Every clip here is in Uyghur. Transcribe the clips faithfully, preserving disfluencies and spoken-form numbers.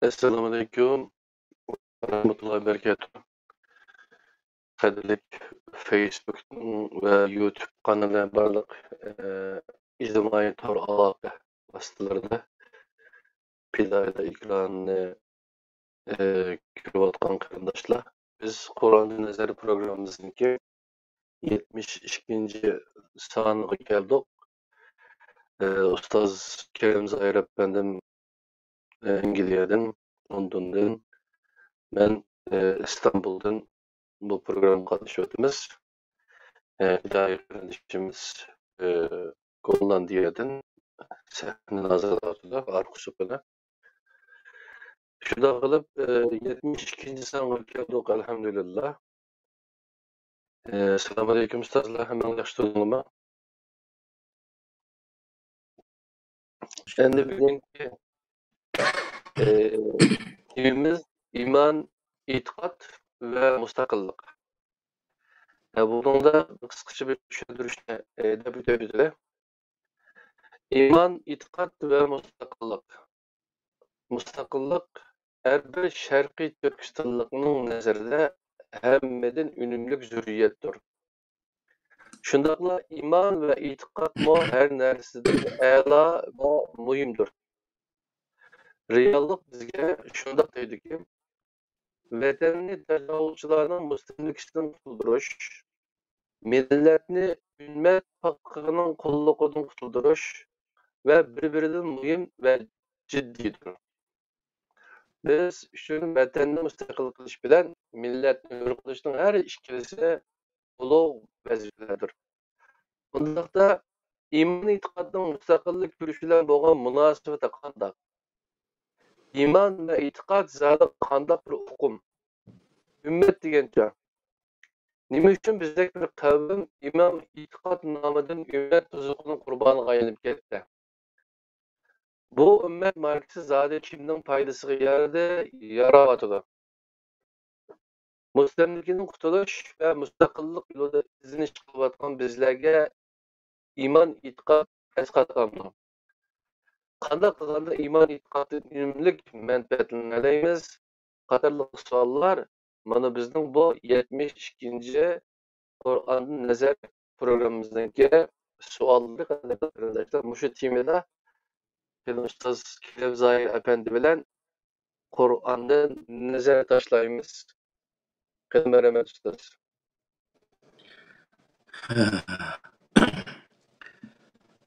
ئەسسالامۇئەلەيكۇم ۋە رەھمەتۇللاھى ۋە بەرىكاتۇھ. قەدىرلىك فېيسبۇكنىڭ ۋە يۇتۇب قانىلى بارلىق، ئە، ئىجتىمائىي تور ئالاقە ۋاسىتىلىرىدە پىدائىيلار ئېكرانىنى، ئە، كۆرۈۋاتقان قېرىنداشلار، بىز قۇرئاندىن نەزەر پروگراممىمىزنىڭكى يەتمىش ئىككىنچى سانىغا كەلدۇق. ئە، ئۇستاز كېرەم زاھىر ئەپەندىم، ئە، ئەنگلىيەدىن، لوندوندىن، مەن، ئە، ئىستانبۇلدىن بۇ پروگراممىغا قاتنىشىۋاتىمىز. ئە، پىدائىي قېرىندىشىمىز، ئە، گوللاندىيەدىن سەھنىنى ھازىرلاۋاتىدۇ، ئارقا سۇپىدا. شۇنداق قىلىپ، ئە، يەتمىش ئىككىنچى سانغا كەلدۇق، ئەلھەمدۇلىللا. ئە، ئەسسالامۇئەلەيكۇم ئۇستازلار، ھەممىڭلار ياخشى تۇردۇڭلارمۇ؟ ئەمدى بۈگۈنكى، ئە، تېمىمىز ئىمان، ئېتىقاد ۋە مۇستەقىللىق. ئە، بۇنىڭدا قىسقىچە بىر چۈشەندۈرۈشنى، ئە، دەپ ئۆتەي بىزلەر. ئىمان، ئېتىقاد ۋە مۇستەقىللىق. مۇستەقىللىق ھەر بىر شەرقىي تۈركىستانلىقنىڭ نەزىرىدە ھەممىدىن ئۈنۈملۈك زۆرۈرىيەتتۇر. شۇنداقلا ئىمان ۋە ئېتىقادمۇ ھەر نەرسىدىن ئەلا ۋە مۇھىمدۇر. رېئاللىق بىزگە شۇنداق دەيدۇكى، ۋەتەننى تاجاۋۇزچىلارنىڭ مۇستەملىكىسىدىن قۇتۇلدۇرۇش، مىللەتنى ئۈممەت پاكلىقىنىڭ قۇللۇقىدىن قۇتۇلدۇرۇش ۋە بىر-بىرىدىن مۇھىم ۋە جىددىيدۇر. بىز ئۈچۈن ۋەتەننى مۇستەقىل قىلىش بىلەن مىللەتنى ھۆر قىلىشنىڭ ھەر ئىككىلىسى ئۇلۇغ ۋەزىپىلەردۇر. ئۇنداقتا ئىمان ئېتىقادنىڭ مۇستەقىللىق كۈرىشى بىلەن بولغان مۇناسىۋىتى قانداق؟ ئىمان ۋە ئېتىقاد زادى قانداق بىر ئۇقۇم؟ ئۈممەت دېگەنچە؟ نېمە ئۈچۈن بىزدەك بىر قەۋم ئىمان ئېتىقاد نامىدىن ئۈممەت بۇزۇقىنىڭ قۇربانىغا ئايلىنىپ كەتتى؟ بۇ ئۈممەت ماركىسى زادى كىمنىڭ پايدىسىغا يارىدى، ياراۋاتىدۇ؟ مۇستەملىكىدىن قۇتۇلۇش ۋە مۇستەقىللىق يولىدا ئىزدىنىش قىلىۋاتقان بىزلەرگە ئىمان ئېتىقاد ئەسقاتامدۇ؟ قانداق قىلغاندا ئىمان ئېتىقادتىن ئۈنۈملۈك مەنپەئەتلىنەلەيمىز؟ قاتارلىق سوئاللار مانا بىزنىڭ بۇ يەتمىش ئىككىنچى قۇرئاندىن نەزەر پروگراممىمىزنىڭكى سوئاللىرى، قېرىنداشلار. مۇشۇ تېمىدا قېنى ئۇستاز كېرەم زاھىر ئەپەندى بىلەن قۇرئاندىن نەزەر تاشلايمىز. قېنى، مەرھەمەت، ئۇستاز.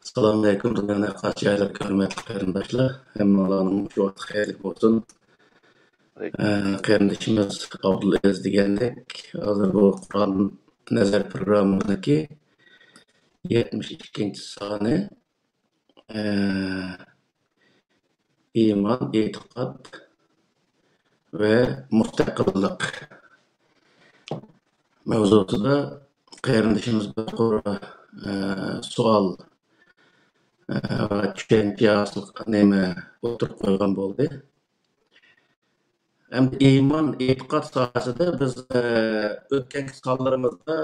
ئەسسالامۇئەلەيكۇم، دۇنيانىڭ ھەر قايسى جايلىرىدىكى ھۆرمەتلىك قېرىنداشلار. ھەممىڭلارنىڭ شۇ ۋاقتى خەيرلىك بولسۇن. ئە، قېرىندىشىمىز ئابدۇلئەزىز دېگەندەك، ھازىر بۇ قۇرئان نەزەر پروگراممىمىزنىڭكى يەتمىش ئىككىنچى سانى، ئە، ئىمان، ئېتىقاد ۋە مۇستەقىللىق مەۋزۇسىدا قېرىندىشىمىز بىر قۇر، ئە، سوئال، ئە، ۋە چۈشەنچە ھاسىل، نېمە، ئوتتۇرىغا قويغان بولدى. ئەمدى ئىمان، ئېتىقاد ساھەسىدە بىز، ئە، ئۆتكەنكى سانلىرىمىزدا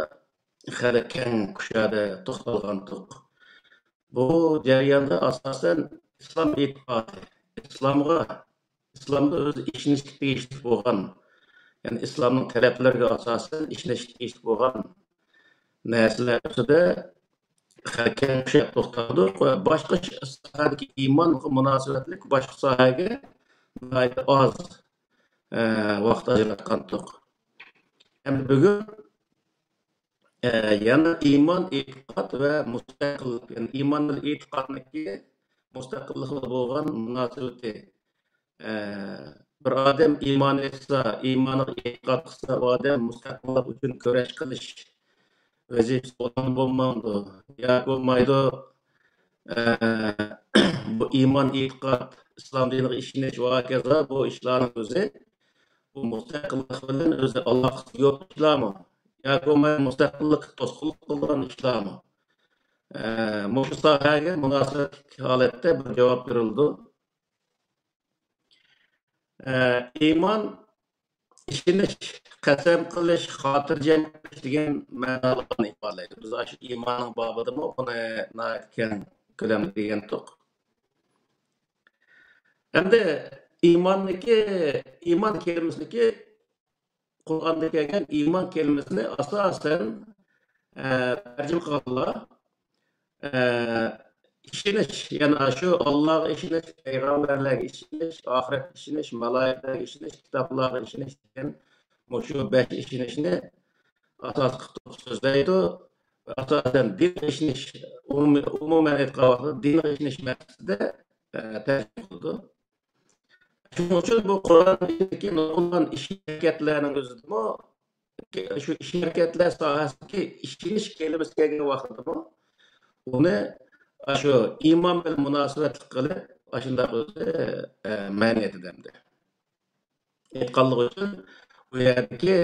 خېلى كەڭ كۇشادە توختالغانتۇق. بۇ جەرياندا ئاساسەن ئىسلام ئېتىقادى، ئىسلامغا، ئىسلامدا ئۆزى ئىشىنىشكە تېگىشلىك بولغان، يەنى ئىسلامنىڭ تەلەپلىرىگە ئاساسەن ئىشىنىشكە تېگىشلىك بولغان نەرسىلەر ئۈستىدە خېلى كەڭ كۇشادە توختالدۇق ۋە باشقا ش-، ساھەدىكى ئىمانغا مۇناسىۋەتلىك باشقا ساھەگە ناھايىتى ئاز، ئە، ۋاقىت ئاجراتقانتۇق. ئەمدى بۈگۈن، ئە، يەنە ئىمان، ئېتىقاد ۋە مۇستەقىللىق، يەنى ئىمان بىلەن ئېتىقادنىڭكى مۇستەقىللىق بىلەن بولغان مۇناسىۋىتى. ئە، بىر ئادەم ئىمان ئېيتسا، ئىمانىغا ئېتىقاد قىلسا، ئۇ ئادەم مۇستەقىللىق ئۈچۈن كۈرەش قىلىش ۋەزىپىسى ئۇنىڭ بولمامدۇ؟ ياكى بولمايدۇ؟ ئە، بۇ ئىمان، ئېتىقاد، ئىسلام دىنىغا ئىشىنىش ۋە ھاكازا بۇ ئىشلارنىڭ ئۆزى بۇ مۇستەقىللىق بىلەن ئۆزى ئالاقىسى يوق ئىشلارمۇ؟ ياكى بولمايدۇ مۇستەقىللىققا توسقۇنلۇق قىلىدىغان ئىشلارمۇ؟ ئە، مۇشۇ ساھەگە مۇناسىۋەتلىك ھالەتتە بىر جاۋاب بېرىلىدۇ. ئە، ئىمان، ئىشىنىش، قەسەم قىلىش، خاتىرجەم قىلىش دېگەن مەنالارنى ئىپادىلەيدۇ. بىز ئاشۇ ئىماننىڭ بابىدىمۇ بۇنى ناھايىتى كەڭ كۆلەمدە دېگەنتۇق. ئەمدى ئىماننىكى، ئىمان كەلىمىسىنىكى، قۇرئاندا كەلگەن ئىمان كەلىمىسىنى ئاساسەن، ئە، تەرجىمە قىلغانلار، ئە، ئىشىنىش، يەنى شۇ ئاللاغا ئىشىنىش، پەيغەمبەرلەرگە ئىشىنىش، ئاخىرەتكە ئىشىنىش، مالايىكىلەرگە ئىشىنىش، كىتابلارغا ئىشىنىش دېگەن مۇشۇ بەش ئىشىنىشنى ئاساس قىلىپ سۆزلەيدۇ. ئاساسەن دىنغا ئىشىنىش، ئومۇمەن، ئومۇمەن ئېيتقان ۋاقتىدا دىنغا ئىشىنىش مەقسىتىدە، ئە، تەرجىمە قىلىدۇ. شۇنىڭ ئۈچۈن بۇ قۇرئان ئىچىدىكى نۇرغۇنلىغان ئىش ھەرىكەتلەرنىڭ ئۆزىدىمۇ، شۇ ئىش ھەرىكەتلەر ساھەسىدىكى ئىشىنىش كەلىمىسى كەلگەن ۋاقتىدىمۇ، ئۇنى شۇ ئىمان بىلەن مۇناسىۋەتلىك قىلىپ، ئاشۇنداق ئۆزى، ئە، مەنىيەتىدە ئەمدى ئېيتقانلىقى ئۈچۈن، بۇ يەردىكى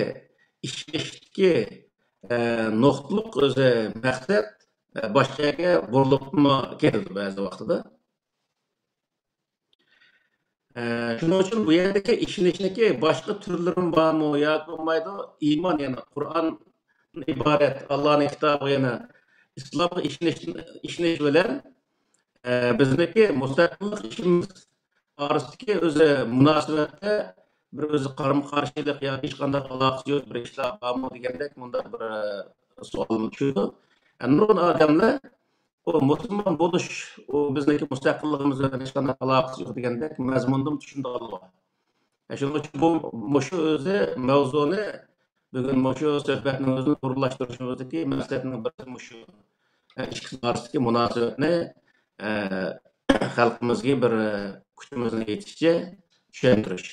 ئىشىنىشتىكى، ئە، نۇقتىلىق ئۆزى مەقسەت، ئە، باشقا يەرگە بۇرۇلۇپمۇ كېتىدۇ بەزى ۋاقتىدا. ئە، شۇنىڭ ئۈچۈن بۇ يەردىكى ئىشىنىشنىڭكى باشقا تۈرلىرىمۇ بارمۇ ياكى بولمايدۇ؟ ئىمان، يەنى قۇرئاندىن ئىبارەت، ئاللانىڭ كىتابى، يەنى ئىسلامغا ئىشىنىش، ئىشىنىش بىلەن، ئە، بىزنىڭكى مۇستەقىللىق ئىشىمىز ئارىسىدىكى ئۆزى مۇناسىۋەتتە بىر ئۆزى قارىمۇ قارشىلىق ياكى ھېچقانداق ئالاقىسى يوق بىر ئىشلار بارمۇ دېگەندەك مۇنداق بىر، ئە، سوئالمۇ چۈشىدۇ. ئە، نۇرغۇن ئادەملەر ئۇ مۇسۇلمان بولۇش، ئۇ بىزنىڭكى مۇستەقىللىقىمىز بىلەن ھېچقانداق ئالاقىسى يوق دېگەندەك مەزمۇندىمۇ چۈشىنىدىغانلار بار. شۇنىڭ ئۈچۈن بۇ، مۇشۇ ئۆزى مەۋزۇنى بۈگۈن مۇشۇ سۆھبەتنىڭ ئۆزىنى نۇرلاشتۇرۇشىمىزدىكى مەقسەتنىڭ بىرى مۇشۇ. ئىككىسى ئارىسىدىكى مۇناسىۋەتنى، ئە، خەلقىمىزگە بىر، ئە، كۈچىمىزنىڭ يېتىشىچە چۈشەندۈرۈش.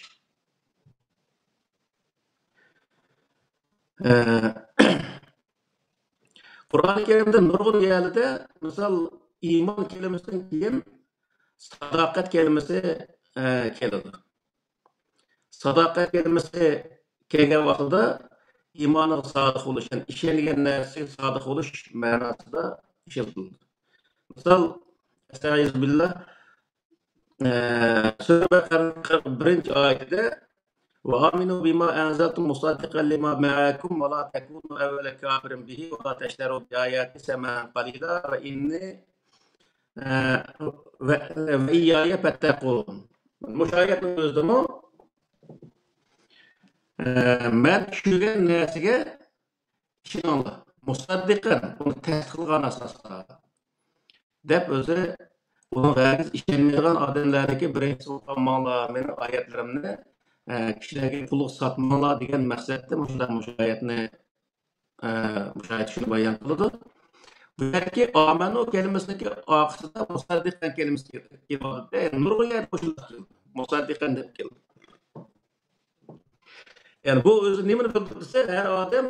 ئە، قۇرئان كەرىمدە نۇرغۇن يەرلىدە، مىسال، ئىمان كەلىمىسىدىن كېيىن ساداقەت كەلىمىسى، ئە، كېلىدۇ. ساداقەت كەلىمىسى كەلگەن ۋاقتىدا ئىمانىغا سادىق بولۇش، يەنى ئىشەنگەن نەرسىگە سادىق بولۇش مەناسىدا ئىشلىتىلىدۇ. مىسال، ئەستەئىزۇبىللا، ئە، سۈرە بەقەرە قىرىق بىرىنچى ئايىتىدە، «وآمنوا بما أنزلت مصدقا لما معكم ولا تكونوا أول كافر به ولا تشتروا بآياتي ثمنا قليلا وإني، ئە، و-، وإياي فاتقون.» مۇشۇ ئايەتنىڭ ئۆزىدىمۇ، ئە، مەن چۈشۈرگەن نەرسىگە ئىشىنىڭلار. مۇسەددىقەن، ئۇنى تەستىقلىغان ئاساستا. دەپ ئۆزى ئۇنىڭغا ھەرگىز ئىشەنمەيدىغان ئادەملەرنىڭكى بىرىنچىسى بولۇپ قالماڭلار، مېنىڭ ئايەتلىرىمنى، ئە، كىشىلەرگە قۇللۇق ساتماڭلار دېگەن مەقسەتتە مۇشۇنداق مۇشۇ ئايەتنى، ئە، مۇشۇ ئايەت شۇنى بايان قىلىدۇ. بۇ يەردىكى ئامەنۇ كەلىمىسىنىڭكى ئارقىسىدا مۇسەددىقەن كەلىمىسى كېلىۋاتىدۇ. نۇرغۇن يەردە مۇشۇنداق كېلىدۇ. مۇسەددىقەن دەپ كېلىدۇ. يەنى بۇ ئۆزى نېمىنى بىلدۈرىدۇ دېسە، ھەر ئادەم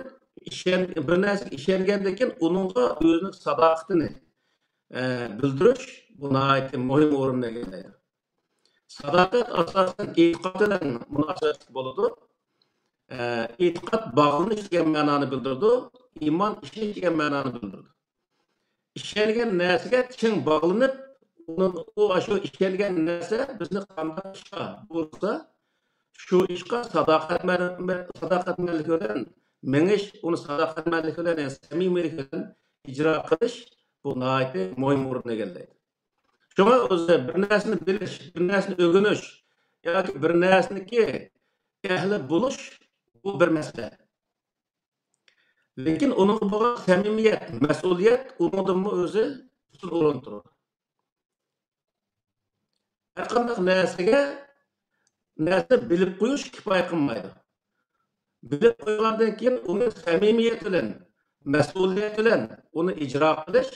ئىشەن-، بىر نەرسىگە ئىشەنگەندىن كېيىن ئۇنىڭغا ئۆزىنىڭ ساداقىتىنى، ئە، بىلدۈرۈش، بۇ ناھايىتى مۇھىم ئورۇننى ئىگىلەيدۇ. ساداقەت ئاساسەن ئېتىقاد بىلەن مۇناسىۋەتلىك بولىدۇ. ئە، ئېتىقاد باغلىنىش دېگەن مەنانى بىلدۈرىدۇ، ئىمان ئىشەنچ دېگەن مەنانى بىلدۈرىدۇ. ئىشەنگەن نەرسىگە چىڭ باغلىنىپ، ئۇنىڭ، ئۇ، ئاشۇ ئىشەنگەن نەرسە بىزنى قانداق ئىشقا بۇيرۇسا، شۇ ئىشقا ساداقەتمەن-، ساداقەتمەنلىك بىلەن مېڭىش، ئۇنى ساداقەتمەنلىك بىلەن، يەنى سەمىمىيلىك بىلەن ئىجرا قىلىش، بۇ ناھايىتى مۇھىم ئورۇننى ئىگىلەيدۇ. شۇڭا ئۆزى بىر نەرسىنى بىلىش، بىر نەرسىنى ئۆگىنىش ياكى بىر نەرسىنىڭكى ئەھلى بولۇش، بۇ بىر مەسىلە. لېكىن ئۇنىڭغا بولغان سەمىمىيەت، مەسئۇلىيەت ئۇنىڭدىنمۇ ئۆزى ئۈستۈن ئورۇندا تۇرىدۇ. ھەرقانداق نەرسىگە، نەرسىنى بىلىپ قويۇش كۇپايە قىلمايدۇ. بىلىپ قويغاندىن كېيىن ئۇنى سەمىمىيەت بىلەن، مەسئۇلىيەت بىلەن ئۇنى ئىجرا قىلىش،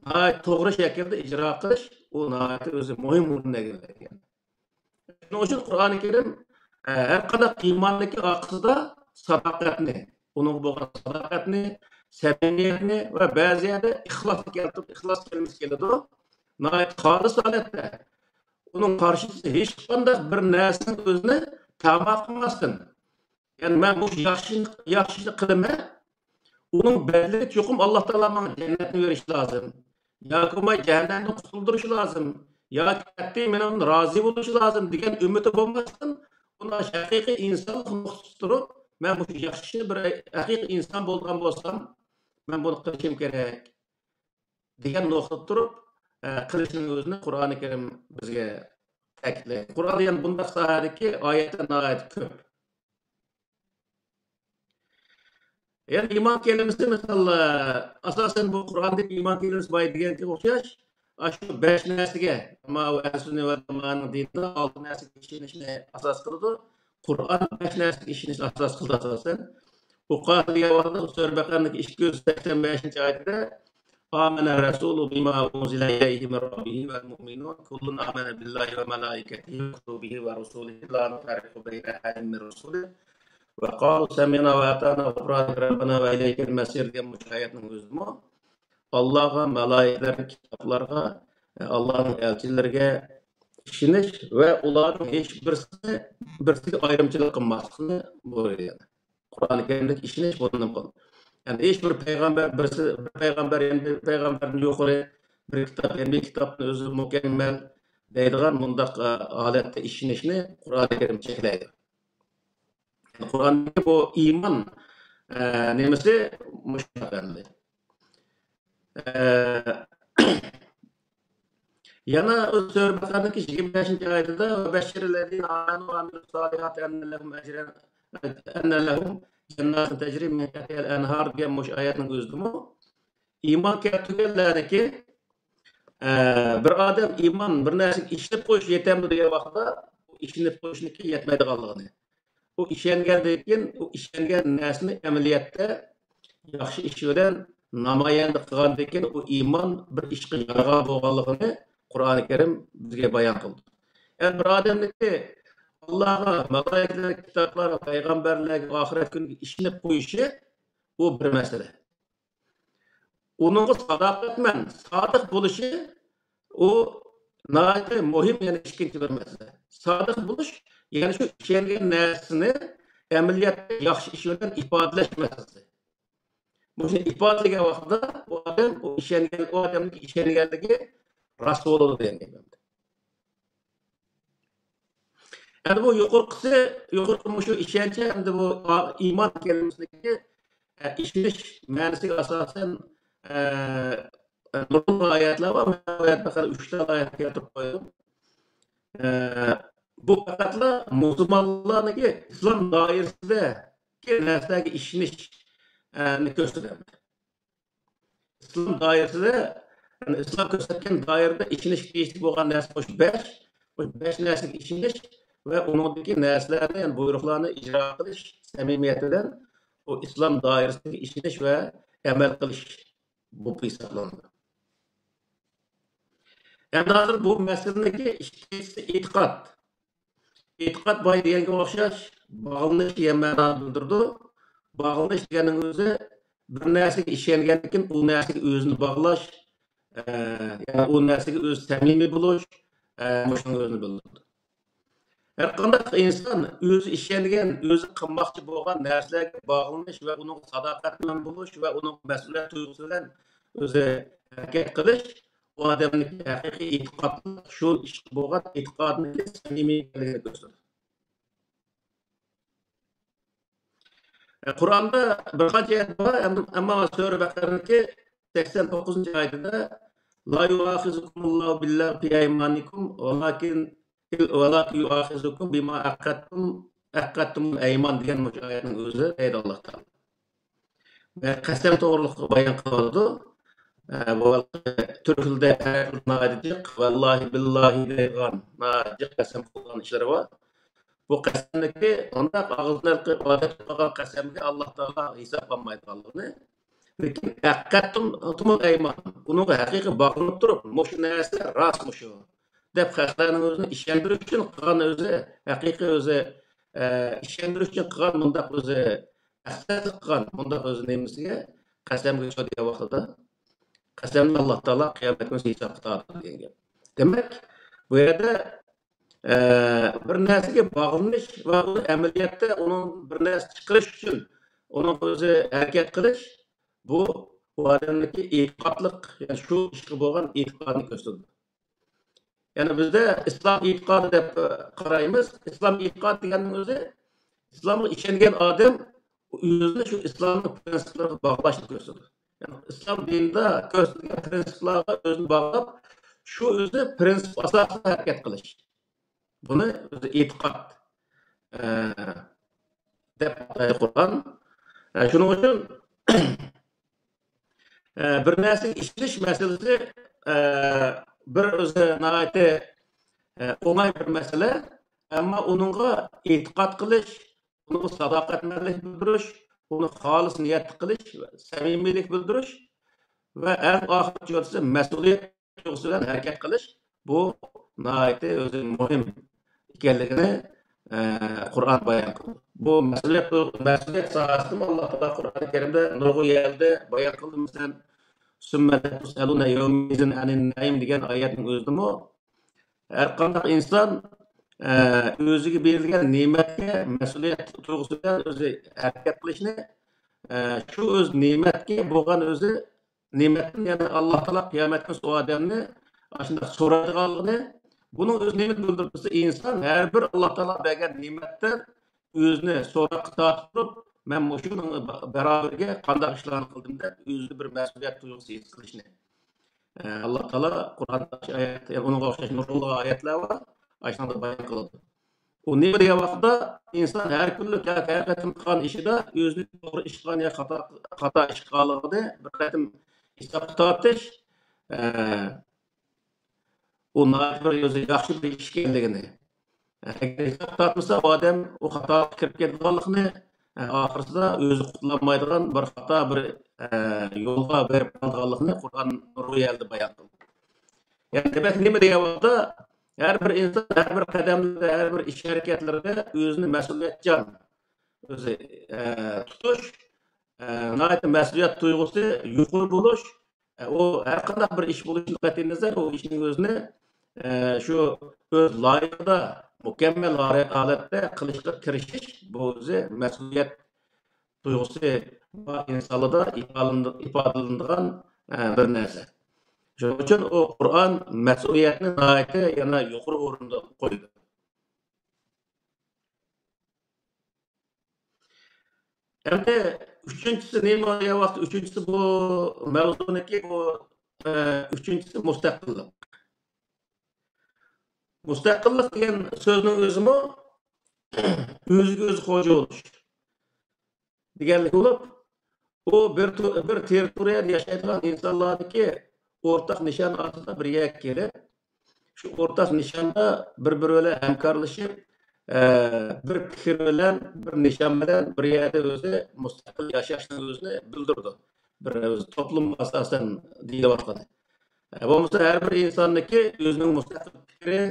ناھايىتى توغرا شەكىلدە ئىجرا قىلىش، ئۇ ناھايىتى ئۆزى مۇھىم ئورۇننى ئىگىلەيدىكەن. شۇنىڭ ئۈچۈن قۇرئانى كەرىم، ئە، ھەر قانداق ئىماننىڭكى ئارقىسىدا ساداقەتنى، ئۇنىڭغا بولغان ساداقەتنى، سەمىمىيەتنى ۋە بەزى يەردە ئىخلاسنى كەلتۈرۈپ، ئىخلاس كەلىمىسى كېلىدۇ. ناھايىتى خالىس ھالەتتە، ئۇنىڭ قارشىسىدا ھېچقانداق بىر نەرسىنىڭ ئۆزىنى تەما قىلماستىن، يەنى مەن مۇشۇ ياخشى، ياخشى ئىشنى قىلىمەن، ئۇنىڭ بەدىلىگە چوقۇم ئاللا تائالا ماڭا جەننەتنى بېرىشى لازىم. ياكى بولماي جەھەننەمدىن قۇتۇلدۇرۇشى لازىم. ياكى قەتئىي مېنىڭدىن رازى بولۇشى لازىم دېگەن ئۈمىدى بولماستىن، ئۇنى ھەقىقىي ئىنسانلىق نۇقتىسىدا تۇرۇپ، مەن مۇشۇ ياخشى ئىشنى بىر ھەقىقىي ئىنسان بولىدىغان بولسام، مەن بۇنى قىلىشىم كېرەك. دېگەن نۇقتىدا تۇرۇپ، ئە، قىلىشنىڭ ئۆزىنى قۇرئانى كەرىم بىزگە تەكىتلەيدۇ. قۇرئاندا يەنە بۇنداق ساھەدىكى ئايەتلەر ناھايىتى كۆپ. يەنى ئىمان كەلىمىسى، مىسال، ئاساسەن بۇ قۇرئاندىكى ئىمان كەلىمىسى بايا دېگەنگە ئوخشاش، ئاشۇ بەش نەرسىگە، ئەمما ئۇ ئەھلى سۈننە ۋەل جامائەنىڭ دىنىدا ئالتە نەرسىگە ئىشىنىشنى ئاساس قىلىدۇ. قۇرئان بەش نەرسىگە ئىشىنىشنى ئاساس قىلىدۇ ئاساسەن. بۇ قائىدە دېگەن ۋاقىتتا سۈرە بەقەرىنىڭ ئىككى يۈز سەكسەن بەشىنچى ئايىتىدە، آمن الرسول بما أنزل إليه من ربه والمؤمنون كل آمن بالله وملائكته وكتبه ورسله لا نفرق بين أحد من رسله وقالوا سمعنا وأطعنا غفرانك ربنا وإليك المصير دېگەن مۇشۇ ئايەتنىڭ ئۆزىمۇ ئاللاغا، مالايىكىلەرگە، كىتابلارغا، ئاللانىڭ ئەلچىلىرىگە ئىشىنىش ۋە ئۇلارنىڭ ھېچ بىرسىنى، بىرسىگە ئايرىمچىلىق قىلماسلىقنى بۇيرۇيدۇ. قۇرئانى كەرىمدىكى ئىشىنىش بۇنىڭدىن قالىدۇ. يەنى ھېچ بىر پەيغەمبەر، بىرسى، بىر پەيغەمبەر يەنە بىر پەيغەمبەردىن يۇقىرى، بىر كىتاب يەنە بىر كىتابتىن ئۆزى مۇكەممەل دەيدىغان مۇنداق، ئە، ھالەتتە ئىشىنىشنى قۇرئانى كەرىم چەكلەيدۇ. يەنى قۇرئاندىكى بۇ ئىمان، ئە، نېمىسى مۇشۇنداق ئەمدى. ئە، يەنە سۈرە بەقەرىنىڭكى يىگىرمە بەشىنچى ئايىتىدە، وبشر الذين آمنوا وعملوا الصالحات أن لهم أجرا، أن لهم جنات تجري من تحتها الأنهار دېگەن مۇشۇ ئايەتنىڭ ئۆزىدىمۇ ئىمان كەلتۈرگەنلەرنىڭكى، ئە، بىر ئادەم ئىمان، بىر نەرسىگە ئىشىنىپ قويۇش يېتەمدۇ دېگەن ۋاقىتتا، ئىشىنىپ قويۇشنىڭكى يەتمەيدىغانلىقىنى، ئۇ ئىشەنگەندىن كېيىن، ئۇ ئىشەنگەن نەرسىنى ئەمەلىيەتتە ياخشى ئىش بىلەن نامايەندە قىلغاندىن كېيىن، ئۇ ئىمان بىر ئىشقا يارىغان بولغانلىقىنى قۇرئانى كەرىم بىزگە بايان قىلدى. يەنى بىر ئادەمنىڭكى ئاللاغا، مالايىكىلەرگە، كىتابلارغا، پەيغەمبەرلەرگە، ئاخىرەت كۈنىگە ئىشىنىپ قويۇشى، ئۇ بىر مەسىلە. ئۇنىڭغا ساداقەتمەن، سادىق بولۇشى، ئۇ ناھايىتى مۇھىم، يەنە ئىككىنچى بىر مەسىلە. سادىق بولۇش، يەنى شۇ ئىشەنگەن نەرسىسىنى ئەمەلىيەتتە ياخشى ئىش بىلەن ئىپادىلەش مەسىلىسى. مۇشۇنى ئىپادىلىگەن ۋاقتىدا ئۇ ئادەم، ئۇ ئىشەنگەن، ئۇ ئادەمنىڭ ئىشەنگەنلىكى راست بولىدۇ دېگەن گەپ. ئەمدى بۇ يۇقىرىقىسى، يۇقىرىقى مۇشۇ ئىشەنچ، ئەمدى بۇ ئا-، ئىمان كەلىمىسىدىكى، ئە، ئىشىنىش مەنىسىگە ئاساسەن، ئە، نۇرغۇن ئايەتلەر بار. مەن بۇ يەردە پەقەت ئۈچ تال ئايەت كەلتۈرۈپ قويدۇم. ئە، بۇ پەقەتلا مۇسۇلمانلارنىڭكى ئىسلام دائىرىسىدىكى نەرسىلەرگە ئىشىنىش، ئە، نى كۆرسىتىدۇ. ئىسلام دائىرىسىدە، يەنى ئىسلام كۆرسەتكەن دائىرىدە ئىشىنىشكە تېگىشلىك بولغان نەرسە مۇشۇ بەش، مۇشۇ بەش نەرسىگە ئىشىنىش ۋە ئۇنىڭدىكى نەرسىلەرنى، يەنى بۇيرۇقلارنى ئىجرا قىلىش سەمىمىيىتى بىلەن ئۇ ئىسلام دائىرىسىدىكى ئىشىنىش ۋە ئەمەل قىلىش بولۇپ ھېسابلىنىدۇ. ئەمدى ھازىر بۇ مەسىلىنىڭكى ئىككىنچىسى ئېتىقاد. ئېتىقاد بايا دېگەنگە ئوخشاش، باغلىنىش دېگەن مەنانى بىلدۈرىدۇ. باغلىنىش دېگەننىڭ ئۆزى بىر نەرسىگە ئىشەنگەندىن كېيىن ئۇ نەرسىگە ئۆزىنى باغلاش، ئە، يەنى ئۇ نەرسىگە ئۆزى سەمىمىي بولۇش، ئە، مۇشۇنىڭ ئۆزىنى بىلدۈرىدۇ. ھەرقانداق ئىنسان ئۆزى ئىشەنگەن، ئۆزى قىلماقچى بولغان نەرسىلەرگە باغلىنىش ۋە ئۇنىڭغا ساداقەتمەن بولۇش ۋە ئۇنىڭغا مەسئۇلىيەت تۇيغۇسى بىلەن ئۆزى ھەرىكەت قىلىش، ئۇ ئادەمنىڭكى ھەقىقىي ئېتىقادلىق، شۇ ئىشقا بولغان ئېتىقادىنىڭكى سەمىمىي ئىكەنلىكىنى كۆرسىتىدۇ. قۇرئاندا بىر قانچە ئايەت بار، ئەمما، ئەمما سۈرە بەقەرىنىڭكى سەكسەن توققۇزىنچى ئايىتىدە، لا يؤاخذكم الله باللغو في أيمانكم ولكن، ولكن يؤاخذكم بما عقدتم، عقدتم الأيمان دېگەن مۇشۇ ئايەتنىڭ ئۆزى دەيدۇ ئاللا تائالا. ۋە قەسەم توغرىلىق بايان قىلىۋاتىدۇ. ئە، بۇ تۈرك تىلىدا، ئەرەب تىلىدا ناھايىتى جىق، ۋاللاھى، بىللاھى دەيدىغان ناھايىتى جىق قەسەم قىلغان ئىشلىرى بار. بۇ قەسەمدىكى ئۇنداق ئاغزىدىن ئادەتتە قالغان قەسەمگە ئاللا تائالا ھېساب ئالمايدىغانلىقىنى، لېكىن ئەقەتتۇم تۇمۇل ئەيمان، ئۇنىڭغا ھەقىقىي باغلىنىپ تۇرۇپ، مۇشۇ نەرسە راست مۇشۇ دەپ خەقلەرنىڭ ئۆزىنى ئىشەندۈرۈش ئۈچۈن قىلغان ئۆزى، ھەقىقىي ئۆزى، ئە، ئىشەندۈرۈش ئۈچۈن قىلغان مۇنداق ئۆزى مەقسەتلىك قىلغان مۇنداق ئۆزى نېمىسىگە قەسەمگە چۈشىدىغان ۋاقتىدا، قەسەمنى ئاللا تائالا قىيامەت كۈنى ھېسابقا تارتىدۇ دېگەن گەپ. دېمەك، بۇ يەردە، ئە، بىر نەرسىگە باغلىنىش ۋە ئۇنى ئەمەلىيەتتە ئۇنىڭ بىر نەرسە چىقىرىش ئۈچۈن ئۇنىڭ ئۆزى ھەرىكەت قىلىش، بۇ، بۇ ئادەمنىڭكى ئېتىقادلىق، يەنى شۇ ئىشقا بولغان ئېتىقادىنى كۆرسىتىدۇ. يەنى بىزدە ئىسلام ئېتىقادى دەپ، ئە، قارايمىز. ئىسلام ئېتىقادى دېگەننىڭ ئۆزى ئىسلامغا ئىشەنگەن ئادەم ئۆزىنى شۇ ئىسلامنىڭ پرىنسىپلىرىغا باغلاشنى كۆرسىتىدۇ. يەنى ئىسلام دىنىدا كۆرسىتىلگەن پرىنسىپلارغا ئۆزىنى باغلاپ، شۇ ئۆزى پرىنسىپ ئاساسىدا ھەرىكەت قىلىش. بۇنى ئۆزى ئېتىقاد، ئە، دەپ ئاتايدۇ قۇرئان. ئە، شۇنىڭ ئۈچۈن، ئە، بىر نەرسىگە ئىشىنىش مەسىلىسى، ئە، بىر ئۆزى ناھايىتى، ئە، ئوڭاي بىر مەسىلە. ئەمما ئۇنىڭغا ئېتىقاد قىلىش، ئۇنىڭغا ساداقەتمەنلىك بىلدۈرۈش، ئۇنى خالىس نىيەتتە قىلىش، سەمىمىيلىك بىلدۈرۈش ۋە ئەڭ ئاخىرقى جۈملىسى مەسئۇلىيەت تۇيغۇسى بىلەن ھەرىكەت قىلىش، بۇ ناھايىتى ئۆزى مۇھىم ئىكەنلىكىنى، ئە، قۇرئان بايان قىلدى. بۇ مەسئۇلىيەت، مەسئۇلىيەت ساھەسىدىمۇ ئاللا تائالا قۇرئان كەرىمدە نۇرغۇن يەردە بايان قىلدى. مەسىلەن، «ثم لتسألن يومئذ عن النعيم» دېگەن ئايەتنىڭ ئۆزىدىمۇ ھەر قانداق ئىنسان، ئە، ئۆزىگە بېرىلگەن نېمەتكە مەسئۇلىيەت تۇيغۇسى بىلەن ئۆزى ھەرىكەت قىلىشنى، ئە، شۇ ئۆز نېمەتكە بولغان ئۆزى نېمەتتىن، يەنى ئاللا تائالا قىيامەت كۈنى ئۇ ئادەمنى ئاشۇنداق سورايدىغانلىقىنى، بۇنىڭ ئۆزى نېمىنى بىلدۈرۈپ تۇرسا، ئىنسان ھەر بىر ئاللا تائالا بەرگەن نېمەتتىن ئۆزىنى سوراققا تارتىپ تۇرۇپ، مەن مۇشۇنىڭ بارابىرىگە قانداق ئىشلارنى قىلدىم دەپ، ئۆزىدە بىر مەسئۇلىيەت تۇيغۇسى ھېس قىلىشنى، ئە، ئاللا تائالا قۇرئاندا ئايەت، ئۇنىڭغا ئوخشاش نۇرغۇنلىغان ئايەتلەر بار، ئاشۇنىڭدا بايان قىلىدۇ. ئۇ نېمە دېگەن ۋاقىتتا، ئىنسان ھەر كۈنلۈك، ھەر، ھەر قېتىم قىلغان ئىشىدا ئۆزىنى توغرا ئىش قىلغان يا خاتا، خاتا ئىش قىلغانلىقىنى بىر قېتىم ھېسابقا تارتىش، ئە، ئۇ ناھايىتى بىر ئۆزى ياخشى بىر ئىش ئىكەنلىكىنى، ئەگەر ھېساب تارتمىسا، ئۇ ئادەم ئۇ خاتالىققا كىرىپ كېتىدىغانلىقىنى، ئاخىرسىدا ئۆزى قۇتۇلالمايدىغان بىر خاتا بىر، ئە، يولغا بېرىپ قالىدىغانلىقىنى قۇرئان نۇرغۇن يەردە بايان قىلدى. يەنى دېمەك، نېمە دېگەن ۋاقىتتا، ھەر بىر ئىنسان ھەر بىر قەدەملىرىدە، ھەر بىر ئىش ھەرىكەتلىرىدە ئۆزىنى مەسئۇلىيەتچان ئۆزى، ئە، تۇتۇش، ئە، ناھايىتى مەسئۇلىيەت تۇيغۇسى يۇقىرى بولۇش، ئە، ئۇ ھەر قانداق بىر ئىش بولۇشىدىن قەتئىينەزەر، ئۇ ئىشنىڭ ئۆزىنى، ئە، شۇ ئۆز لايىقىدا، مۇكەممەل ھالەتتە قىلىشقا تىرىشىش، بۇ ئۆزى مەسئۇلىيەت تۇيغۇسى بار ئىنسانلاردا ئىپادىلىنىدىغان، ئە، بىر نەرسە. شۇنىڭ ئۈچۈن ئۇ قۇرئان مەسئۇلىيەتنى ناھايىتى يەنە يۇقىرى ئورۇندا قويىدۇ. ئەمدى ئۈچىنچىسى نېمە دېگەن ۋاقىتتا، ئۈچىنچىسى بۇ مەۋزۇنىڭكى بۇ، ئە، ئۈچىنچىسى مۇستەقىللىق. مۇستەقىللىق دېگەن سۆزنىڭ ئۆزىمۇ ئۆزىگە ئۆزى خوجا بولۇش دېگەنلىك بولۇپ، ئۇ بىر تو-، بىر تېررىتورىيەدە ياشايدىغان ئىنسانلاردىكى ئورتاق نىشان ئاستىدا بىر يەرگە كېلىپ، شۇ ئورتاق نىشاندا بىر-بىرى بىلەن ھەمكارلىشىپ، ئە، بىر پىكىر بىلەن، بىر نىشان بىلەن بىر يەردە ئۆزى مۇستەقىل ياشاشنىڭ ئۆزىنى بىلدۈرىدۇ. بىر ئۆزى توپلۇم ئاساسەن دېيىلىۋاتقىنى. ئە، بولمىسا ھەر بىر ئىنساننىڭكى ئۆزىنىڭ مۇستەقىل پىكرى،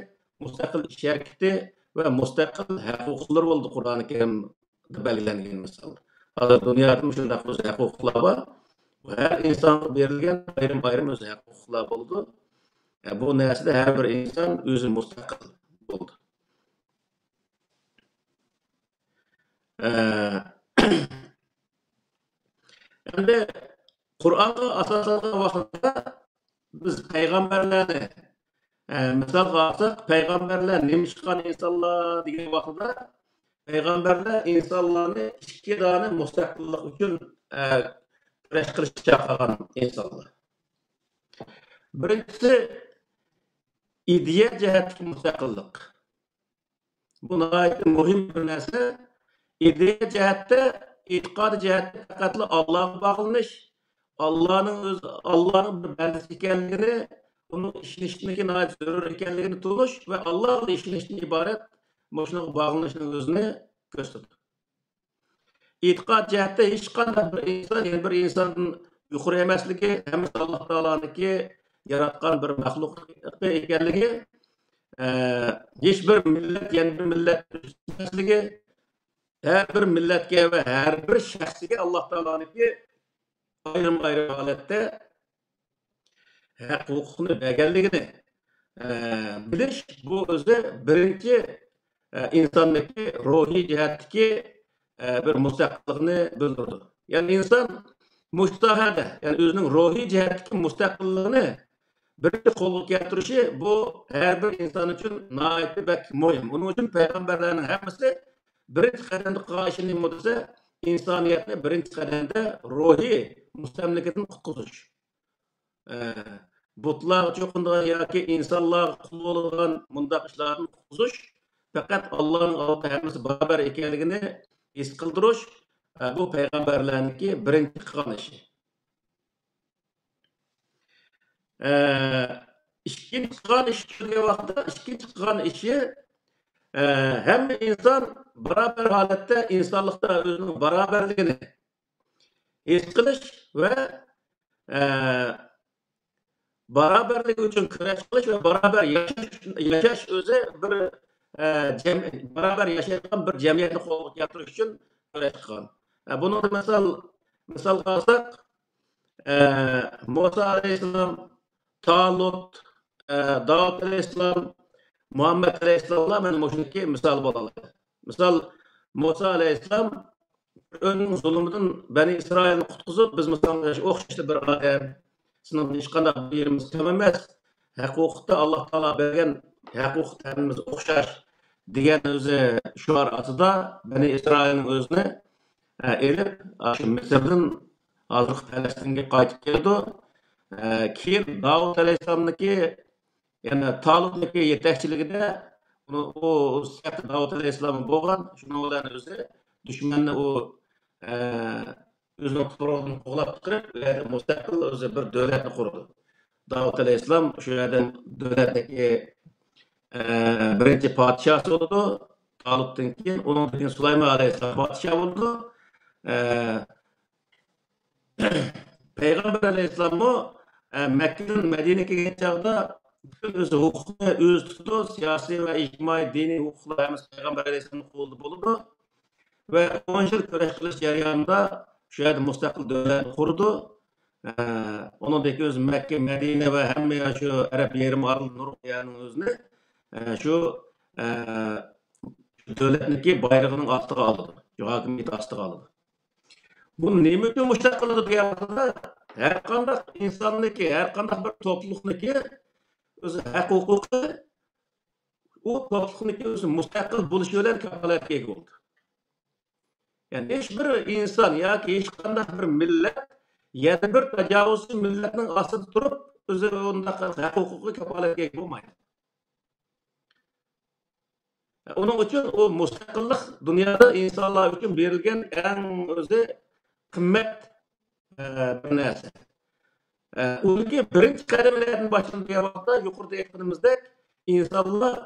مۇستەقىل ئىش ھەرىكىتى ۋە مۇستەقىل ھەق ھوقۇقلىرى بولىدۇ قۇرئانى كەرىمدە بەلگىلەنگەن مىسال. ھازىر دۇنيادا مۇشۇنداق ئۆز ھەق ھوقۇقلار بار. بۇ ھەر ئىنسانغا بېرىلگەن ئايرىم-ئايرىم ئۆز ھەق ھوقۇقلار بولىدۇ. ئە، بۇ نەرسىدە ھەر بىر ئىنسان ئۆزى مۇستەقىل بولىدۇ. ئە، ئەمدى قۇرئانغا ئاساسلانغان ۋاقىتتا بىز پەيغەمبەرلەرنى، ئە، مىسالغا ئالساق، پەيغەمبەرلەر نېمە ئىش قىلغان ئىنسانلار دېگەن ۋاقىتتا، پەيغەمبەرلەر ئىنسانلارنى ئىككى دانە مۇستەقىللىق ئۈچۈن، ئە، كۈرەش قىلىشقا چاقىرغان ئىنسانلار. بىرىنچىسى، ئىدىيە جەھەتتىكى مۇستەقىللىق. بۇ ناھايىتى مۇھىم بىر نەرسە. ئىدىيە جەھەتتە، ئېتىقادىي جەھەتتە پەقەتلا ئاللاغا باغلىنىش، ئاللانىڭ ئۆز-، ئاللانىڭ بىر بەندىسى ئىكەنلىكىنى، ئۇنىڭ ئىشىنىشنىڭكى ناھايىتى زۆرۈر ئىكەنلىكىنى تونۇش ۋە ئاللاغا ئىشىنىشتىن ئىبارەت مۇشۇنىڭغا باغلىنىشنىڭ ئۆزىنى كۆرسىتىدۇ. ئېتىقاد جەھەتتە ھېچقانداق بىر ئىنسان يەنە بىر ئىنساندىن يۇقىرى ئەمەسلىكى، ھەممىسى ئاللا تائالانىڭكى ياراتقان بىر مەخلۇقى ئىكەنلىكى، ئە، ھېچ بىر مىللەت يەنە بىر مىللەتتىن ئۈستۈن ئەمەسلىكى، ھەر بىر مىللەتكە ۋە ھەر بىر شەخسكە ئاللا تائالانىڭكى ئايرىم-ئايرىم ھالەتتە ھەق ھوقۇقنى بەرگەنلىكىنى، ئە، بىلىش، بۇ ئۆزى بىرىنچى، ئە، ئىنساندىكى روھىي جەھەتتىكى، ئە، بىر مۇستەقىللىقنى بىلدۈرىدۇ. يەنى ئىنسان مۇشۇ ساھەدە، يەنى ئۆزىنىڭ روھىي جەھەتتىكى مۇستەقىللىقىنى بىرىنچى قولغا كەلتۈرۈشى، بۇ ھەر بىر ئىنسان ئۈچۈن ناھايىتى بەك مۇھىم. ئۇنىڭ ئۈچۈن پەيغەمبەرلەرنىڭ ھەممىسى بىرىنچى قەدەمدە قىلغان ئىشى نېمە دېسە، ئىنسانىيەتنى بىرىنچى قەدەمدە روھىي مۇستەملىكىدىن قۇتقۇزۇش. ئە، بۇتلارغا چوقۇنىدىغان ياكى ئىنسانلارغا قۇل بولىدىغان مۇنداق ئىشلاردىن قۇتقۇزۇش، پەقەت ئاللانىڭ ئالدىدا ھەممىسى باراۋەر ئىكەنلىكىنى ھېس قىلدۇرۇش، ئە، بۇ پەيغەمبەرلەرنىڭكى بىرىنچى قىلغان ئىشى. ئە، ئىككىنچى قىلغان ئىشى دېگەن ۋاقىتتا، ئىككىنچى قىلغان ئىشى، ئە، ھەممە ئىنسان باراۋەر ھالەتتە ئىنسانلىقتا ئۆزىنىڭ باراۋەرلىكىنى ھېس قىلىش ۋە، ئە، باراۋەرلىك ئۈچۈن كۈرەش قىلىش ۋە باراۋەر ياشاش، ياشاش ئۆزى بىر، ئە، جەم-، باراۋەر ياشايدىغان بىر جەمئىيەتنى قولغا كەلتۈرۈش ئۈچۈن كۈرەش قىلغان. ئە، بۇنىڭدا مىسال، مىسالغا ئالساق، ئە، مۇسا ئەلەيھىسسالام، تالۇت، ئە، داۋۇت ئەلەيھىسسالام، مۇھەممەد ئەلەيھىسسالاملار مانا مۇشۇنىڭكى مىسالى بولالايدۇ. مىسال، مۇسا ئەلەيھىسسالام پىرئەۋننىڭ زۇلۇمىدىن بەنى ئىسرائىلنى قۇتقۇزۇپ، بىز مۇسۇلمانلارغا ئوخشاشلا بىر ئادەم، سېنىڭدىن ھېچقانداق بىر يېرىمىز كەم ئەمەس، ھەقىقەتتە ئاللا تائالا بەرگەن ھەقىقەتتە ھەممىمىز ئوخشاش دېگەن ئۆزى شوئار ئاستىدا بەنى ئىسرائىلنىڭ ئۆزىنى، ئە، ئېلىپ، ئاشۇ مىسىردىن ھازىرقى پەلەستىنگە قايتىپ كېلىدۇ. ئە، كېيىن داۋۇت ئەلەيھىسسالامنىڭكى يەنى تالۇتنىڭكى يېتەكچىلىكىدە ئۇنى، ئۇ، ئۇ سەپتە داۋۇت ئەلەيھىسسالام بولغان، شۇنىڭ بىلەن ئۆزى دۈشمەننى ئۇ، ئە، ئۆزىنىڭ تۇپرىقىدىن قوغلاپ چىقىرىپ، ئۇ يەردە مۇستەقىل ئۆزى بىر دۆلەتنى قۇرىدۇ. داۋۇت ئەلەيھىسسالام شۇ يەردە دۆلەتنىڭكى، ئە، بىرىنچى پادىشاھسى بولىدۇ. تالۇتتىن كېيىن، ئۇنىڭدىن كېيىن سۇلايمان ئەلەيھىسسالام پادىشاھ بولىدۇ. ئە، پەيغەمبەر ئەلەيھىسسالاممۇ، ئە، مەككىدىن مەدىنىگە كەلگەن چاغدا پۈتۈن ئۆز ھوقۇقىنى ئۆزى تۇتىدۇ، سىياسىي ۋە ئىجتىمائىي، دىنىي ھوقۇقلار ھەممىسى پەيغەمبەر ئەلەيھىسسالامنىڭ قولىدا بولىدۇ. ۋە ئون يىل كۈرەش قىلىش جەريانىدا شۇ يەردە مۇستەقىل دۆلەتنى قۇرىدۇ. ئە، ئۇنىڭدىن كېيىن ئۆزى مەككە، مەدىنە ۋە ھەممە شۇ ئەرەب يېرىم ئارىلى نۇرغۇن يەرنىڭ ئۆزىنى، ئە، شۇ، ئە، دۆلەتنىڭكى بايرىقىنىڭ ئاستىغا ئالىدۇ، شۇ ھاكىمىيىتى ئاستىغا ئالىدۇ. بۇ نېمە ئۈچۈن مۇشۇنداق قىلىدۇ دېگەن ۋاقتىدا، ھەر قانداق ئىنساننىڭكى، ھەر قانداق بىر توپلۇقنىڭكى ئۆزى ھەق ھوقۇقى، ئۇ توپلۇقنىڭكى ئۆزى مۇستەقىل بولۇشى بىلەن كاپالەتكە ئىگە بولىدۇ. يەنى ھېچ بىر ئىنسان ياكى ھېچ قانداق بىر مىللەت يەنە بىر تاجاۋۇزچى مىللەتنىڭ ئاستىدا تۇرۇپ، ئۆزى ئۇنداق ھەق ھوقۇقى كاپالەتكە ئىگە بولمايدۇ. ئۇنىڭ ئۈچۈن ئۇ مۇستەقىللىق دۇنيادا ئىنسانلار ئۈچۈن بېرىلگەن ئەڭ ئۆزى قىممەت، ئە، بىر نەرسە. ئە، ئۇنىڭكى بىرىنچى قەدىمى نەدىن باشلىنىدۇ دېگەن ۋاقىتتا، يۇقىرىدا ئېيتقىنىمىزدەك، ئىنسانلار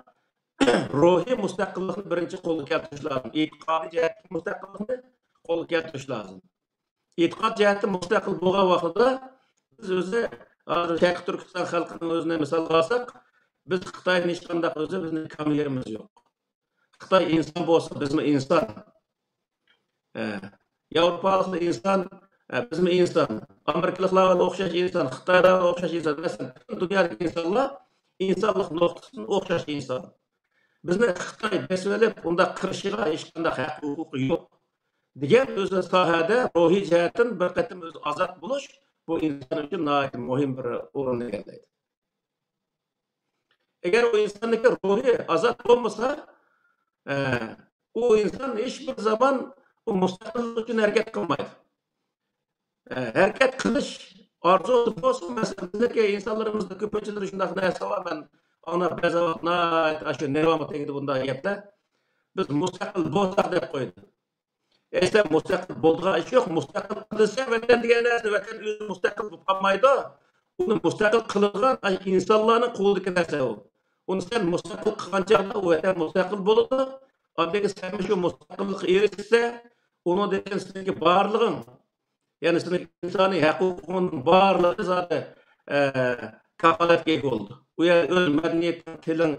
روھىي مۇستەقىللىقنى بىرىنچى قولغا كەلتۈرۈش لازىم. ئېتىقادىي جەھەتتىكى مۇستەقىللىقنى قولغا كەلتۈرۈش لازىم. ئېتىقاد جەھەتتە مۇستەقىل بولغان ۋاقتىدا بىز ئۆزى ھازىر شەرقىي تۈركىستان خەلقىنىڭ ئۆزىنى مىسالغا ئالساق، بىز خىتايدىن ھېچقانداق ئۆزى بىزنىڭ كام يېرىمىز يوق. خىتاي ئىنسان بولسا، بىزمۇ ئىنسان. ئە، ياۋروپالىقلار ئىنسان، ئە، بىزمۇ ئىنسان. ئامېرىكىلىقلارغا ئوخشاش ئىنسان، خىتايلارغا ئوخشاش ئىنسان. مەسىلەن، پۈتۈن دۇنيادىكى ئىنسانلار ئىنسانلىق نۇقتىسىدىن ئوخشاش ئىنسان. بىزنى خىتاي بېسىۋېلىپ، ئۇنداق قىرىشىغا ھېچقانداق ھەق ھوقۇقى يوق دېگەن ئۆزى ساھەدە روھىي جەھەتتىن بىر قېتىم ئۆزى ئازاد بولۇش، بۇ ئىنسان ئۈچۈن ناھايىتى مۇھىم بىر ئورۇن ئىگىلەيدۇ. ئەگەر ئۇ ئىنساننىڭكى روھى ئازاد بولمىسا، ئە، ئۇ ئىنسان ھېچ بىر زامان ئۇ مۇستەقىللىق ئۈچۈن ھەرىكەت قىلمايدۇ. ئە، ھەرىكەت قىلىش ئارزۇسى بولسىمۇ، مەسىلەن، بىزنىڭكى ئىنسانلىرىمىزدا كۆپىنچىلىرى شۇنداق نەرسە بار، مەن ئاڭلاپ بەزى ۋاقىت ناھايىتى ئاشۇ نېرۋامغا تېگىدۇ بۇنداق گەپلەر. بىز مۇستەقىل بولساق دەپ قويىدۇ. ئەسلى مۇستەقىل بولىدىغان ئىش يوق. مۇستەقىل قىلسا ۋەتەن دېگەن نەرسە، ۋەتەن ئۆزى مۇستەقىل بولۇپ قالمايدۇ. ئۇنى مۇستەقىل قىلىدىغان ئاشۇ ئىنسانلارنىڭ قولىدىكى نەرسە ئۇ. ئۇنى سەن مۇستەقىل قىلغان چاغدا ئۇ ۋەتەن مۇستەقىل بولىدۇ. ئاندىن كېيىن سەن شۇ مۇستەقىللىققا ئېرىشسە، ئۇنىڭدىن كېيىن سېنىڭكى بارلىقىڭ، يەنى سېنىڭ ئىنسانىي ھەق ھوقۇقۇڭنىڭ بارلىقى زادى، ئە، كاپالەتكە ئىگە بولىدۇ. ئۇ يەردە ئۆز مەدەنىيىتىڭ، تىلىڭ،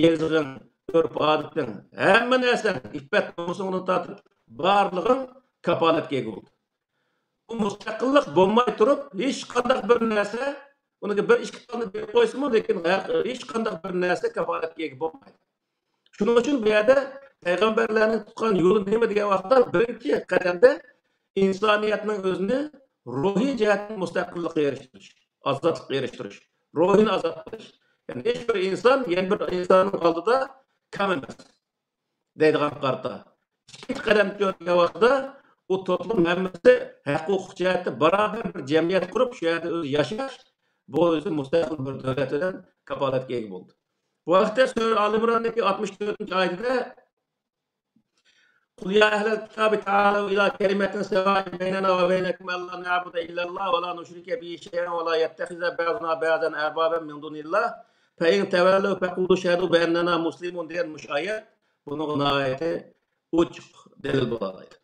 يېزىقىڭ، ئۆرپ-ئادىتىڭ، ھەممە نەرسەڭ، ئىپپەت-نومۇسۇڭدىن تارتىپ بارلىقىڭ كاپالەتكە ئىگە بولىدۇ. بۇ مۇستەقىللىق بولماي تۇرۇپ، ھېچقانداق بىر نەرسە، ئۇنىڭغا بىر ئىككى تالنى بېرىپ قويسىمۇ، لېكىن ھەر، ھېچقانداق بىر نەرسە كاپالەتكە ئىگە بولمايدۇ. شۇنىڭ ئۈچۈن بۇ يەردە پەيغەمبەرلەرنىڭ تۇتقان يولى نېمە دېگەن ۋاقىتتا، بىرىنچى قەدەمدە ئىنسانىيەتنىڭ ئۆزىنى روھىي جەھەتتىن مۇستەقىللىققا ئېرىشتۈرۈش، ئازادلىققا ئېرىشتۈرۈش، روھىنى ئازاد قىلىش. يەنى ھېچ بىر ئىنسان يەنە بىر ئىنساننىڭ ئالدىدا كام ئەمەس دەيدىغان قارىتا. ئىككىنچى قەدەم دېگەن ۋاقىتتا ئۇ توپلۇم ھەممىسى ھەق ھوقۇق جەھەتتە باراۋەر بىر جەمئىيەت قۇرۇپ، شۇ يەردە ئۆزى ياشاش، بۇ ئۆزى مۇستەقىل بىر دۆلەت بىلەن كاپالەتكە ئىگە بولدى. بۇ ھەقتە سۈرە ئال ئىمراندىكى ئاتمىش تۆتىنچى ئايىتىدە، قل يا أهل الكتاب تعالوا إلى كلمة سواء بيننا وبينكم ألا نعبد إلا الله ولا نشرك به شيئا ولا يتخذ بعضنا بعضا أربابا من دون الله فإن تولوا فقولوا اشهدوا بأننا مسلمون دېگەن مۇشۇ ئايەت بۇنىڭغا ناھايىتى ئوچۇق دەلىل بولالايدۇ.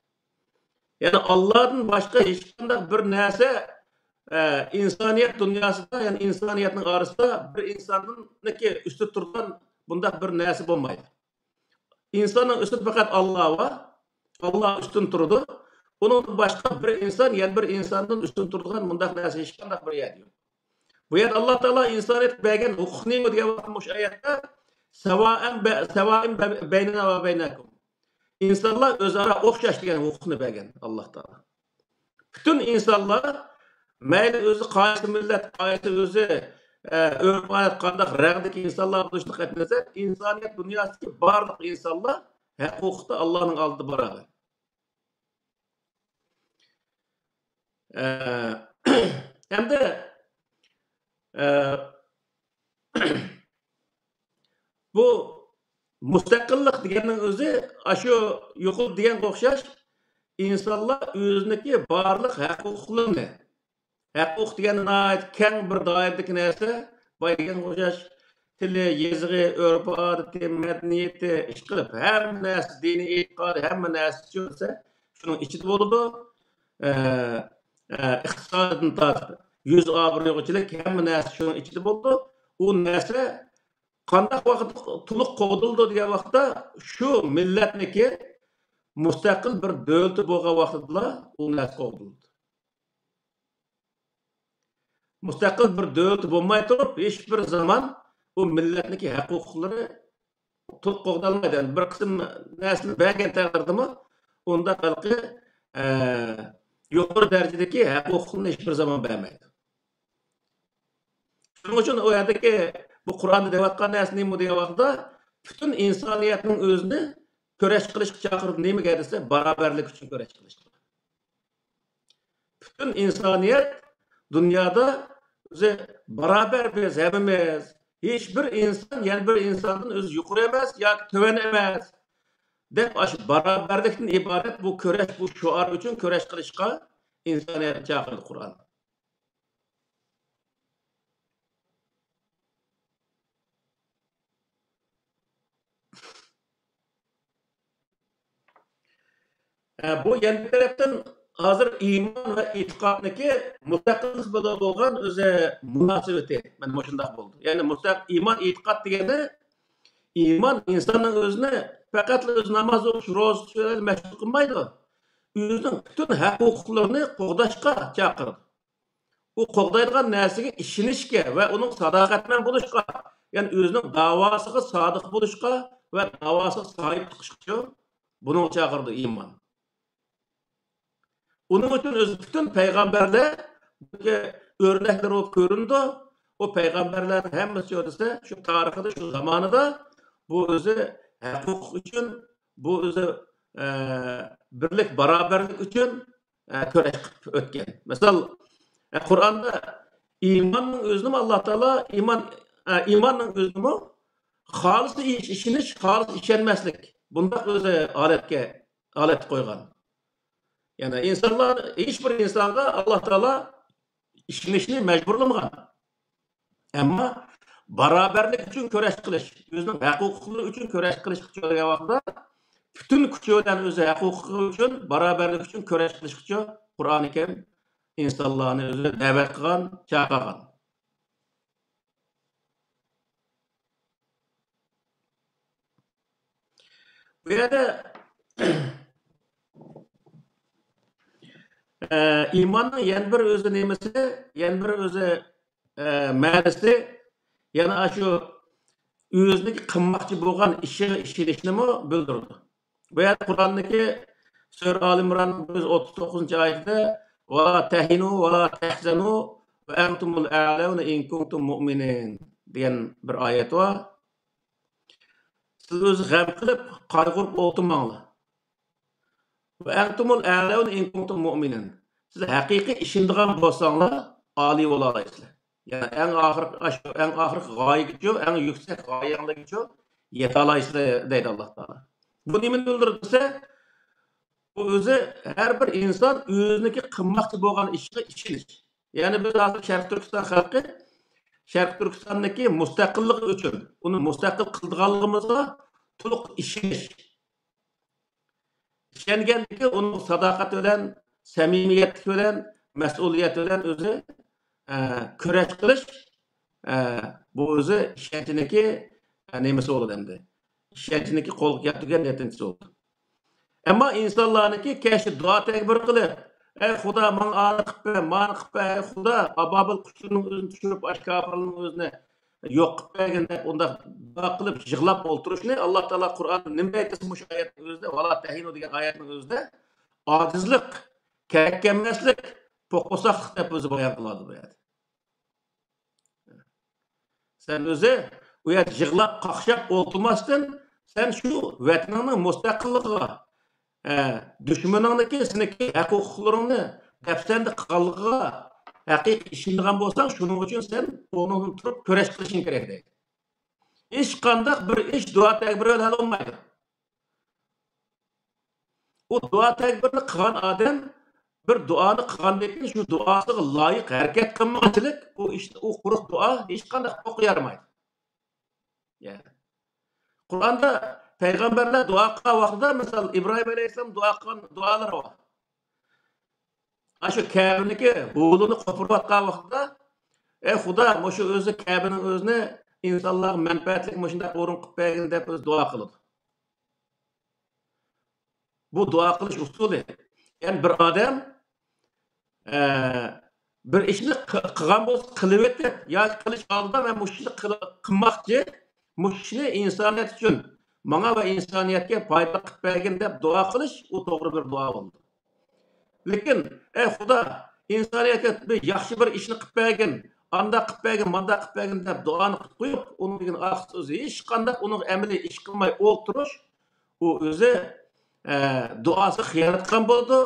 يەنى ئاللادىن باشقا ھېچقانداق بىر نەرسە، ئە، ئىنسانىيەت دۇنياسىدا، يەنى ئىنسانىيەتنىڭ ئارىسىدا بىر ئىنساندىنكى ئۈستۈن تۇرىدىغان بۇنداق بىر نەرسە بولمايدۇ. ئىنساننىڭ ئۈستىدە پەقەت ئاللا بار. ئاللا ئۈستۈن تۇرىدۇ. ئۇنىڭدىن باشقا بىر ئىنسان يەنە بىر ئىنساندىن ئۈستۈن تۇرىدىغان مۇنداق نەرسە ھېچقانداق بىر يەردە يوق. بۇ يەردە ئاللا تائالا ئىنسانىيەتكە بەرگەن ھوقۇق نېمە دېگەن ۋاقىتتا مۇشۇ ئايەتتە سەۋائەن بە-، سەۋائىن بە-، بەينەنا ۋە بەينەكۇم. ئىنسانلار ئۆزئارا ئوخشاش دېگەن ھوقۇقنى بەرگەن ئاللا تائالا. پۈتۈن ئىنسانلار، مەيلى ئۆزى قايسى مىللەت، قايسى ئۆزى، ئە، ئۆرپ-ئادەت، قانداق رەڭدىكى ئىنسانلار بولۇشىدىن قەتئىينەزەر، ئىنسانىيەت دۇنياسىدىكى بارلىق ئىنسانلار ھەق-ھوقۇقتا ئاللانىڭ ئالدىدا باراۋەر. ئە، ئەمدى، ئە، بۇ مۇستەقىللىق دېگەننىڭ ئۆزى، ئاشۇ يۇقىرىدا دېگەنگە ئوخشاش، ئىنسانلار ئۆزىنىڭكى بارلىق ھەق-ھوقۇقلىرىنى، ھەق-ھوقۇق دېگەن ناھايىتى كەڭ بىر دائىرىدىكى نەرسە، بايا دېگەنگە ئوخشاش، تىلى، يېزىقى، ئۆرپ-ئادىتى، مەدەنىيىتى، ئىشقىلىپ، ھەممە نەرسە، دىنىي ئېتىقادى، ھەممە نەرسە چۈشۈرسە، شۇنىڭ ئىچىدە بولىدۇ. ئە، ئە، ئىقتىسادىدىن تارتىپ، يۈز ئابرۇيغىچىلىك ھەممە نەرسە شۇنىڭ ئىچىدە بولىدۇ. ئۇ نەرسە قانداق ۋاقىتتا تولۇق قوغدىلىدۇ دېگەن ۋاقىتتا، شۇ مىللەتنىڭكى مۇستەقىل بىر دۆلىتى بولغان ۋاقتىدىلا ئۇ نەرسە قوغدىلىدۇ. مۇستەقىل بىر دۆلىتى بولماي تۇرۇپ، ھېچ بىر زامان ئۇ مىللەتنىڭكى ھەق-ھوقۇقلىرى تولۇق قوغدالمايدۇ. يەنى بىر قىسىم نەرسىنى بەرگەن تەقدىردىمۇ، ئۇنداق ھېلىقى، ئە، يۇقىرى دەرىجىدىكى ھەق-ھوقۇقنى ھېچ بىر زامان بەرمەيدۇ. شۇنىڭ ئۈچۈن ئۇ يەردىكى بۇ قۇرئاندا دەۋاتقان نەرسە نېمە دېگەن ۋاقىتتا، پۈتۈن ئىنسانىيەتنىڭ ئۆزىنى كۈرەش قىلىشقا چاقىرىدۇ. نېمىگە دېسە، باراۋەرلىك ئۈچۈن كۈرەش قىلىشقا. پۈتۈن ئىنسانىيەت دۇنيادا ئۆزى باراۋەر بىز ھەممىمىز. ھېچ بىر ئىنسان يەنە بىر ئىنساندىن ئۆزى يۇقىرى ئەمەس ياكى تۆۋەن ئەمەس، دەپ ئاشۇ باراۋەرلىكتىن ئىبارەت بۇ كۈرەش، بۇ شوئار ئۈچۈن كۈرەش قىلىشقا ئىنسانىيەتنى چاقىرىدۇ قۇرئان. ئە، بۇ يەنە بىر تەرەپتىن ھازىر ئىمان ۋە ئېتىقادنىڭكى مۇستەقىللىق بىلەن بولغان ئۆزى مۇناسىۋىتى مانا مۇشۇنداق بولدى. يەنى مۇستەق-، ئىمان، ئېتىقاد دېگەندە ئىمان ئىنساننىڭ ئۆزىنى پەقەتلا ئۆزى ناماز ئوقۇش، روزا تۇتۇش بىلەن مەشغۇل قىلمايدۇ. ئۆزىنىڭ پۈتۈن ھەق-ھوقۇقلىرىنى قوغداشقا چاقىرىدۇ. ئۇ قوغدايدىغان نەرسىگە ئىشىنىشكە ۋە ئۇنىڭ ساداقەتمەن بولۇشقا، يەنى ئۆزىنىڭ داۋاسىغا سادىق بولۇشقا ۋە داۋاسىغا ساھىب چىقىشقىچۇ بۇنىڭغا چاقىرىدۇ ئىمان. ئۇنىڭ ئۈچۈن ئۆزى پۈتۈن پەيغەمبەرلەر ئۆرنەكلەر بولۇپ كۆرۈنىدۇ. ئۇ پەيغەمبەرلەرنىڭ ھەممىسى شۇ دېسە، شۇ تارىخىدا، شۇ زامانىدا بۇ ئۆزى ھەق-ھوقۇق ئۈچۈن، بۇ ئۆزى، ئە، بىرلىك، باراۋەرلىك ئۈچۈن ئە، كۈرەش قىلىپ ئۆتكەن. مىسال، ئە، قۇرئاندا ئىماننىڭ ئۆزىنىمۇ ئاللا تائالا ئىمان، ئە، ئىماننىڭ ئۆزىنىمۇ خالىس ئىش-، ئىشىنىش، خالىس ئىشەنمەسلىك، بۇنداق ئۆزى ھالەتكە، ھالەتكە قويغان. يەنى ئىنسانلار، ھېچ بىر ئىنسانغا ئاللا تائالا ئىشىنىشنى مەجبۇرلىمىغان. ئەمما باراۋەرلىك ئۈچۈن كۈرەش قىلىش، ئۆزىنىڭ ھەق-ھوقۇقلىرى ئۈچۈن كۈرەش قىلىشقىچۇ دېگەن ۋاقتىدا، پۈتۈن كۈچى بىلەن ئۆزى ھەق-ھوقۇقى ئۈچۈن، باراۋەرلىك ئۈچۈن كۈرەش قىلىشقىچۇ قۇرئانى كەرىم ئىنسانلارنى ئۆزى دەۋەت قىلغان، چاقىرغان. بۇ يەردە، ئە، ئىماننىڭ يەنە بىر ئۆزى نېمىسى، يەنە بىر ئۆزى، ئە، مەنىسى، يەنە ئاشۇ ئۆزىنىڭ قىلماقچى بولغان ئىشىغا ئىشىنىشنىمۇ بىلدۈرىدۇ. بۇ يەردە قۇرئاندىكى سۈرە ئال ئىمران بىر يۈز ئوتتۇز توققۇزىنچى ئايىتىدە، «ۋە لا تەھىنۇ ۋە لا تەھزەنۇ ۋە ئەنتۇمۇل ئەلەۋنە ئىن كۇنتۇم مۇئمىنىن» دېگەن بىر ئايەت بار. سىز ئۆزى غەم قىلىپ، قايغۇرۇپ ئولتۇرماڭلار. «ۋە ئەنتۇمۇل ئەلەۋنە ئىن كۇنتۇم مۇئمىنىن». سىز ھەقىقىي ئىشىنىدىغان بولساڭلار، ئالىي بولالايسىلەر. يەنى ئەڭ ئاخىرقى، ئاشۇ ئەڭ ئاخىرقى غايىگىچۇ، ئەڭ يۈكسەك غايەڭلىگىچۇ يېتەلەيسىلەر دەيدۇ ئاللا تائالا. بۇ نېمىنى بىلدۈرىدۇ دېسە، بۇ ئۆزى ھەر بىر ئىنسان ئۆزىنىڭكى قىلماقچى بولغان ئىشىغا ئىشىنىش. يەنى بىز ھازىر شەرقىي تۈركىستان خەلقى شەرقىي تۈركىستاندىكى مۇستەقىللىقى ئۈچۈن، ئۇنى مۇستەقىل قىلىدىغانلىقىمىزغا تولۇق ئىشىنىش. ئىشەنگەندىكى ئۇنىڭ ساداقەت بىلەن، سەمىمىيەتلىك بىلەن، مەسئۇلىيەت بىلەن ئۆزى، ئە، كۈرەش قىلىش، ئە، بۇ ئۆزى ئىشەنچنىڭكى، ئە، نېمىسى بولىدۇ ئەمدى؟ ئىشەنچنىڭكى قولغا كەلتۈرگەن نەتىجىسى بولىدۇ. ئەمما ئىنسانلارنىڭكى كەچتە دۇئا تەكبىر قىلىپ، ئەي خۇدا، ماڭا ئانى قىلىپ بەر، مانى قىلىپ بەر، ئەي خۇدا، ئابابىل قۇشلىرىنىڭ ئۆزىنى چۈشۈرۈپ، ئاشۇ كاپىرلارنىڭ ئۆزىنى يوق قىلىپ بەرگىن دەپ ئۇنداق دۇئا قىلىپ يىغلاپ ئولتۇرۇشنى ئاللا تائالا قۇرئاندا نېمە دەيدۇ دېسە، مۇشۇ ئايەتنىڭ ئۆزىدە، ۋالا تەھىنۇ دېگەن ئايەتنىڭ ئۆزىدە ئاجىزلىق، كېرەك كەلمەسلىك، پوققۇساقلىق دەپ ئۆزى بايان قىلىۋاتىدۇ بۇ يەردە. سەن ئۆزى ئۇ يەردە يىغلاپ قاقشاپ ئولتۇرماستىن، سەن شۇ ۋەتىنىڭنىڭ مۇستەقىللىقىغا، ئە، دۈشمىنىڭنىڭكى سېنىڭكى ھەق ھوقۇقلىرىڭنى دەپسەندە قىلغانلىقىغا ھەقىقىي ئىشىنىدىغان بولساڭ، شۇنىڭ ئۈچۈن سەن ئورنۇڭدىن تۇرۇپ كۈرەش قىلىشىڭ كېرەك دەيدۇ. ھېچقانداق بىر ئىش دۇئا تەكبىرى بىلەن ھەل بولمايدۇ. ئۇ دۇئا تەكبىرنى قىلغان ئادەم بىر دۇئانى قىلغاندىن كېيىن شۇ دۇئاسىغا لايىق ھەرىكەت قىلمىغۇچىلىك ئۇ ئىشتا، ئۇ قۇرۇق دۇئا ھېچقانداق پوققا يارىمايدۇ. يەنى قۇرئاندا پەيغەمبەرلەر دۇئا قىلغان ۋاقتىدا، مىسال، ئىبراھىم ئەلەيھىسسالام دۇئا قىلغان دۇئالىرى بار. ئاشۇ كەبىنىڭكى ھولىنى قوپۇرۇۋاتقان ۋاقتىدا، ئەي خۇدا، مۇشۇ ئۆزى كەبىنىڭ ئۆزىنى ئىنسانلارغا مەنپەئەتلىك مۇشۇنداق ئورۇن قىلىپ بەرگىن دەپ ئۆزى دۇئا قىلىدۇ. بۇ دۇئا قىلىش ئۇسۇلى. يەنى بىر ئادەم، ئە، بىر ئىشنى قى-، قىلغان بولسا، قىلىۋېتىپ ياكى قىلىش ئالدىدا مەن مۇشۇ ئىشنى قىل-، قىلماقچى، مۇشۇ ئىشنى ئىنسانىيەت ئۈچۈن، ماڭا ۋە ئىنسانىيەتكە پايدىلىق قىلىپ بەرگىن دەپ دۇئا قىلىش، ئۇ توغرا بىر دۇئا بولىدۇ. لېكىن، ئەي خۇدا، ئىنسانىيەتكە بىر ياخشى بىر ئىشنى قىلىپ بەرگىن، ئانداق قىلىپ بەرگىن، مانداق قىلىپ بەرگىن دەپ دۇئانى قىلىپ قويۇپ، ئۇنىڭ دېگەن ئارقىسىدا ئۆزى ھېچقانداق ئۇنىڭ ئەمەلىي ئىش قىلماي ئولتۇرۇش، ئۇ ئۆزى، ئە، دۇئاسىغا خىيانەت قىلغان بولىدۇ.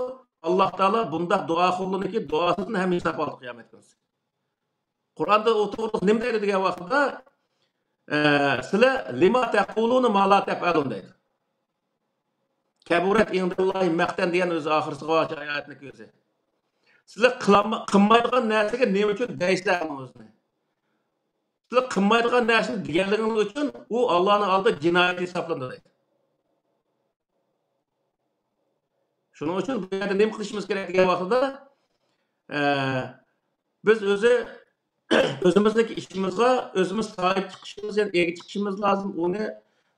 ئاللا تائالا بۇنداق دۇئاخورلارنىڭكى دۇئاسىدىن ھەم ھېساب ئالىدۇ قىيامەت كۈنى. قۇرئاندا ئۇ توغرىلىق نېمە دەيدۇ دېگەن ۋاقتىدا، ئە، سىلەر لىما تەقۇلۇنە ما لا تەپئەلۇن دەيدۇ. كەبۇرەت ئىندەللاھى مەقتەن دېگەن ئۆزى ئاخىرسىغا ئايەتنىڭ كۆزى. سىلەر قىلالما-، قىلمايدىغان نەرسىگە نېمە ئۈچۈن دەيسىلەر ئۇنىڭ ئۆزىنى؟ سىلەر قىلمايدىغان نەرسىنى دېگەنلىكىڭىز ئۈچۈن ئۇ ئاللانىڭ ئالدىدا جىنايەت ھېسابلىنىدۇ دەيدۇ. شۇنىڭ ئۈچۈن بۇ يەردە نېمە قىلىشىمىز كېرەك دېگەن ۋاقتىدا، ئە، بىز ئۆزى، ئۆزىمىزنىڭكى ئىشىمىزغا ئۆزىمىز ساھىب چىقىشىمىز، يەنى ئىگە چىقىشىمىز لازىم. ئۇنى،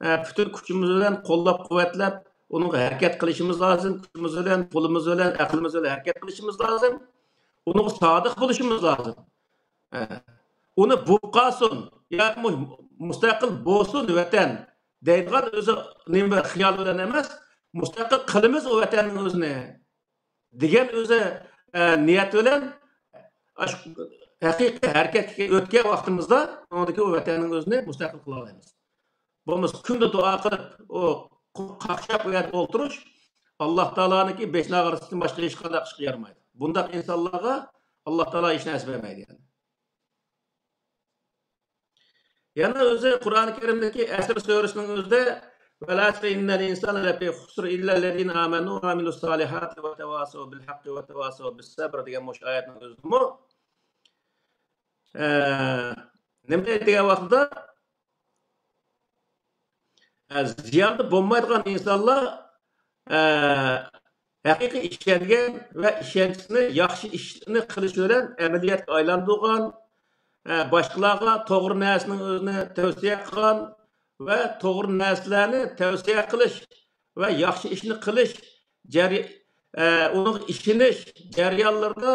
ئە، پۈتۈن كۈچىمىز بىلەن قوللاپ-قۇۋۋەتلەپ، ئۇنىڭغا ھەرىكەت قىلىشىمىز لازىم. كۈچىمىز بىلەن، پۇلىمىز بىلەن، ئەقلىمىز بىلەن ھەرىكەت قىلىشىمىز لازىم. ئۇنىڭغا سادىق بولۇشىمىز لازىم. ئە، ئۇنى بولۇپ قالسۇن ياكى مۇ-، مۇستەقىل بولسۇن ۋەتەن دەيدىغان ئۆزى نېمە بىر خىيال بىلەن ئەمەس، مۇستەقىل قىلىمىز ئۇ ۋەتەننىڭ ئۆزىنى دېگەن ئۆزى، ئە، نىيەت بىلەن ئاشۇ ھەقىقىي ھەرىكەتكە ئۆتكەن ۋاقتىمىزدا ئۇنىڭدىكى ئۇ ۋەتەننىڭ ئۆزىنى مۇستەقىل قىلالايمىز. بولمىسا كۈندە دۇئا قىلىپ، ئۇ قاقشاپ ئۇ يەردە ئولتۇرۇش ئاللا تائالانىڭكى بېشىنى ئاغرىتىشتىن باشقا ھېچقانداق ئىشقا يارىمايدۇ. بۇنداق ئىنسانلارغا ئاللا تائالا ھېچ نەرسە بەرمەيدۇ يەنى. يەنە ئۆزى قۇرئانى كەرىمدىكى ئەسر سۈرىسىنىڭ ئۆزىدە، ۋەل ئەسرى ئىننەل ئىنسانە لەفى خۇسر ئىللەللەزىنە ئامەنۇ ۋە ئامىلۇس سالىھاتى ۋە تەۋاسەۋ بىل ھەققى ۋە تەۋاسەۋ بىس سەبر دېگەن مۇشۇ ئايەتنىڭ ئۆزىدىمۇ، ئە، نېمە دەيدۇ دېگەن ۋاقتىدا، ئە، زىياندا بولمايدىغان ئىنسانلار، ئە، ھەقىقىي ئىشەنگەن ۋە ئىشەنچىسىنى ياخشى ئىشنى قىلىش بىلەن ئەمەلىيەتكە ئايلاندۇرغان، ئە، باشقىلارغا توغرا نەرسىنىڭ ئۆزىنى تەۋسىيە قىلغان ۋە توغرا نەرسىلەرنى تەۋسىيە قىلىش ۋە ياخشى ئىشنى قىلىش جەري-، ئە، ئۇنىڭغا ئىشىنىش جەريانلىرىدا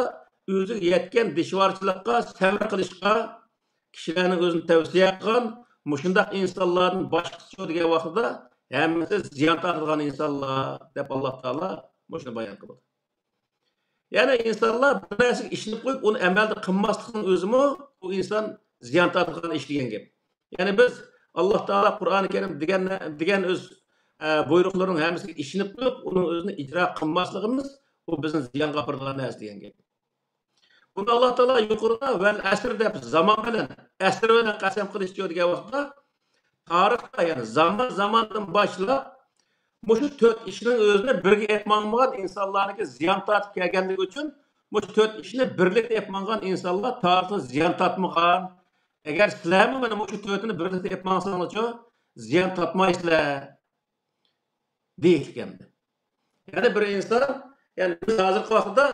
ئۆزىگە يەتكەن دىشۋارچىلىققا سەۋر قىلىشقا كىشىلەرنىڭ ئۆزىنى تەۋسىيە قىلغان مۇشۇنداق ئىنسانلاردىن باشقىچۇ دېگەن ۋاقتىدا ھەممىسى زىيان تارتىدىغان ئىنسانلار دەپ ئاللا تائالا مۇشۇنى بايان قىلىدۇ. يەنى ئىنسانلار بىر نەرسىگە ئىشىنىپ قويۇپ، ئۇنى ئەمەلدە قىلماسلىقنىڭ ئۆزىمۇ ئۇ ئىنسان زىيان تارتىدىغان ئىش دېگەن گەپ. يەنى بىز ئاللا تائالا قۇرئانى كەرىم دېگەن، دېگەن ئۆز، ئە، بۇيرۇقلىرىنىڭ ھەممىسىگە ئىشىنىپ قويۇپ، ئۇنىڭ ئۆزىنى ئىجرا قىلماسلىقىمىز ئۇ بىزنى زىيانغا ئاپىرىدىغان نەرسە دېگەن گەپ. بۇنى ئاللا تائالا يۇقىرىدا ۋەل ئەسر دەپ زامان بىلەن، ئەسىر بىلەن قەسەم قىلىشتۇر دېگەن ۋاقىتتا، تارىختا، يەنى زامان زاماندىن باشلاپ مۇشۇ تۆت ئىشنىڭ ئۆزىنى بىرگە ئېلىپ ماڭمىغان ئىنسانلارنىڭكى زىيان تارتىپ كەلگەنلىكى ئۈچۈن، مۇشۇ تۆت ئىشنى بىرلىكتە ئېلىپ ماڭغان ئىنسانلار تارىختا زىيان تارتمىغان. ئەگەر سىلەرمۇ مانا مۇشۇ تۆتىنى بىرلىكتە ئېلىپ ماڭساڭلارچۇ، زىيان تارتمايسىلەر، دېيىلگەن. يەنى بىر ئىنسان، يەنى بىز ھازىرقى ۋاقىتتا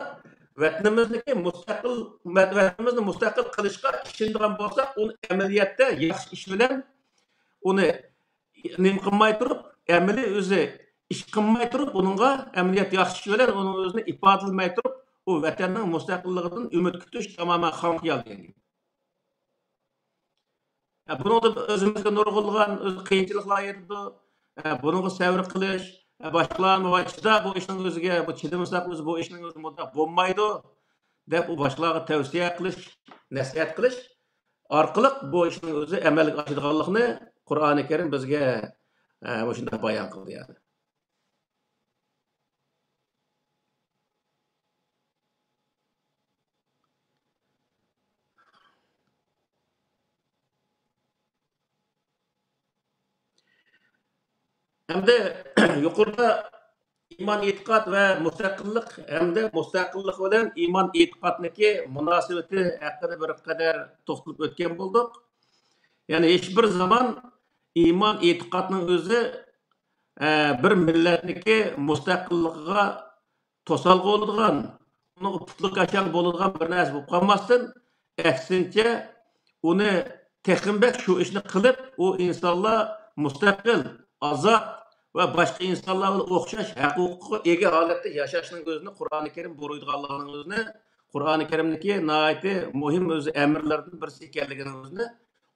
ۋەتىنىمىزنىڭكى مۇستەقىل، ۋەتىنىمىزنى مۇستەقىل قىلىشقا ئىشىنىدىغان بولساق، ئۇنى ئەمەلىيەتتە ياخشى ئىش بىلەن ئۇنى نېمە قىلماي تۇرۇپ، ئەمەلىي ئۆزى ئىش قىلماي تۇرۇپ، ئۇنىڭغا ئەمەلىيەت ياخشى ئىش بىلەن ئۇنىڭ ئۆزىنى ئىپادىلىمەي تۇرۇپ، ئۇ ۋەتەننىڭ مۇستەقىللىقىدىن ئۈمىد كۈتۈش تامامەن خام خىيال دېگەن گەپ. ھە، بۇنىڭدا ئۆزىمىزگە نۇرغۇنلىغان ئۆز قىيىنچىلىقلار يېتىدۇ. ھە، بۇنىڭغا سەۋر قىلىش، ھە، باشقىلارمۇ ۋاي چىدا بۇ ئىشنىڭ ئۆزىگە، بۇ چىدىمىساق بىز بۇ ئىشنىڭ ئۆزى مۇنداق بولمايدۇ، دەپ ئۇ باشقىلارغا تەۋسىيە قىلىش، نەسىھەت قىلىش ئارقىلىق بۇ ئىشنىڭ ئۆزى ئەمەلگە ئاشىدىغانلىقىنى قۇرئانى كەرىم بىزگە، ھە، مۇشۇنداق بايان قىلدى يەنى. ھەمدە يۇقىرىدا ئىمان ئېتىقاد ۋە مۇستەقىللىق ھەمدە مۇستەقىللىق بىلەن ئىمان ئېتىقادنىڭكى مۇناسىۋىتى ھەققىدە بىر قەدەر توختىلىپ ئۆتكەن بولدۇق. يەنى ھېچبىر زامان ئىمان ئېتىقادنىڭ ئۆزى، ئە، بىر مىللەتنىڭكى مۇستەقىللىقىغا توسالغۇ بولىدىغان، ئۇنىڭغا پۇتلىكاشاڭ بولىدىغان بىر نەرسە بولۇپ قالماستىن، ئەكسىنچە، ئۇنى تېخىمۇ بەك شۇ ئىشنى قىلىپ، ئۇ ئىنسانلار مۇستەقىل، ئازاد ۋە باشقا ئىنسانلار بىلەن ئوخشاش ھەق-ھوقۇققا ئىگە ھالەتتە ياشاشنىڭ ئۆزىنى قۇرئانى كەرىم بۇيرۇيدىغانلىقىنىڭ ئۆزىنى، قۇرئانى كەرىمدىكى ناھايىتى مۇھىم ئۆزى ئەمىرلەردىن بىرسى ئىكەنلىكىنىڭ ئۆزىنى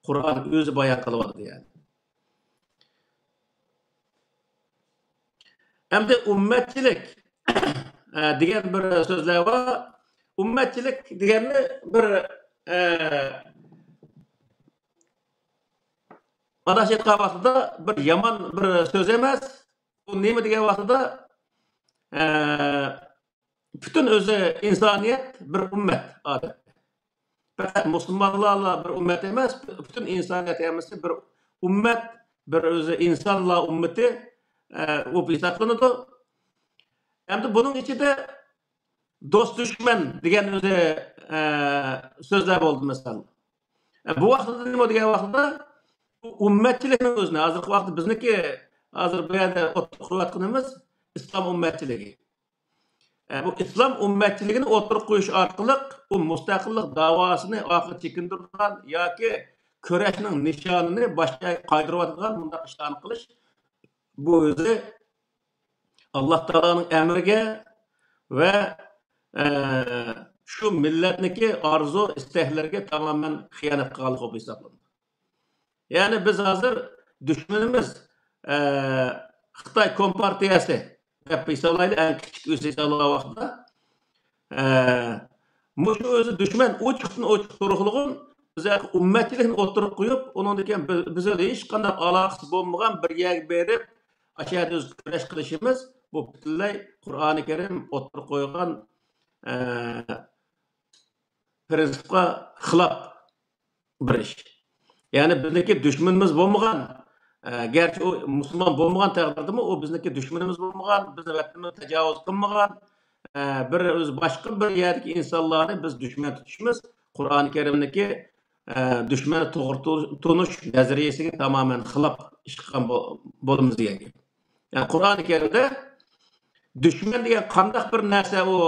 قۇرئان ئۆزى بايان قىلىۋاتىدۇ، يەنى. ئەمدى ئۈممەتچىلىك، ئە، دېگەن بىر سۆزلەر بار. ئۈممەتچىلىك دېگەننى بىر، ئە، ئاداش ئېيتقان ۋاقتىدا بىر يامان بىر سۆز ئەمەس. بۇ نېمە دېگەن ۋاقتىدا، ئە، پۈتۈن ئۆزى ئىنسانىيەت بىر ئۈممەت ئادەتتە. پەقەت مۇسۇلمانلارلا بىر ئۈممەت ئەمەس، پۈتۈن ئىنسانىيەت ھەممىسى بىر ئۈممەت، بىر ئۆزى ئىنسانلار ئۈممىتى، ئە، بولۇپ ھېسابلىنىدۇ. ئەمدى بۇنىڭ ئىچىدە دوست دۈشمەن دېگەن ئۆزى، ئە، سۆزلەر بولدى مىسال. ئە، بۇ ۋاقىتتا نېمە دېگەن ۋاقىتتا بۇ ئۈممەتچىلىكنىڭ ئۆزىنى، ھازىرقى ۋاقىتتا بىزنىڭكى ھازىر بۇ يەردە ئوتتۇرىغا قويۇۋاتقىنىمىز ئىسلام ئۈممەتچىلىكى. ئە، بۇ ئىسلام ئۈممەتچىلىكىنى ئوتتۇرىغا قويۇش ئارقىلىق ئۇ مۇستەقىللىق داۋاسىنى ئارقىغا چېكىندۈرىدىغان ياكى كۈرەشنىڭ نىشانىنى باشقا يەرگە قايتۇرۇۋاتىدىغان مۇنداق ئىشلارنى قىلىش، بۇ ئۆزى ئاللا تائالانىڭ ئەمرىگە ۋە، ئە، شۇ مىللەتنىڭكى ئارزۇ ئىستەكلىرىگە تامامەن خىيانەت قىلغانلىق بولۇپ ھېسابلىنىدۇ. يەنى بىز ھازىر دۈشمىنىمىز، ئە، خىتاي كومپارتىيەسى دەپ ھېسابلايلى، ئەڭ كىچىك ئۆسۈش ھېسابلىغان ۋاقتىدا. ئە، مۇشۇ ئۆزى دۈشمەن ئوچۇقتىن ئوچۇق تۇرۇقلۇقۇن بىز ئۈممەتچىلىكنى ئوتتۇرىغا قويۇپ، ئۇنىڭدىن كېيىن بىز، بىز بىلەن ھېچقانداق ئالاقىسى بولمىغان بىر يەرگە بېرىپ، ئاشۇ يەردە ئۆزى كۈرەش قىلىشىمىز، بۇ پۈتۈنلەي قۇرئانى كەرىم ئوتتۇرىغا قويغان، ئە، پىرىنسىپقا خىلاپ بىر ئىش. يەنى بىزنىڭكى دۈشمىنىمىز بولمىغان، ئە، گەرچە ئۇ مۇسۇلمان بولمىغان تەقدىردىمۇ، ئۇ بىزنىڭكى دۈشمىنىمىز بولمىغان، بىزنىڭ ۋەتىنىمىزگە تاجاۋۇز قىلمىغان، ئە، بىر ئۆزى باشقا بىر يەردىكى ئىنسانلارنى بىز دۈشمەن تۇتۇشىمىز قۇرئانى كەرىمدىكى، ئە، دۈشمەننى توغرا تو-، تونۇش نەزەرىيەسىگە تامامەن خىلاپ ئىش قىلغان بو-، بولىمىز دېگەن گەپ. يەنى قۇرئانى كەرىمدە دۈشمەن دېگەن قانداق بىر نەرسە ئۇ؟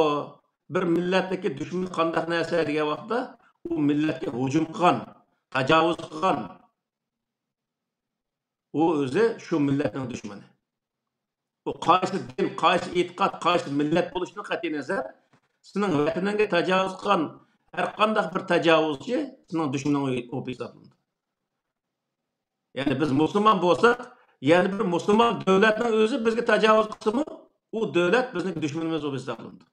بىر مىللەتتىكى دۈشمىنى قانداق نەرسە دېگەن ۋاقىتتا، ئۇ مىللەتكە ھۇجۇم قىلغان، تاجاۋۇز قىلغان، ئۇ ئۆزى شۇ مىللەتنىڭ دۈشمىنى. ئۇ قايسى دىن، قايسى ئېتىقاد، قايسى مىللەت بولۇشىدىن قەتئىينەزەر، سېنىڭ ۋەتىنىڭگە تاجاۋۇز قىلغان ھەر قانداق بىر تاجاۋۇزچى سېنىڭ دۈشمىنىڭ بولۇپ ھېسابلىنىدۇ. يەنى بىز مۇسۇلمان بولساق، يەنە بىر مۇسۇلمان دۆلەتنىڭ ئۆزى بىزگە تاجاۋۇز قىلسىمۇ، ئۇ دۆلەت بىزنىڭ دۈشمىنىمىز بولۇپ ھېسابلىنىدۇ.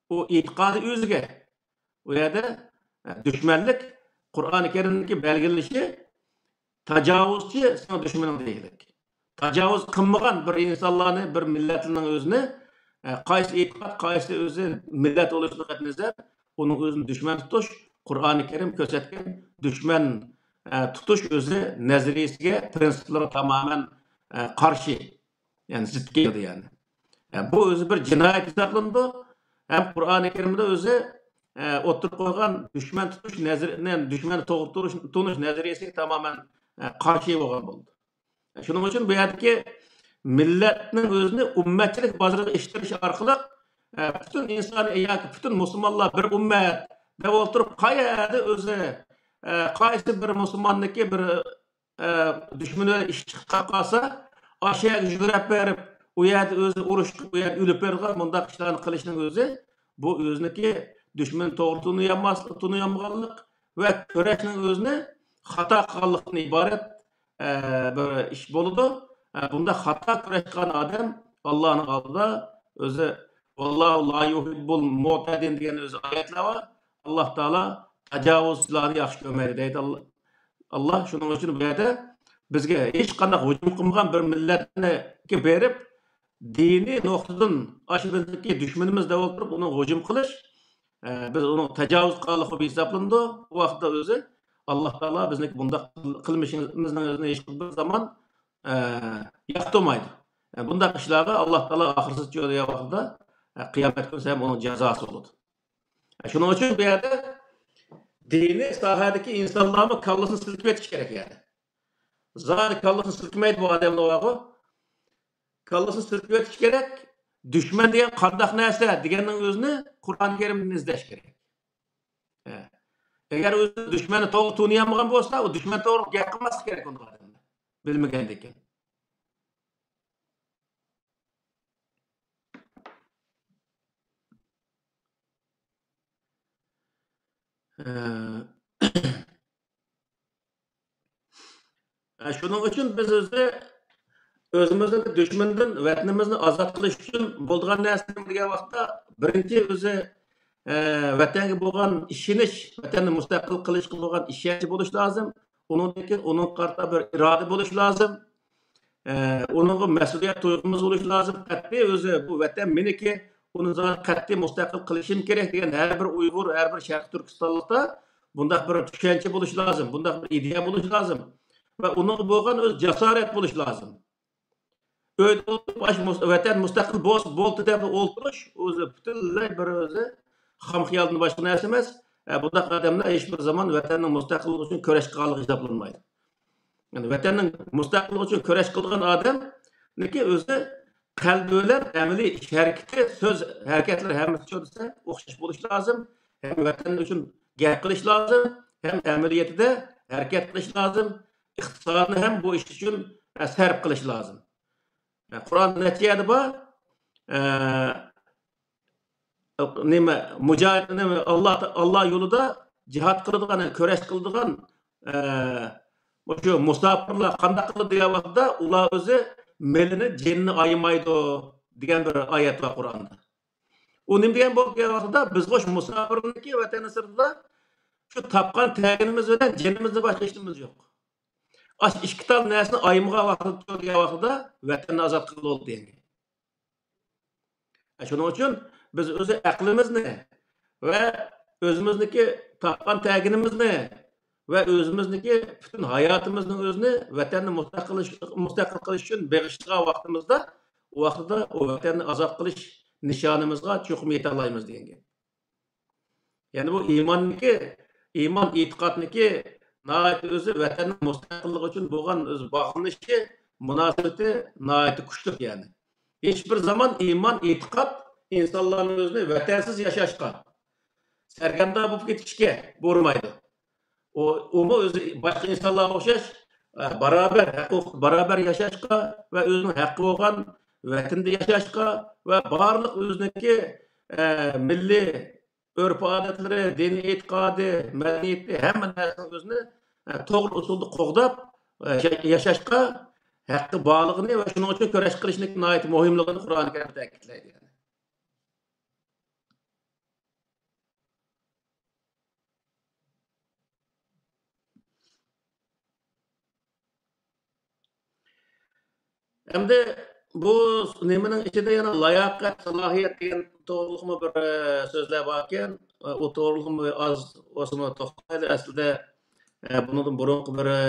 ئۇ ئېتىقادى ئۆزىگە. ئۇ يەردە، ئە، دۈشمەنلىك قۇرئانى كەرىمدىكى بەلگىلىشى تاجاۋۇزچى سېنىڭ دۈشمىنىڭ دېگۈدەك. تاجاۋۇز قىلمىغان بىر ئىنسانلارنى، بىر مىللەتنىڭ ئۆزىنى، ئە، قايسى ئېتىقاد، قايسى ئۆزى مىللەت بولۇشىدىن قەتئىينەزەر، ئۇنىڭ ئۆزىنى دۈشمەن تۇتۇش، قۇرئانى كەرىم كۆرسەتكەن دۈشمەن، ئە، تۇتۇش ئۆزى نەزەرىيىسىگە، پىرىنسىپلىرىغا تامامەن، ئە، قارشى، يەنى زىت كېلىدۇ، يەنى. ئە، بۇ ئۆزى بىر جىنايەت ھېسابلىنىدۇ. ھەم قۇرئانى كەرىمدە ئۆزى، ئە، ئوتتۇرىغا قويغان دۈشمەن تۇتۇش نەزىرى، دۈشمەننى توغرا تۇرۇش، تونۇش نەزەرىيەسىگە تامامەن، ئە، قارشى بولغان بولىدۇ. شۇنىڭ ئۈچۈن بۇ يەردىكى مىللەتنىڭ ئۆزىنى ئۈممەتچىلىك بازىرىغا ئىشتىرىش ئارقىلىق، ئە، پۈتۈن ئىنسان ياكى پۈتۈن مۇسۇلمانلار بىر ئۈممەت دەپ ئولتۇرۇپ، قەيەردە ئۆزى، ئە، قايسى بىر مۇسۇلماننىڭكى بىر، ئە، دۈشمىنى بىلەن ئىش چىقىپ قالسا، ئاشۇ يەرگە يۈگرەپ بېرىپ، ئۇ يەردە ئۆزى ئۇرۇش قىلىپ، ئۇ يەردە ئۆلۈپ بېرىدىغان مۇنداق ئىشلارنى قىلىشنىڭ ئۆزى، بۇ ئۆزىنىڭكى دۈشمىنى توغرا تونۇيالماسلىق، تونۇيالمىغانلىق ۋە كۈرەشنىڭ ئۆزىنى خاتا قىلغانلىقتىن ئىبارەت، ئە، بىر ئىش بولىدۇ. ئە، بۇنداق خاتا كۈرەش قىلغان ئادەم ئاللانىڭ ئالدىدا ئۆزى، «ۋاللاھۇ لا يۇھىببۇل مۇئتەدىن» دېگەن ئۆزى ئايەتلەر بار. ئاللا تائالا تاجاۋۇزچىلارنى ياخشى كۆرمەيدۇ دەيدۇ ئاللا. ئاللا شۇنىڭ ئۈچۈن بۇ يەردە بىزگە ھېچقانداق ھۇجۇم قىلمىغان بىر مىللەتنىڭكى بېرىپ، دىنىي نۇقتىدىن ئاشۇ بىزنىڭكى دۈشمىنىمىز دەپ ئولتۇرۇپ، ئۇنىڭغا ھۇجۇم قىلىش، ئە، بىز ئۇنىڭ تاجاۋۇز قىلغانلىقى بولۇپ ھېسابلىنىدۇ. ئۇ ۋاقىتتا ئۆزى ئاللا تائالا بىزنىڭكى بۇنداق قىلمىشىمىزنىڭ ئۆزىنى ھېچ بىر زامان، ئە، ياقتۇرمايدۇ. ئە، بۇنداق ئىشلارغا ئاللا تائالا ئاخىرسىز چۆرىگەن ۋاقتىدا، ئە، قىيامەت كۈنى ھەم ئۇنىڭ جازاسى بولىدۇ. ئە، شۇنىڭ ئۈچۈن بۇ يەردە دىنىي ساھەدىكى ئىنسانلارمۇ كاللىسىنى سىلكىۋېتىش كېرەك يەنى. زادى كاللىسىنى سىلكىمەيدۇ بۇ ئادەملەر بارغۇ. كاللىسىنى سىلكىۋېتىش كېرەك. دۈشمەن دېگەن قانداق نەرسە دېگەننىڭ ئۆزىنى قۇرئان كەرىمدىن ئىزدەش كېرەك. ھە. ئەگەر ئۆزى دۈشمەننى توغرا تونۇيالمىغان بولسا، ئۇ دۈشمەن توغرا گەپ قىلماسلىق كېرەك ئۇنداق ئادەملەر. بىلمىگەندىكىن. ئە، شۇنىڭ ئۈچۈن بىز ئۆزى ئۆزىمىزنى دۈشمەندىن، ۋەتىنىمىزنى ئازاد قىلىش ئۈچۈن بولىدىغان نەرسە نېمە دېگەن ۋاقىتتا، بىرىنچى ئۆزى، ئە، ۋەتەنگە بولغان ئىشىنىش، ۋەتەننى مۇستەقىل قىلىشقا بولغان ئىشەنچ بولۇش لازىم. ئۇنىڭدىن كېيىن ئۇنىڭغا قارىتا بىر ئىرادە بولۇش لازىم. ئە، ئۇنىڭغا مەسئۇلىيەت تۇيغۇمىز بولۇشى لازىم. قەتئىي ئۆزى بۇ ۋەتەن مېنىكى، ئۇنى زادى قەتئىي مۇستەقىل قىلىشىم كېرەك دېگەن ھەر بىر ئۇيغۇر، ھەر بىر شەرقىي تۈركىستانلىقتا بۇنداق بىر چۈشەنچە بولۇشى لازىم، بۇنداق بىر ئىدىيە بولۇشى لازىم. ۋە ئۇنىڭغا بولغان ئۆزى جاسارەت بولۇشى لازىم. ئۆيدە ئولتۇرۇپ، ئاشۇ مۇس-، ۋەتەن مۇستەقىل بولسا بولدى دەپ ئولتۇرۇش، ئۆزى پۈتۈنلەي بىر ئۆزى خام خىيالدىن باشقا نەرسە ئەمەس. ئە، بۇنداق ئادەملەر ھېچ بىر زامان ۋەتەننىڭ مۇستەقىللىقى ئۈچۈن كۈرەش قىلغانلىقى ھېسابلانمايدۇ. يەنى ۋەتەننىڭ مۇستەقىللىقى ئۈچۈن كۈرەش قىلىدىغان ئادەمنىڭكى ئۆزى قەلبى بىلەن ئەمەلىي ئىش ھەرىكىتى، سۆز ھەرىكەتلىرى ھەممىسى شۇ دېسە ئوخشاش بولۇشى لازىم. ھەم ۋەتەن ئۈچۈن گەپ قىلىش لازىم، ھەم ئەمەلىيىتىدە ھەرىكەت قىلىش لازىم. ئىقتىسادنى ھەم بۇ ئىش ئۈچۈن، ئە، سەرپ قىلىش لازىم. ئە، قۇرئاندا نەچچە يەردە بار؟ ئە، نېمە، مۇجاھىد، نېمە، ئاللا، ئاللا يولىدا جىھاد قىلىدىغان، كۈرەش قىلىدىغان، ئە، مۇشۇ مۇساپىرلار قانداق قىلىدۇ دېگەن ۋاقىتتا، ئۇلار ئۆزى مېلىنى، جېنىنى ئايىمايدۇ دېگەن بىر ئايەت بار قۇرئاندا. ئۇ نېمە دېگەن بولىدۇ دېگەن ۋاقىتتا، بىز خوش مۇساپىرنىڭكى ۋەتەننىڭ سىرتىدا شۇ تاپقان تەگىنىمىز بىلەن جېنىمىزدىن باشقا ھېچ نېمىمىز يوق. ئاشۇ ئىككى تال نەرسىنى ئايىمىغان ۋاقتىدا، دېگەن ۋاقتىدا ۋەتەننى ئازاد قىلغىلى بولدى دېگەن. شۇنىڭ ئۈچۈن بىز ئۆزى ئەقلىمىزنى ۋە ئۆزىمىزنىڭكى تاپقان تەگىنىمىزنى ۋە ئۆزىمىزنىڭكى پۈتۈن ھاياتىمىزنىڭ ئۆزىنى ۋەتەننى مۇستەقىل، مۇستەقىل قىلىش ئۈچۈن بېغىشلىغان ۋاقتىمىزدا، ئۇ ۋاقتىدا ئۇ ۋەتەننى ئازاد قىلىش نىشانىمىزغا چوقۇم يېتەلايمىز دېگەن گەپ. يەنى بۇ ئىماننىكى، ئىمان ئېتىقادنىكى ناھايىتى ئۆزى ۋەتەننىڭ مۇستەقىللىقى ئۈچۈن بولغان ئۆزى باغلىنىشى، مۇناسىۋىتى ناھايىتى كۈچلۈك يەنى. ھېچ بىر زامان ئىمان ئېتىقاد ئىنسانلارنىڭ ئۆزىنى ۋەتەنسىز ياشاشقا، سەرگەردان بولۇپ كېتىشكە بۇيرۇمايدۇ. ئۇ، ئۇمۇ ئۆزى باشقا ئىنسانلارغا ئوخشاش، ئە، باراۋەر، ھەقۇق باراۋەر ياشاشقا ۋە ئۆزىنىڭ ھەققى بولغان ۋەتىنىدە ياشاشقا ۋە بارلىق ئۆزىنىڭكى، ئە، مىللىي ئۆرپ-ئادەتلىرى، دىنىي ئېتىقادى، مەدەنىيىتى، ھەممە نەرسىنىڭ ئۆزىنى، ئە، توغرا ئۇسۇلدا قوغداپ، ئە، يا-، ياشاشقا ھەققى بارلىقىنى ۋە شۇنىڭ ئۈچۈن كۈرەش قىلىشنىڭ ناھايىتى مۇھىملىقىنى قۇرئان كەرىم تەكىتلەيدۇ، يەنى. ئەمدى بۇ نېمىنىڭ ئىچىدە يەنە لاياقەت، سالاھىيەت دېگەن توغرۇلۇقمۇ بىر، ئە، سۆزلەر باركەن. ئۇ توغرىلىقمۇ ئاز بولسىمۇ توختايلى. ئەسلىدە، ئە، بۇنىڭدىن بۇرۇنقى بىر، ئە،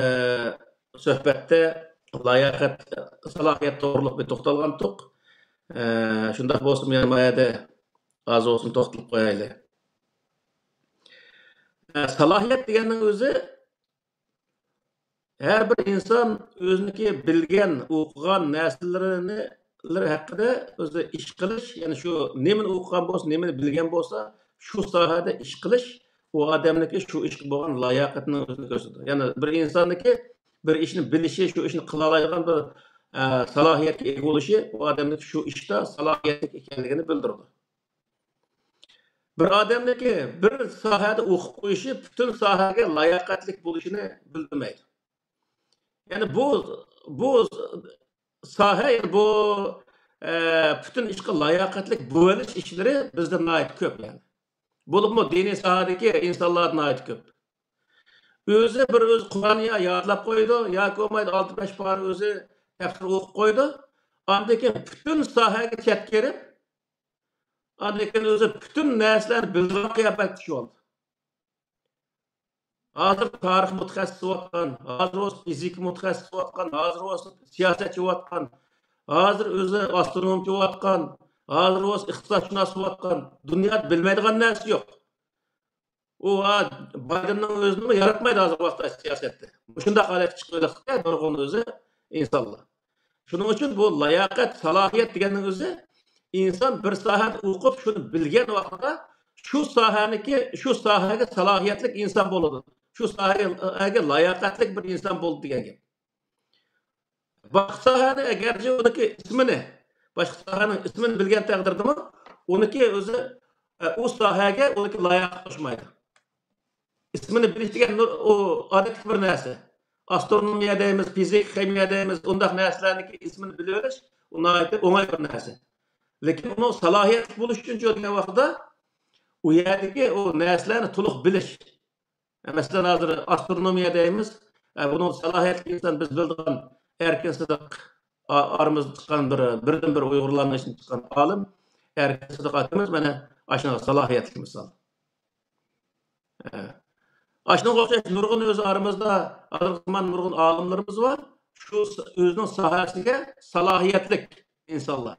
سۆھبەتتە لاياقەت، سالاھىيەت توغرىلىق بىر توختالغانتۇق. ئە، شۇنداق بولسىمۇ، يەنە ما يەردە ئاز بولسىمۇ توختىلىپ قويايلى. ئە، سالاھىيەت دېگەننىڭ ئۆزى ھەر بىر ئىنسان ئۆزىنىڭكى بىلگەن، ئوقۇغان نەرسىلىرىنى، لىرى ھەققىدە ئۆزى ئىش قىلىش، يەنى شۇ نېمىنى ئوقۇغان بولسا، نېمىنى بىلگەن بولسا، شۇ ساھەدە ئىش قىلىش ئۇ ئادەمنىڭكى شۇ ئىشقا بولغان لاياقىتىنىڭ ئۆزىنى كۆرسىتىدۇ. يەنى بىر ئىنساننىڭكى بىر ئىشنى بىلىشى، شۇ ئىشنى قىلالايدىغان بىر، ئە، سالاھىيەتكە ئىگە بولۇشى ئۇ ئادەمنىڭكى شۇ ئىشتا سالاھىيەتلىك ئىكەنلىكىنى بىلدۈرىدۇ. بىر ئادەمنىڭكى بىر ساھەدە ئوقۇپ قويۇشى پۈتۈن ساھەگە لاياقەتلىك بولۇشىنى بىلدۈرمەيدۇ. يەنى بۇ، بۇ ساھە، يەنى بۇ، ئە، پۈتۈن ئىشقا لاياقەتلىك بولۇۋېلىش ئىشلىرى بىزدە ناھايىتى كۆپ يەنى. بولۇپمۇ دىنىي ساھەدىكى ئىنسانلار ناھايىتى كۆپ. ئۆزى بىر ئۆزى قۇرئان يا يادلاپ قويىدۇ، ياكى بولمايدۇ ئالتە بەش پارە ئۆزى تەپسىر ئوقۇپ قويىدۇ. ئاندىن كېيىن پۈتۈن ساھەگە چەتكە كىرىپ، ئاندىن كېيىن ئۆزى پۈتۈن نەرسىلەرنى بىلىدىغان قىياپەتكە چۈشۈۋالدى. ھازىر تارىخ مۇتەخەسسىسى بولۇۋاتقان، ھازىر بولسا فىزىكا مۇتەخەسسىسى بولۇۋاتقان، ھازىر بولسا سىياسەتچى بولۇۋاتقان، ھازىر ئۆزى ئاسترونومچى بولۇۋاتقان، ھازىر بولسا ئىقتىسادشۇناس بولۇۋاتقان، دۇنيادا بىلمەيدىغان نەرسە يوق. ئۇ، ھا، بايدېننىڭ ئۆزىنىمۇ ياراتمايدۇ ھازىرقى ۋاقىتتا سىياسەتتە. مۇشۇنداق ھالەتكە چىقىۋېلىپتۇ نۇرغۇن ئۆزى ئىنسانلار. شۇنىڭ ئۈچۈن بۇ لاياقەت، سالاھىيەت دېگەننىڭ ئۆزى ئىنسان بىر ساھەدە ئوقۇپ، شۇنى بىلگەن ۋاقتىدا شۇ ساھەنىڭكى، شۇ ساھەگە سالاھىيەتلىك ئىنسان بولىدۇ. شۇ ساھەگە لاياقەتلىك بىر ئىنسان بولدى دېگەن گەپ. باشقا ساھەنى ئەگەرچە ئۇنىڭكى ئىسمىنى، باشقا ساھەنىڭ ئىسمىنى بىلگەن تەقدىردىمۇ، ئۇنىڭكى ئۆزى، ئە، ئۇ ساھەگە ئۇنىڭكى لاياقەت قوشمايدۇ. ئىسمىنى بىلىش دېگەن نۇر-، ئۇ ئادەتتىكى بىر نەرسە. ئاسترونومىيە دەيمىز، فىزىك، خىمىيە دەيمىز، ئۇنداق نەرسىلەرنىڭكى ئىسمىنى بىلىۋېلىش، ئۇ ناھايىتى ئوڭاي بىر نەرسە. لېكىن ئۇنىڭ سالاھىيەتلىك بولۇشى ئۈچۈن شۇ دېگەن ۋاقتىدا ئۇ يەردىكى ئۇ نەرسىلەرنى تولۇق بىلىش. مەسىلەن، ھازىر ئاسترونومىيە دەيمىز. ئە، بۇنىڭ سالاھىيەتلىك ئىنسان بىز بىلىدىغان ئەركىن سىدىق، ئا-، ئارىمىزدا چىققان بىر، بىردىنبىر ئۇيغۇرلارنىڭ ئىچىدىن چىققان ئالىم ئەركىن سىدىق ئاكىمىز مانا ئاشۇنىڭغا سالاھىيەتلىك مىسال. ئە، ئاشۇنىڭغا ئوخشاش نۇرغۇن ئۆز ئارىمىزدا ھازىرقى زامان نۇرغۇن ئالىملىرىمىز بار. شۇ س-، ئۆزىنىڭ ساھەسىگە سالاھىيەتلىك ئىنسانلار.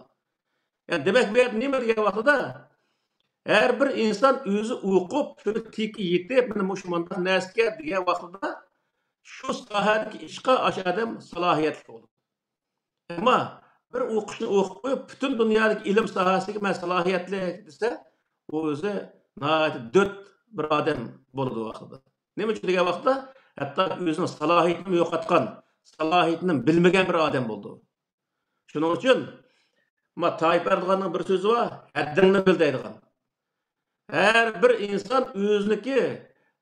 يەنى دېمەك، بۇ يەردە نېمە دېگەن ۋاقتىدا، ھەر بىر ئىنسان ئۆزى ئوقۇپ، شۇنى تېكى يېتىپ، مانا مۇشۇ مۇنداق نەرسىكەن دېگەن ۋاقتىدا، شۇ ساھەدىكى ئىشقا ئاشۇ ئادەم سالاھىيەتلىك بولىدۇ. ئەمما بىر ئوقۇشنى ئوقۇپ قويۇپ، پۈتۈن دۇنيادىكى ئىلىم ساھەسىگە مەن سالاھىيەتلىك دېسە، ئۇ ئۆزى ناھايىتى دۆت بىر ئادەم بولىدۇ ۋاقتىدا. نېمە ئۈچۈن دېگەن ۋاقىتتا، ھەتتا ئۆزىنىڭ سالاھىيىتىنىمۇ يوقاتقان، سالاھىيىتىنىمۇ بىلمىگەن بىر ئادەم بولىدۇ. شۇنىڭ ئۈچۈن، ما، تايىپ ئەردوغاننىڭ بىر سۆزى بار، ھەددىڭنى بىل دەيدىغان. ھەر بىر ئىنسان ئۆزىنىڭكى،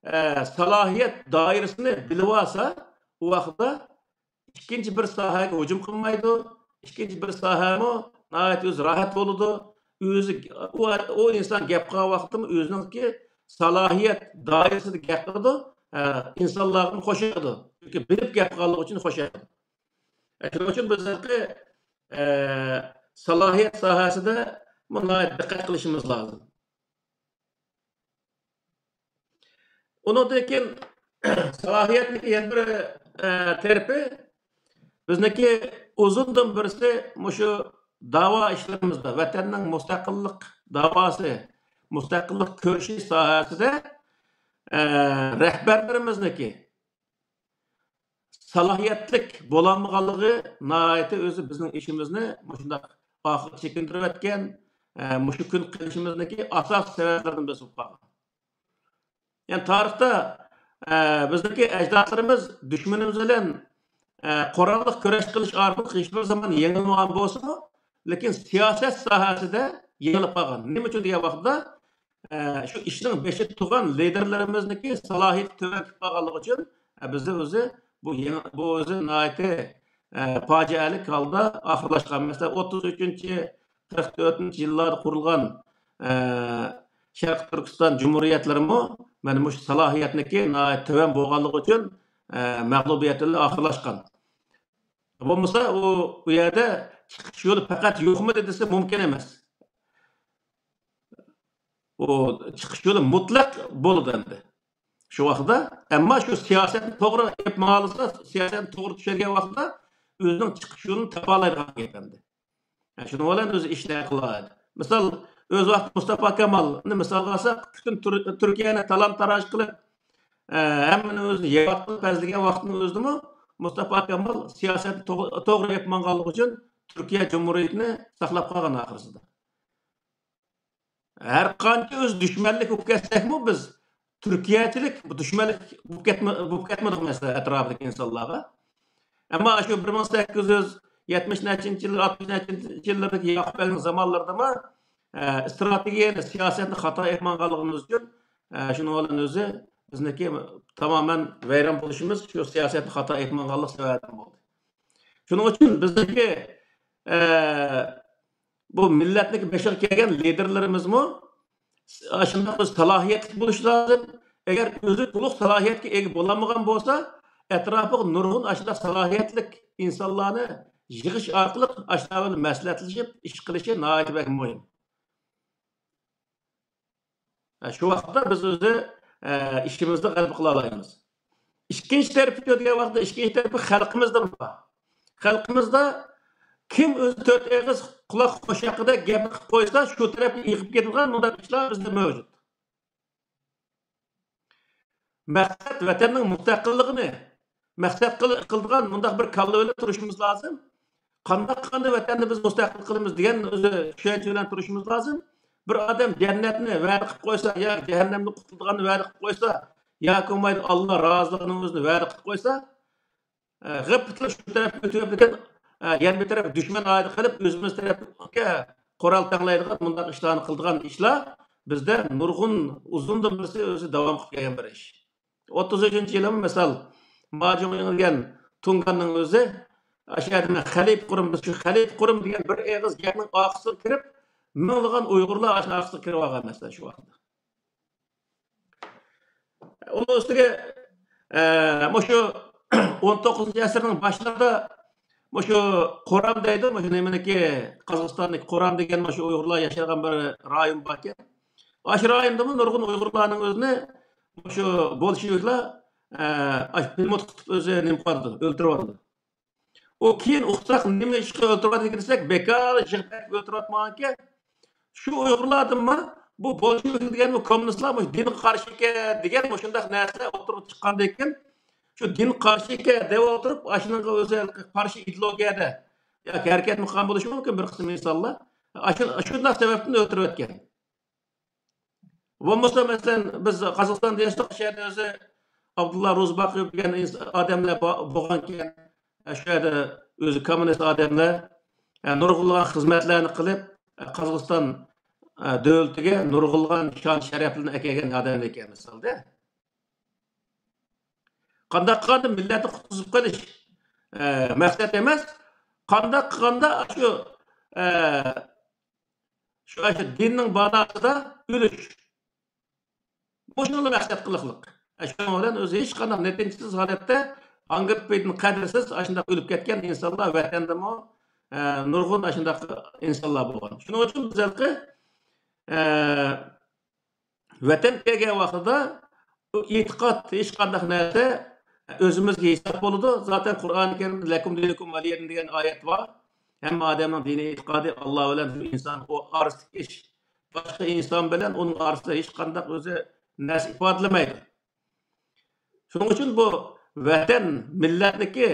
ئە، سالاھىيەت دائىرىسىنى بىلىۋالسا، ئۇ ۋاقىتتا ئىككىنچى بىر ساھەگە ھۇجۇم قىلمايدۇ، ئىككىنچى بىر ساھەمۇ ناھايىتى ئۆزى راھەت بولىدۇ. ئۆزى، ئۇ، ئۇ ئىنسان گەپ قىلغان ۋاقىتتىمۇ ئۆزىنىڭكى سالاھىيەت دائىرىسىدە گەپ قىلىدۇ، ئە، ئىنسانلارغىمۇ خوش ياقىدۇ. چۈنكى بىلىپ گەپ قىلغانلىقى ئۈچۈن خوش ياقىدۇ. شۇنىڭ ئۈچۈن بىز ھېلىقى، ئە، سالاھىيەت ساھەسىدە ناھايىتى دىققەت قىلىشىمىز لازىم. ئۇنىڭدىن كېيىن سالاھىيەتنىڭ يەنە بىر، ئە، تەرىپى، بىزنىڭكى ئۇزۇندىن بىرسى مۇشۇ داۋا ئىشلىرىمىزدا، ۋەتەننىڭ مۇستەقىللىق داۋاسى، مۇستەقىللىق كۈرىشى ساھەسىدە، ئە، رەھبەرلىرىمىزنىڭكى سالاھىيەتلىك بولالمىغانلىقى ناھايىتى ئۆزى بىزنىڭ ئىشىمىزنى مۇشۇنداق ئارقىغا چېكىندۈرۈۋەتكەن، ئە، مۇشۇ كۈن قېلىشىمىزنىڭكى ئاساسىي سەۋەبلىرىدىن بىرسى بولۇپ قالغان. يەنى تارىختا، ئە، بىزنىڭكى ئەجدادلىرىمىز دۈشمىنىمىز بىلەن، ئە، قوراللىق كۈرەش قىلىش ئارقىلىق ھېچبىر زامان يېڭىلمىغان بولسىمۇ، لېكىن سىياسەت ساھەسىدە يېڭىلىپ قالغان. نېمە ئۈچۈن دېگەن ۋاقىتتا، ئە، شۇ ئىشنىڭ بېشىدا تۇرغان لىدېرلىرىمىزنىڭكى سالاھىيىتى تۆۋەن كېلىپ قالغانلىقى ئۈچۈن، ئە، بىزدە ئۆزى بۇ يېڭى، بۇ ئۆزى ناھايىتى، ئە، پاجىئەلىك ھالدا ئاخىرلاشقان. مەسىلەن، ئوتتۇز ئۈچىنچى، قىرىق تۆتىنچى يىللاردا قۇرۇلغان، ئە، شەرقىي تۈركىستان جۇمھۇرىيەتلىرىمۇ مانا مۇشۇ سالاھىيەتنىڭكى ناھايىتى تۆۋەن بولغانلىقى ئۈچۈن، ئە، مەغلۇبىيەت بىلەن ئاخىرلاشقان. بولمىسا ئۇ، ئۇ يەردە چىقىش يولى پەقەت يوقمىدى دېسە مۇمكىن ئەمەس. ئۇ چىقىش يولى مۇتلەق بولىدۇ ئەمدى. شۇ ۋاقىتتا، ئەمما شۇ سىياسەتنى توغرا ئېلىپ ماڭالىسا، سىياسەتنى توغرا چۈشەنگەن ۋاقىتتا ئۆزىنىڭ چىقىش يولىنى تاپالايدىغان گەپ ئەمدى. شۇنىڭ بىلەن ئۆزى ئىشنى قىلالايدۇ. مىسال، ئۆز ۋاقتى مۇستاپا كامالنى مىسالغا ئالساق، پۈتۈن تۈر-، تۈركىيەنى تالان-تاراج قىلىپ، ئە، ھەممىنى ئۆزىنى ياۋاتقىلى پەزلىگەن ۋاقىتنىڭ ئۆزىدىمۇ مۇستاپا كامال سىياسەتنى توغ-، توغرا ئېلىپ ماڭغانلىقى ئۈچۈن تۈركىيە جۇمھۇرىيىتىنى ساقلاپ قالغان ئاخىرسىدا. ھەر قانچە ئۆزى دۈشمەنلىك بولۇپ كەتسەكمۇ، بىز تۈركىيەچىلىك بۇ دۈشمەنلىك بولۇپ كەتمە-، بولۇپ كەتمىدۇق، مەسىلەن، ئەتراپىدىكى ئىنسانلارغا. ئەمما شۇ بىر مىڭ سەككىز يۈز يەتمىش نەچچىنچى يىل، ئاتمىش نەچچىنچى يىللىرىدىكى ياقۇپ بەگنىڭ زامانلىرىدىمۇ، ئە، ئىستراتېگىيەنى، سىياسەتنى خاتا ئېلىپ ماڭغانلىقىمىز ئۈچۈن، ئە، شۇنىڭ بىلەن ئۆزى بىزنىڭكى تامامەن ۋەيران بولۇشىمىز شۇ سىياسەتنى خاتا ئېلىپ ماڭغانلىق سەۋەبىدىن بولدى. شۇنىڭ ئۈچۈن بىزنىڭكى، ئە، بۇ مىللەتنىڭكى بېشىغا كەلگەن لىدېرلىرىمىزمۇ ئاشۇنداق بىر سالاھىيەتلىك بولۇشى لازىم. ئەگەر ئۆزى تولۇق سالاھىيەتكە ئىگە بولالمىغان بولسا، ئەتراپىغا نۇرغۇن ئاشۇنداق سالاھىيەتلىك ئىنسانلارنى يىغىش ئارقىلىق ئاشۇلار بىلەن مەسلىھەتلىشىپ ئىش قىلىشى ناھايىتى بەك مۇھىم. ھە، شۇ ۋاقىتتا بىز ئۆزى، ئە، ئىشىمىزدا غەلىبە قىلالايمىز. ئىككىنچى تەرىپى دېگەن ۋاقىتتا، ئىككىنچى تەرىپى خەلقىمىزدىمۇ بار. خەلقىمىزدە كىم ئۆزى تۆت ئېغىز قۇلاق قوشاققىدەك گەپنى قىلىپ قويسا، شۇ تەرەپكە ئېغىپ كېتىدىغان مۇنداق ئىشلار بىزدە مەۋجۇت. مەقسەت ۋەتەننىڭ مۇستەقىللىقىنى مەقسەت قىل-، قىلىدىغان مۇنداق بىر كاللا بىلەن تۇرۇشىمىز لازىم. قانداق قىلغاندا ۋەتەننى بىز مۇستەقىل قىلىمىز دېگەن ئۆزى چۈشەنچە بىلەن تۇرۇشىمىز لازىم. بىر ئادەم جەننەتنى ۋەدە قىلىپ قويسا ياكى جەھەننەمدىن قۇتۇلىدىغاننى ۋەدە قىلىپ قويسا ياكى بولمايدۇ ئاللا رازىلىقىنىڭ ئۆزىنى ۋەدە قىلىپ قويسا، ئە، غىپپىتىلەپ شۇ تەرەپكە ئۆتۈۋېتىدىكەن، ئە، يەنە بىر تەرەپ دۈشمەن ئايىدى قىلىپ، ئۆزىمىز تەرەپكە قورال تەڭلەيدىغان مۇنداق ئىشلارنى قىلىدىغان ئىشلار بىزدە نۇرغۇن ئۇزۇندىن بېرى ئۆزى داۋام قىلىپ كەلگەن بىر ئىش. ئوتتۇز ئۈچىنچى يىلىمۇ مىسال، ماجۇڭيىڭ دېگەن تۇڭگاننىڭ ئۆزى، ئاشۇ يەردە مەن خەلىپە قۇرىمەن، بىز شۇ خەلىپە قۇرىمىز دېگەن بىر ئېغىز گەپنىڭ ئارقىسىغا كىرىپ، مىڭلىغان ئۇيغۇرلار ئاشۇ ئارقىسىغا كىرىپ ئالغان مەسىلەن شۇ ۋاقىتتا. ئۇنىڭ ئۈستىگە، ئە، مۇشۇ ئون توققۇزىنچى ئەسىرنىڭ باشلىرىدا مۇشۇ قورام دەيدۇ، مۇشۇ نېمىنىكى، قازاقىستاندىكى قورام دېگەن مۇشۇ ئۇيغۇرلار ياشايدىغان بىر رايون باركەن. ئاشۇ رايوندىمۇ نۇرغۇن ئۇيغۇرلارنىڭ ئۆزىنى مۇشۇ بولشېۋىكلار، ئە، ئاشۇ پىلىموت قىلىپ ئۆزى نېمە قىلىۋاتىدۇ، ئۆلتۈرۈۋاتىدۇ. ئۇ كېيىن ئۇقساق، نېمە ئىشقا ئۆلتۈرۈۋاتىدىكەن دېسەك، بىكار يىغىپ ئۆلتۈرۈۋاتمىغانكەن. شۇ ئۇيغۇرلاردىنمۇ بۇ بولشېۋىك دېگەن، بۇ كوممۇنىستلار مۇشۇ دىنغا قارشى ئىكەن دېگەن مۇشۇنداق نەرسىلەر ئوتتۇرىغا چىققاندىن كېيىن، شۇ دىنغا قارشى ئىكەن دەپ ئولتۇرۇپ، ئاشۇنىڭغا ئۆزى قارشى ئىدېئولوگىيەدە ياكى ھەرىكەت قىلغان بولۇشى مۇمكىن بىر قىسىم ئىنسانلار. ئاشۇ، شۇنداق سەۋەبتىن ئۆلتۈرۈۋەتكەن. بولمىسا، مەسىلەن، بىز قازاقىستاندا ياشىدۇق، شۇ يەردە ئۆزى ئابدۇللا روزىباقىيېف دېگەن ئىنس-، ئادەملەر بار، بولغانكەن، شۇ يەردە ئۆزى كوممۇنىست ئادەملەر، نۇرغۇنلىغان خىزمەتلەرنى قىلىپ، قازاقىستان دۆلىتىگە نۇرغۇنلىغان شان شەرەپلەرنى ئەكەلگەن ئادەملەر ئىكەن، مىسالدا. قانداق قىلغاندا مىللەتنى قۇتقۇزۇپ قېلىش، ئە، مەقسەت ئەمەس. قانداق قىلغاندا شۇ، ئە، شۇ، شۇ دىننىڭ باناسىدا ئۆلۈش. مۇشۇنىلا مەقسەت قىلىقلىق. ئە، شۇنىڭ بىلەن ئۆزى ھېچقانداق نەتىجىسىز ھالەتتە ئاڭگىرىپىدىن قەدىرسىز ئاشۇنداق ئۆلۈپ كەتكەن ئىنسانلار ۋەتەندىمۇ، ئە، نۇرغۇن ئاشۇنداق ئىنسانلار بولغان. شۇنىڭ ئۈچۈن بىز ھېلىقى، ئە، ۋەتەن كەلگەن ۋاقتىدا ئۇ ئېتىقاد ھېچقانداق نەرسە ئۆزىمىزگە ھېساب بولىدۇ. زاتەن قۇرئانى كەرىمدە «لەكۇم دىنۇكۇم ۋەلىيەدىن» دېگەن ئايەت بار. ھەممە ئادەمنىڭ دىنىي ئېتىقادى ئاللا بىلەن شۇ ئىنسان ئۇ ئارىسىدىكى ئىش. باشقا ئىنسان بىلەن ئۇنىڭ ئارىسىدا ھېچقانداق ئۆزى نەرسە ئىپادىلىمەيدۇ. شۇنىڭ ئۈچۈن بۇ ۋەتەن، مىللەتنىكى،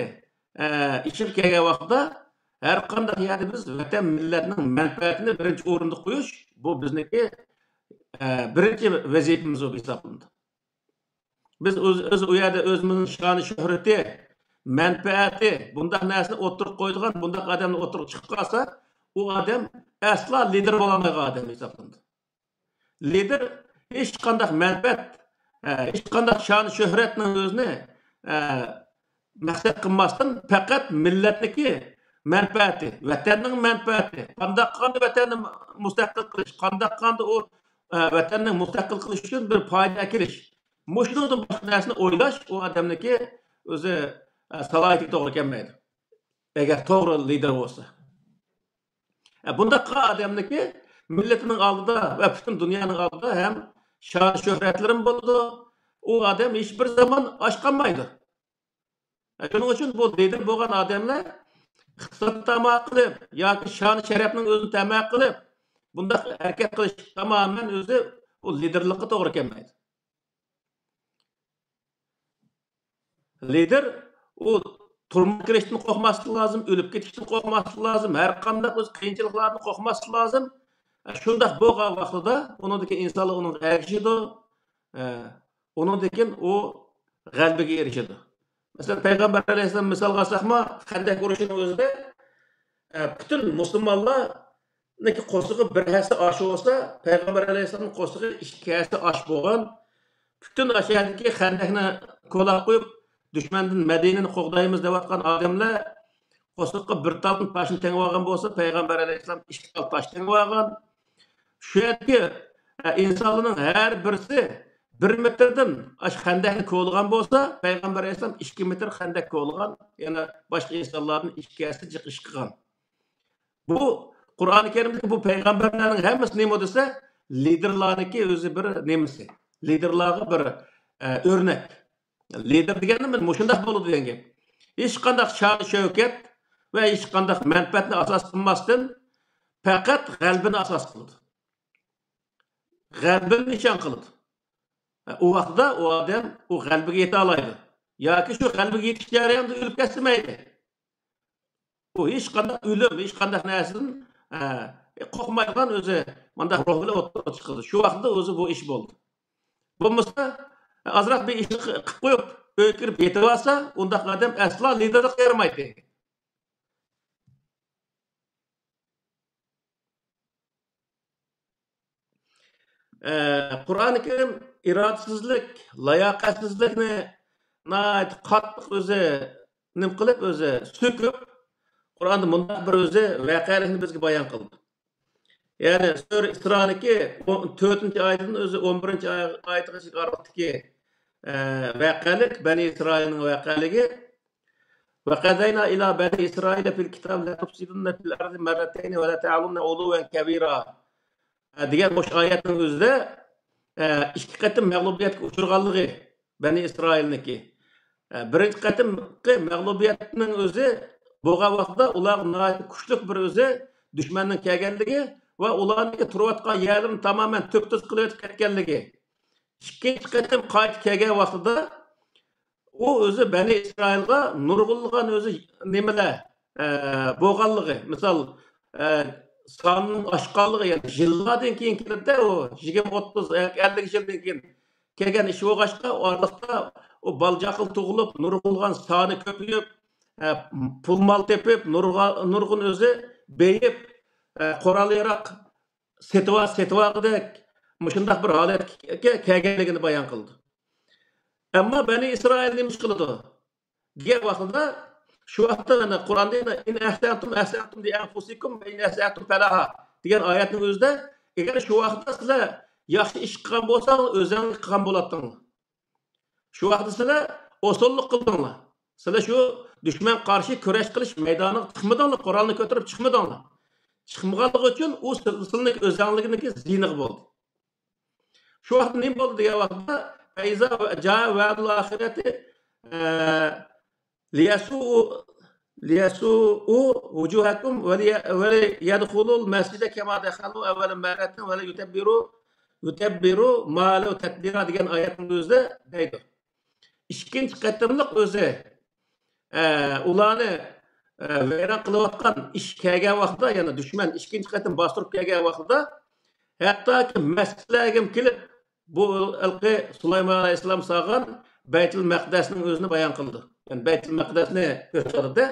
ئە، ئىشىغا كەلگەن ۋاقىتتا ھەر قانداق يەردە بىز ۋەتەن، مىللەتنىڭ مەنپەئەتىنى بىرىنچى ئورۇندا قويۇش، بۇ بىزنىڭكى، ئە، بىرىنچى ۋەزىپىمىز بولۇپ ھېسابلىنىدۇ. بىز ئۆز-، ئۆز ئۇ يەردە ئۆزىمىزنىڭ شانى شۆھرىتى، مەنپەئەتى، بۇنداق نەرسىنى ئوتتۇرىغا قويىدىغان بۇنداق ئادەمنى ئوتتۇرىغا چىقىپ قالسا، ئۇ ئادەم ئەسلا لىدېر بولالمايدىغان ئادەم ھېسابلىنىدۇ. لىدېر ھېچقانداق مەنپەئەت، ئە، ھېچقانداق شان-شۆھرەتنىڭ ئۆزىنى، ئە، مەقسەت قىلماستىن، پەقەت مىللەتنىڭكى مەنپەئەتى، ۋەتەننىڭ مەنپەئەتى، قانداق قىلغاندا ۋەتەننى مۇستەقىل قىلىش، قانداق قىلغاندا ئۇ، ئە، ۋەتەننى مۇستەقىل قىلىش ئۈچۈن بىر پايدا ئەكېلىش. مۇشۇنىڭدىن باشقا نەرسىنى ئويلاش ئۇ ئادەمنىڭكى ئۆزى، ئە، سالاھىيىتىگە توغرا كەلمەيدۇ. ئەگەر توغرا لىدېر بولسا. ئە، بۇنداق قىلغان ئادەمنىڭكى مىللىتىنىڭ ئالدىدا ۋە پۈتۈن دۇنيانىڭ ئالدىدا ھەم شان شۆھرەتلىرىمۇ بولىدۇ. ئۇ ئادەم ھېچبىر زامان ئاچ قالمايدۇ. شۇنىڭ ئۈچۈن بۇ لىدېر بولغان ئادەملەر ئىقتىسادنى تەما قىلىپ ياكى شان شەرەپنىڭ ئۆزىنى تەما قىلىپ بۇنداق ھەرىكەت قىلىش تامامەن ئۆزى ئۇ لىدېرلىققا توغرا كەلمەيدۇ. لىدېر ئۇ تۈرمىگە كىرىشتىن قورقماسلىقى لازىم، ئۆلۈپ كېتىشتىن قورقماسلىقى لازىم، ھەر قانداق ئۆز قىيىنچىلىقلاردىن قورقماسلىقى لازىم. شۇنداق بولغان ۋاقتىدا ئۇنىڭدىكى ئىنسانلار ئۇنىڭغا ئەگىشىدۇ. ئۇنىڭدىن كېيىن ئۇ غەلىبىگە ئېرىشىدۇ. مەسىلەن، پەيغەمبەر ئەلەيھىسسالام مىسالغا ئالساقمۇ، خەندەك ئۇرۇشىنىڭ ئۆزىدە، ئە، پۈتۈن مۇسۇلمانلارنىڭكى قورسىقى بىر ھەسسە ئاش بولسا، پەيغەمبەر ئەلەيھىسسالامنىڭ قورسىقى ئىككى ھەسسە ئاش بولغان. پۈتۈن ئاشۇ يەردىكى خەندەكنى كولاپ قويۇپ، دۈشمەندىن مەدىنىنى قوغدايمىز دەۋاتقان ئادەملەر قورسىقىغا بىر تال تاشنى تېڭىۋالغان بولسا، پەيغەمبەر ئەلەيھىسسالام ئىككى تال تاش تېڭىۋالغان. شۇ يەردىكى، ئە، ئىنسانلارنىڭ ھەر بىرسى بىر مېتىردىن ئاشۇ خەندەكنى كولىغان بولسا، پەيغەمبەر ئەلەيھىسسالام ئىككى مېتىر خەندەك كولىغان، يەنە باشقا ئىنسانلاردىن ئىككى ھەسسە جىق ئىش قىلغان. بۇ قۇرئانى كەرىمدىكى بۇ پەيغەمبەرلەرنىڭ ھەممىسى نېمە دېسە، لىدېرلارنىڭكى ئۆزى بىر نېمىسى، لىدېرلارغا بىر، ئە، ئۆرنەك. لىدېر دېگەندە مانا مۇشۇنداق بولىدۇ دېگەن گەپ. ھېچقانداق شان شەۋكەت ۋە ھېچقانداق مەنپەئەتنى ئاساس قىلماستىن، پەقەت غەلىبىنى ئاساس قىلىدۇ. غەلىبىنى نىشان قىلىدۇ. ئۇ ۋاقىتتا ئۇ ئادەم ئۇ غەلىبىگە يېتەلايدۇ. ياكى شۇ غەلىبىگە يېتىش جەريانىدا ئۆلۈپ كەتسە مەيلى. ئۇ ھېچقانداق ئۆلۈم، ھېچقانداق نەرسىدىن، ئە، قورقمايدىغان ئۆزى مۇنداق روھ بىلەن ئوتتۇرىغا چىقىدۇ. شۇ ۋاقىتتا ئۆزى بۇ ئىش بولدى. بولمىسا، ئازراق بىر ئىشنى قىلىپ قويۇپ، ئۆيگە كىرىپ يېتىۋالسا، ئۇنداق ئادەم ئەسلا لىدېرلىققا يارىمايتتى. ئە، قۇرئانى كەرىم ئىرادىسىزلىك، لاياقەتسىزلىكنى ناھايىتى قاتتىق ئۆزى نېمە قىلىپ، ئۆزى سۆكۈپ، قۇرئاندا مۇنداق بىر ئۆزى ۋەقەلىكنى بىزگە بايان قىلدى. يەنى سۈرە ئىسرانىڭكى ئون، تۆتىنچى ئايىتىدىن ئۆزى ئون بىرىنچى ئاي-، ئايىتىغىچە ئارىلىقتىكى، ئە، ۋەقەلىك، بەنى ئىسرائىلنىڭ ۋەقەلىكى. وقضينا إلى بني إسرائيل في الكتاب لتفسدن في الأرض مرتين ولتعلن علوا كبيرا دېگەن مۇشۇ ئايەتنىڭ ئۆزىدە، ئە، ئىككى قېتىم مەغلۇبىيەتكە ئۇچرىغانلىقى بەنى ئىسرائىلنىڭكى. ئە، بىرىنچى قېتىمقى مەغلۇبىيەتنىڭ ئۆزى بولغان ۋاقىتتا ئۇلارغا ناھايىتى كۈچلۈك بىر ئۆزى دۈشمەننىڭ كەلگەنلىكى ۋە ئۇلارنىڭكى تۇرۇۋاتقان يەرلىرىنى تامامەن تۆپ-تۆز قىلىۋېتىپ كەتكەنلىكى. ئىككىنچى قېتىم قايتا كەلگەن ۋاقتىدا ئۇ ئۆزى بەنى ئىسرائىلغا نۇرغۇنلىغان ئۆزى نېمىلەر، ئە، بولغانلىقى، مىسال، ئە، ساننىڭ ئاشقانلىقى، يەنى يىللاردىن كېيىن كېلىدىدە، ئۇ يىگىرمە، ئوتتۇز، ئەللىك يىلدىن كېيىن كەلگەن ئىش بولغاچقا، ئۇ ئارىلىقتا ئۇ بالا-چاقىلار تۇغۇلۇپ، نۇرغۇنلىغان سانى كۆپىيىپ، ئە، پۇل-مال تېپىپ، نۇرغا-، نۇرغۇن ئۆزى بېيىپ، ئە، قورال-ياراغ سېتىۋال-، سېتىۋالغۇدەك مۇشۇنداق بىر ھالەتكە كەلگەنلىكىنى بايان قىلىدۇ. ئەمما بەنى ئىسرائىل نېمە ئىش قىلىدۇ دېگەن ۋاقتىدا، شۇ ۋاقىتتا مانا قۇرئاندا يەنە «إن أحسنتم أحسنتم لأنفسكم وإن أسأتم فلها» دېگەن ئايەتنىڭ ئۆزىدە، ئەگەر شۇ ۋاقىتتا سىلەر ياخشى ئىش قىلغان بولساڭلار، ئۆزۈڭلار قىلغان بولاتتىڭلار. شۇ ۋاقىتتا سىلەر ئوساللىق قىلدىڭلار. سىلەر شۇ دۈشمەن قارشى كۈرەش قىلىش مەيدانىغا چىقمىدىڭلار، قورالنى كۆتۈرۈپ چىقمىدىڭلار. چىقمىغانلىقى ئۈچۈن ئۇ سىل-، سىلىنىڭ ئۆزەڭلىكىنىڭكى زىيىنىغا بولدى. شۇ ۋاقىتتا نېمە بولدى دېگەن ۋاقىتتا، فإذا جاء وعد الآخرة، ئە، ليسوءوا، ليسوءوا وجوهكم ولي-، وليدخلوا المسجد كما دخلوه أول مرة وليتبروا، يتبروا ما علوا تتبيرا دېگەن ئايەتنىڭ ئۆزىدە دەيدۇ. ئىككىنچى قېتىملىق ئۆزى، ئە، ئۇلارنى، ئە، ۋەيران قىلىۋاتقان ئىش كەلگەن ۋاقتىدا، يەنى دۈشمەن ئىككىنچى قېتىم باستۇرۇپ كەلگەن ۋاقتىدا، ھەتتاكى مەسچىتلەرگىمۇ كېلىپ، بۇ ھېلىقى سۇلايمان ئەلەيھىسسالام سالغان بەيتۇل مەقدەسنىڭ ئۆزىنى بايان قىلىدۇ. يەنى بەيتۇل مەقدەسنى كۆرسىتىدۇ.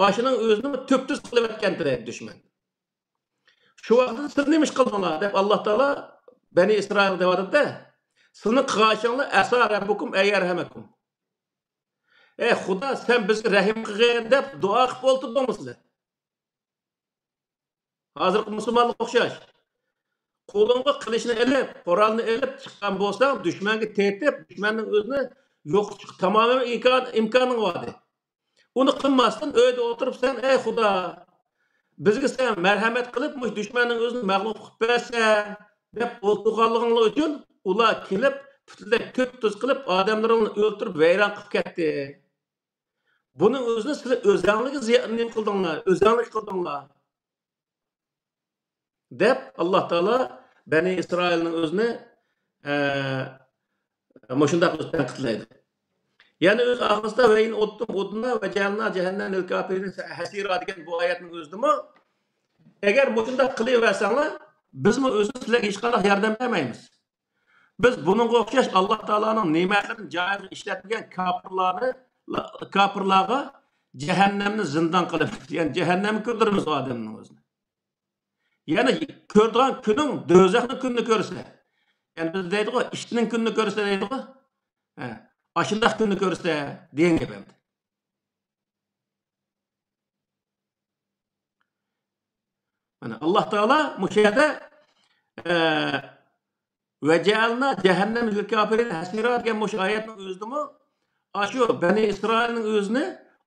ئاشۇنىڭ ئۆزىنى تۈپتۈز قىلىۋەتكەنتى دەيدۇ دۈشمەن. شۇ ۋاقىتتا سىز نېمە ئىش قىلدىڭلار دەپ ئاللا تائالا بەنى ئىسرائىلغا دەۋاتىدۇ-دە، سىزنىڭ قىلغان ئىشىڭلار، ئەسا رەببۇكۇم ئەن يەرھەمەكۇم. ئەي خۇدا، سەن بىزگە رەھىم قىلغىن دەپ دۇئا قىلىپ ئولتۇردۇڭمۇ سىلەر؟ ھازىرقى مۇسۇلمانلارغا ئوخشاش. قولۇڭغا قىلىچنى ئېلىپ، قورالنى ئېلىپ چىققان بولساڭ، دۈشمەنگە تېتىپ، دۈشمەننىڭ ئۆزىنى يوقىتىشقا تامامەن ئىمكان-، ئىمكانىڭ بار ئىدى. ئۇنى قىلماستىن، ئۆيدە ئولتۇرۇپ سەن، ئەي خۇدا، بىزگە سەن مەرھەمەت قىلىپ، مۇشۇ دۈشمەننىڭ ئۆزىنى مەغلۇپ قىلىپ بەرسەن، دەپ ئولتۇرغانلىقىڭلار ئۈچۈن ئۇلار كېلىپ، پۈتۈنلەي تۈپ-تۈز قىلىپ، ئادەملىرىڭنى ئۆلتۈرۈپ، ۋەيران قىلىپ كەتتى. بۇنىڭ ئۆزىنى سىلەر ئۆزەڭلىكى زىيان نېمە قىلدىڭلار؟ ئۆزەڭلىك قىلدىڭلار. دەپ، ئاللا تائالا بەنى ئىسرائىلنىڭ ئۆزىنى، ئە، مۇشۇنداق ئۆزى تەنقىدلەيدۇ. يەنە ئۆز ئاخىرىسىدا «ۋە ئىن ئۇدتۇم ئۇدنا ۋە جەئەلنا جەھەننەمە لىل كافىرىنە ھەسىرا» دېگەن بۇ ئايەتنىڭ ئۆزىدىمۇ، ئەگەر مۇشۇنداق قىلىۋەرسەڭلار، بىزمۇ ئۆزىمىز سىلەرگە ھېچقانداق ياردەم بەرمەيمىز. بىز بۇنىڭغا ئوخشاش ئاللا تائالانىڭ نېمەتلىرىنى جايىغا ئىشلەتمىگەن كاپىرلارنى، كاپىرلارغا جەھەننەمنى زىندان قىلىپ، يەنى جەھەننەمگە كىردۈرىمىز ئۇ ئادەمنىڭ ئۆزىنى. يەنى كۆرىدىغان كۈنۈڭ دوزاخنىڭ كۈنىنى كۆرسە، يەنى بىز دەيدىغۇ، ئىتنىڭ كۈنىنى كۆرسە دەيدىغۇ، ھە، ئاشۇنداق كۈننى كۆرسە دېگەن گەپ ئەمدى. مانا ئاللا تائالا مۇشۇ يەردە، ئە، «ۋە جەئەلنا جەھەننەمە لىل كافىرىنە ھەسىرا» دېگەن مۇشۇ ئايەتنىڭ ئۆزىدىمۇ ئاشۇ بەنى ئىسرائىلنىڭ ئۆزىنى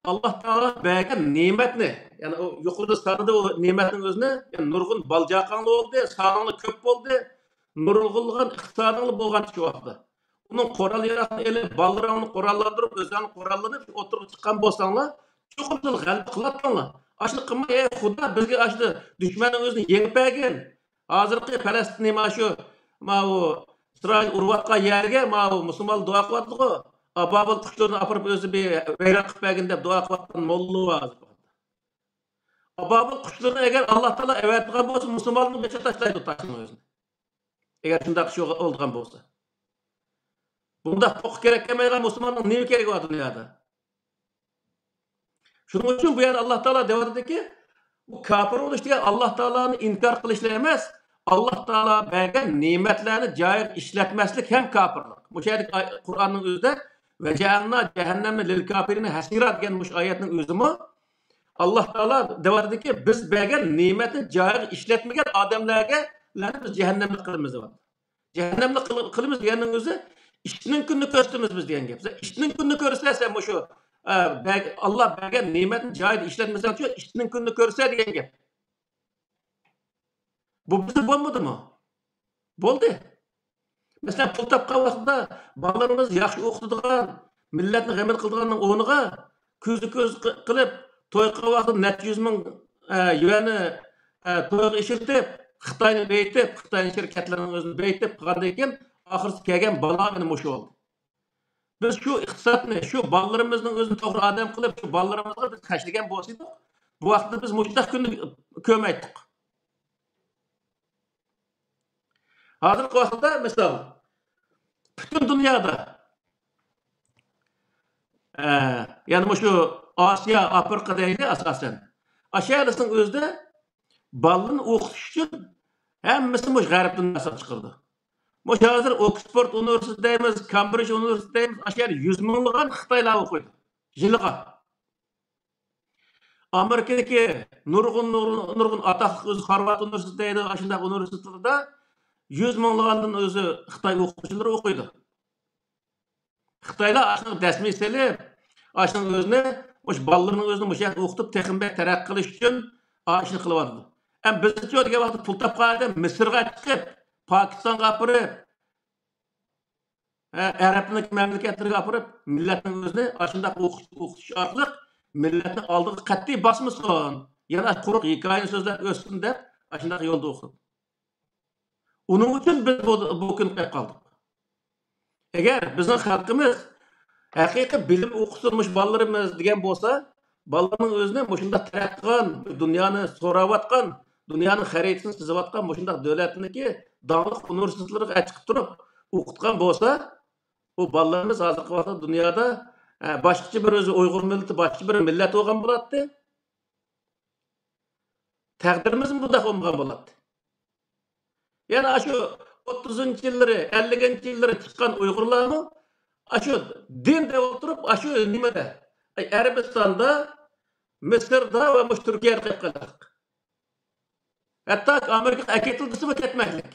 ئاللا تائالا بەرگەن نېمەتنى، يەنى ئۇ يۇقىرىدا سانىدى ئۇ نېمەتنىڭ ئۆزىنى، يەنى نۇرغۇن بالا-چاقاڭلار بولدى، سانىڭلار كۆپ بولدى، نۇرغۇنلىغان ئىقتىسادىڭلار بولغان شۇ ۋاقىتتا. ئۇنىڭ قورال-ياراغىنى ئېلىپ، بالىلىرىڭلارنى قوراللاندۇرۇپ، ئۆزۈڭلار قوراللىنىپ، شۇ ئوتتۇرىغا چىققان بولساڭلار، چوقۇم سىلەر غەلىبە قىلاتتىڭلار. ئاشۇنى قىلماي، ئەي خۇدا، بىزگە ئاشۇ دۈشمەننىڭ ئۆزىنى يېڭىپ بەرگىن. ھازىرقى پەلەستىن مانا شۇ، ماۋۇ ئىسرائىل ئۇرۇۋاتقان يەرگە ماۋۇ مۇسۇلمانلار دۇئا قىلىۋاتىدىغۇ. ئابابىل قۇشلىرىنى ئاپىرىپ ئۆزى بىر ۋەيران قىلىپ بەرگىن دەپ دۇئا قىلىۋاتقان موللا بار ھازىر. ئابابىل قۇشلىرىنى ئەگەر ئاللا تائالا ئەۋەتىدىغان بولسا، مۇسۇلمانلارنىڭ بېشىغا تاشلايدۇ تاشنىڭ ئۆزىنى. ئەگەر شۇنداق ئىش بولىدىغان بولسا. بۇنداق توققا كېرەك كەلمەيدىغان مۇسۇلماننىڭ نېمە كېرىكى بار دۇنيادا؟ شۇنىڭ ئۈچۈن بۇ يەردە ئاللا تائالا دەۋاتىدۇكى، بۇ كاپىر بولۇش دېگەن ئاللا تائالانى ئىنكار قىلىشلا ئەمەس، ئاللا تائالا بەرگەن نېمەتلەرنى جايىغا ئىشلەتمەسلىك ھەم كاپىرلىق. مۇشۇ يەردىكى ئاي-، قۇرئاننىڭ ئۆزىدە «ۋە جەئەلنا جەھەننەمە لىل كافىرىنە ھەسىرا» دېگەن مۇشۇ ئايەتنىڭ ئۆزىمۇ ئاللا تائالا دەۋاتىدۇكى، بىز بەرگەن نېمەتنى جايىغا ئىشلەتمىگەن ئادەملەرگە، لەرنى بىز جەھەننەملىك قىلىمىز دەۋاتىدۇ. جەھەننەملىك قىل-، قىلىمىز دېگەننىڭ ئۆزى ئىتنىڭ كۈنىنى كۆرسىتىمىز بىز دېگەن گەپ. سەن ئىتنىڭ كۈنىنى كۆرسە، سەن مۇشۇ، ئە، بەگ-، ئاللا بەرگەن نېمەتنى جايىدا ئىشلەتمىسەڭچۇ، ئىتنىڭ كۈنىنى كۆرسە دېگەن گەپ. بۇ بىزدە بولمىدىمۇ؟ بولدى. مەسىلەن، پۇل تاپقان ۋاقتىدا بالىلىرىمىز ياخشى ئوقۇتىدىغان، مىللەتنى غېمىنى قىلىدىغاننىڭ ئورنىغا كۆزدە كۆز قى-، قىلىپ، توي قىلغان ۋاقتىدا نەچچە يۈز مىڭ، ئە، يۈەننى، ئە، تويغا ئىشلىتىپ، خىتاينى بېيىتىپ، خىتاينىڭ شىركەتلىرىنىڭ ئۆزىنى بېيىتىپ قىلغاندىن كېيىن، ئاخىرسى كەلگەن بالا مانا مۇشۇ بولدى. بىز شۇ ئىقتىسادنى، شۇ بالىلىرىمىزنىڭ ئۆزىنى توغرا ئادەم قىلىپ، شۇ بالىلىرىمىزغا بىز خەجلىگەن بولسىدۇق، بۇ ۋاقىتتا بىز مۇشۇنداق كۈننى كۆرمەيتتۇق. ھازىرقى ۋاقىتتا مىسال، پۈتۈن دۇنيادا، ئە، يەنى مۇشۇ ئاسىيا، ئافرىقا دەيلى ئاساسەن. ئاشۇ يەرلىسىنىڭ ئۆزىدە بالىنى ئوقۇتۇش ئۈچۈن ھەممىسى مۇشۇ غەربتىن نەرسە چىقىرىدۇ. مۇشۇ ھازىر ئوكسفورد ئۇنىۋېرسىتېتى دەيمىز، كامبرىج ئۇنىۋېرسىتېتى دەيمىز، ئاشۇ يەردە يۈز مىڭلىغان خىتايلار ئوقۇيدۇ يىلىغا. ئامېرىكىدىكى نۇرغۇن، نۇرغۇن، نۇرغۇن ئاتاقلىق ئۆزى خارۋارد ئۇنىۋېرسىتېتى دەيدۇ، ئاشۇنداق ئۇنىۋېرسىتېتلاردا يۈز مىڭلىغاندىن ئۆزى خىتاي ئوقۇغۇچىلىرى ئوقۇيدۇ. خىتايلار ئاشۇنىڭغا دەسمىي سېلىپ، ئاشۇنىڭ ئۆزىنى، مۇشۇ بالىلىرىنىڭ ئۆزىنى مۇشۇ يەردە ئوقۇتۇپ، تېخىمۇ بەك تەرەققىي قىلىش ئۈچۈن ئاشۇنى قىلىۋاتىدۇ. ئەمما بىزچۇ دېگەن ۋاقىتتا پۇل تاپقان ئادەم مىسىرغا چىقىپ، پاكىستانغا ئاپىرىپ، ھە، ئەرەبنىڭ مەملىكەتلىرىگە ئاپىرىپ، مىللەتنىڭ ئۆزىنى ئاشۇنداق ئوقۇش، ئوقۇتۇش ئارقىلىق مىللەتنى ئالدىغا قەتئىي باسمىسۇن. يەنە قۇرۇق ھېكايىنى سۆزلەپ ئۆتسۇن دەپ، ئاشۇنداق يولدا ئوقۇپ. ئۇنىڭ ئۈچۈن بىز بۇ، بۇ كۈنگە كەپ قالدۇق. ئەگەر بىزنىڭ خەلقىمىز ھەقىقىي بىلىم ئوقۇسۇن مۇشۇ بالىلىرىمىز دېگەن بولسا، بالىلارنىڭ ئۆزىنى مۇشۇنداق تەرەققىي قىلغان، دۇنيانى سوراۋاتقان، دۇنيانىڭ خەرىتىسىنى سىزىۋاتقان مۇشۇنداق دۆلەتنىڭكى داڭلىق ئۇنىۋېرسىتېتلىرىغا ئەچىقىپ تۇرۇپ ئوقۇتقان بولسا، بۇ بالىلىرىمىز ھازىرقى ۋاقىتتا دۇنيادا، ئە، باشقىچە بىر ئۆزى ئۇيغۇر مىللىتى باشقىچە بىر مىللەت بولغان بولاتتى. تەقدىرىمىزمۇ بۇنداق بولمىغان بولاتتى. يەنە ئاشۇ ئوتتۇزىنچى يىللىرى، ئەللىكىنچى يىللىرى چىققان ئۇيغۇرلارمۇ ئاشۇ دىن دەپ ئولتۇرۇپ، ئاشۇ نېمىدە، ئەي، ئەرەبىستاندا، مىسىردا ۋە مۇشۇ تۈركىيەدە قېلىپ قالدۇق. ھەتتا ئامېرىكىغا ئەكېتىلدىسىمۇ كەتمەكلىك.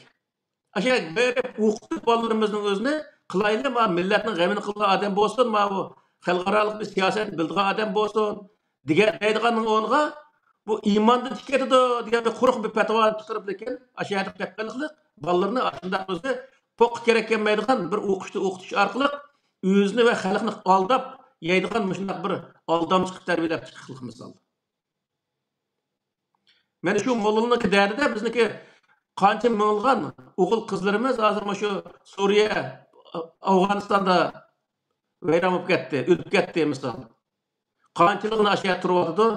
ئاشۇ بېرىپ ئوقۇتۇپ بالىلىرىمىزنىڭ ئۆزىنى قىلايلى، ما مىللەتنىڭ غېمىنى قىلىدىغان ئادەم بولسۇن، ما بۇ خەلقئارالىق بىر سىياسەتنى بىلىدىغان ئادەم بولسۇن، دېگەن، دەيدىغاننىڭ ئورنىغا بۇ ئىماندىن چىقىپ كېتىدۇ دېگەن بىر قۇرۇق بىر پەتىۋا چىقىرىپ، لېكىن ئاشۇ يەردە قېلىپ قېلىقلىق بالىلىرىنى ئاشۇنداق ئۆزى پوققا كېرەك كەلمەيدىغان بىر ئوقۇشتا ئوقۇتۇش ئارقىلىق ئۆزىنى ۋە خەلقنى ئالداپ يەيدىغان مۇشۇنداق بىر ئالدامچى قىلىپ تەربىيەلەپ چىقىقلىق مىسال. مانا شۇ موللىنىڭكى دەردىدە بىزنىڭكى قانچە مىڭلىغان ئوغۇل قىزلىرىمىز ھازىر مۇشۇ سۈرىيە، ئافغانىستاندا ۋەيران بولۇپ كەتتى، ئۆلۈپ كەتتى مىسال. قانچىلىغىنى ئاشۇ يەردە تۇرۇۋاتىدۇ.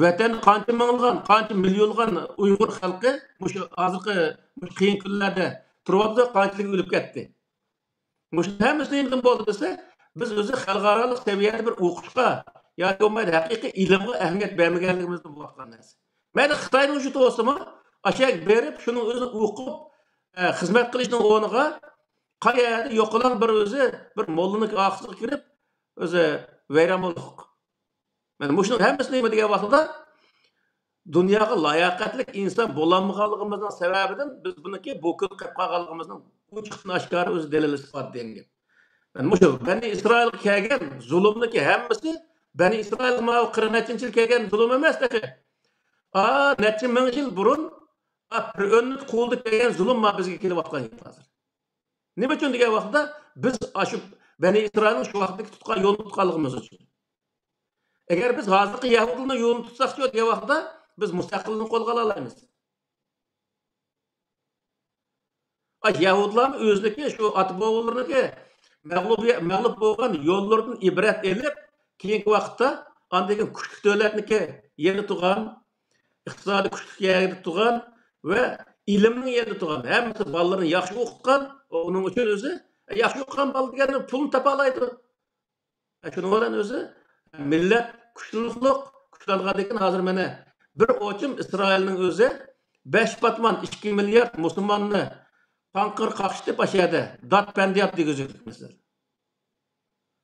ۋەتەندە قانچە مىڭلىغان، قانچە مىليونلىغان ئۇيغۇر خەلقى مۇشۇ ھازىرقى مۇشۇ قىيىن كۈنلەردە تۇرۇۋاتىدۇ، قانچىلىكى ئۆلۈپ كەتتى. مۇشۇ ھەممىسى نېمىدىن بولدى دېسە، بىز ئۆزى خەلقئارالىق سەۋىيەدە بىر ئوقۇشقا ياكى بولمايدۇ ھەقىقىي ئىلىمغا ئەھمىيەت بەرمىگەنلىكىمىزدىن بولۇۋاتقان نەرسە. مەيلى خىتاينىڭ يۇرتى بولسىمۇ، ئاشۇ يەرگە بېرىپ، شۇنىڭ ئۆزىنى ئوقۇپ، ئە، خىزمەت قىلىشنىڭ ئورنىغا قايەردە يوقىلاڭ بىر ئۆزى بىر موللىنىڭ ئارقىسىغا كىرىپ، ئۆزى ۋەيران بولدۇق. مانا مۇشۇنىڭ ھەممىسى نېمە دېگەن ۋاقتىدا، دۇنياغا لاياقەتلىك ئىنسان بولالمىغانلىقىمىزنىڭ سەۋەبىدىن بىز بۇنىڭكى بۇ كۈن قېلىپ قالغانلىقىمىزنىڭ ئوچۇقتىن ئاشكارا ئۆزى دەلىل ئىسپاتى دېگەن گەپ. مانا مۇشۇ بەنى ئىسرائىلغا كەلگەن زۇلۇمنىڭكى ھەممىسى بەنى ئىسرائىلغا ماۋۇ قىرىق نەچچىنچى يىل كەلگەن زۇلۇم ئەمەس تېخى. ئا، نەچچە مىڭ يىل بۇرۇن، ئا، پىرئۆننىڭ قولىدا كەلگەن زۇلۇم ما بىزگە كېلىۋاتقان گەپ ھازىر. نېمە ئۈچۈن دېگەن ۋاقىتتا، بىز ئاشۇ بەنى ئىسرائىلنىڭ شۇ ۋاقىتتىكى تۇتقان يولىنى تۇتقانلىقىمىز ئۈچۈن. ئەگەر بىز ھازىرقى يەھۇدىيلارنىڭ يولىنى تۇتساقچۇ دېگەن ۋاقىتتا، بىز مۇستەقىللىقنى قولغا ئالالايمىز. ئاي، يەھۇدىيلارمۇ ئۆزىنىڭكى شۇ ئاتا بوۋىلىرىنىڭكى مەغلۇبىيە-، مەغلۇپ بولغان يوللىرىدىن ئىبرەت ئېلىپ، كېيىنكى ۋاقىتتا ئاندىن كېيىن كۈچلۈك دۆلەتنىڭكى يېنىدا تۇرغان، ئىقتىسادىي كۈچلۈك يەردە تۇرغان ۋە ئىلىمنىڭ يېنىدا تۇرغان، ھەممىسى بالىلىرىنى ياخشى ئوقۇتقان، ئۇنىڭ ئۈچۈن ئۆزى ياخشى ئوقۇغان بالا دېگەننىڭ پۇلىنى تاپالايدۇ. شۇنىڭ بىلەن ئۆزى مىللەت كۈچلۈكلۈك، كۈچلەنگەندىن كېيىن ھازىر مانا بىر ئوچۇم ئىسرائىلنىڭ ئۆزى بەش پاتمان ئىككى مىليارد مۇسۇلماننى قاڭقىر قاقشىتىپ، ئاشۇ يەردە داد پەندىيات دېگۈزۈپ مىسال.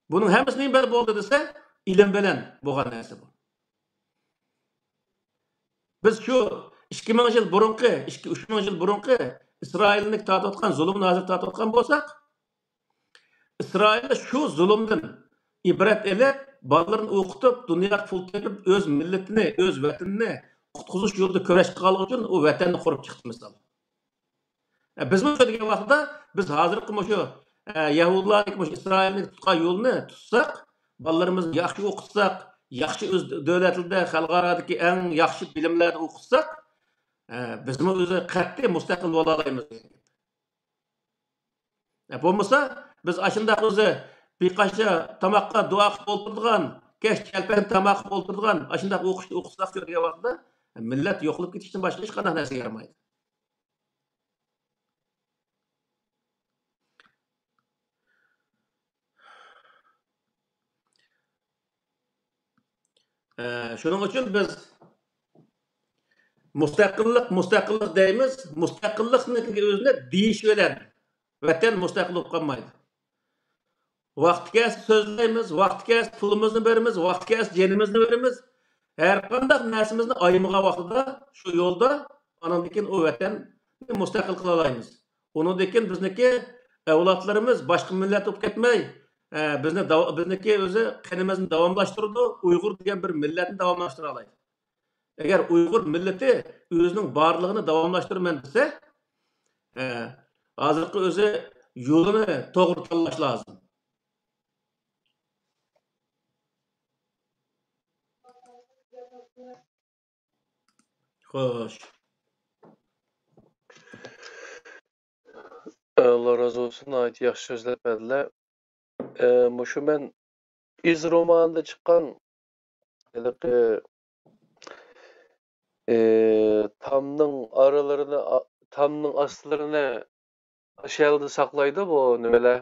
بۇنىڭ ھەممىسى نېمە بىلەن بولدى دېسە، ئىلىم بىلەن بولغان نەرسە بۇ. بىز شۇ ئىككى مىڭ يىل بۇرۇنقى، ئىككى، ئۈچ مىڭ يىل بۇرۇنقى ئىسرائىلنى تارتىۋاتقان زۇلۇمنى ھازىر تارتىۋاتقان بولساق، ئىسرائىل شۇ زۇلۇمدىن ئىبرەت ئېلىپ، بالىلىرىنى ئوقۇتۇپ، دۇنياغا پۇل تېپىپ، ئۆز مىللىتىنى، ئۆز ۋەتىنىنى قۇتقۇزۇش يولىدا كۈرەش قىلغانلىقى ئۈچۈن ئۇ ۋەتەننى قۇرۇپ چىقتى مىسال. ئە، بىزمۇ شۇ دېگەن ۋاقىتتا، بىز ھازىرقى مۇشۇ، ئە، يەھۇدىيلاردىكى مۇشۇ ئىسرائىلنى تۇتقان يولىنى تۇتساق، بالىلىرىمىزنى ياخشى ئوقۇتساق، ياخشى ئۆز دۆلەتلىرىدە، خەلقئارادىكى ئەڭ ياخشى بىلىملەردە ئوقۇتساق، ئە، بىزمۇ ئۆزى قەتئىي مۇستەقىل بولالايمىز. ئە، بولمىسا، بىز ئاشۇنداق ئۆزى بىر قانچە تاماققا دۇئا قىلىپ ئولتۇرىدىغان، كەچ چەلپەن تاماق قىلىپ ئولتۇرىدىغان، ئاشۇنداق ئوقۇشنى ئوقۇتساق دېگەن ۋاقىتتا، مىللەت يوقىلىپ كېتىشتىن باشقا ھېچقانداق نەرسىگە يارىمايدۇ. ئە، شۇنىڭ ئۈچۈن بىز مۇستەقىللىق، مۇستەقىللىق دەيمىز، مۇستەقىللىقنىڭ ئۆزىنى دېيىش بىلەن ۋەتەن مۇستەقىل بولۇپ قالمايدۇ. ۋاقتى كەلسە سۆزلەيمىز، ۋاقتى كەلسە پۇلىمىزنى بېرىمىز، ۋاقتى كەلسە جېنىمىزنى بېرىمىز. ھەر قانداق نەرسىمىزنى ئايىمىغان ۋاقتىدا شۇ يولدا ئاناندىن كېيىن ئۇ ۋەتەننى مۇستەقىل قىلالايمىز. ئۇنىڭدىن كېيىن بىزنىڭكى ئەۋلادلىرىمىز باشقا مىللەت بولۇپ كەتمەي، ئە، بىزنى داۋ-، بىزنىڭكى ئۆزى قېنىمىزنى داۋاملاشتۇرىدۇ، ئۇيغۇر دېگەن بىر مىللەتنى داۋاملاشتۇرالايدۇ. ئەگەر ئۇيغۇر مىللىتى ئۆزىنىڭ بارلىقىنى داۋاملاشتۇرىمەن دېسە، ئە، ھازىرقى ئۆزى يولىنى توغرا تاللاش لازىم. خوش. ئاللا رازى بولسۇن، ناھايىتى ياخشى سۆزلەپ بەردىلەر. ئە، مۇشۇ مەن ئىز رومانىدا چىققان ھېلىقى، ئە، تامنىڭ ئارىلىرىنى، ئا-، تامنىڭ ئاستىلىرىنى ئاشۇ يەردە ساقلايدۇ بۇ نېمىلەر،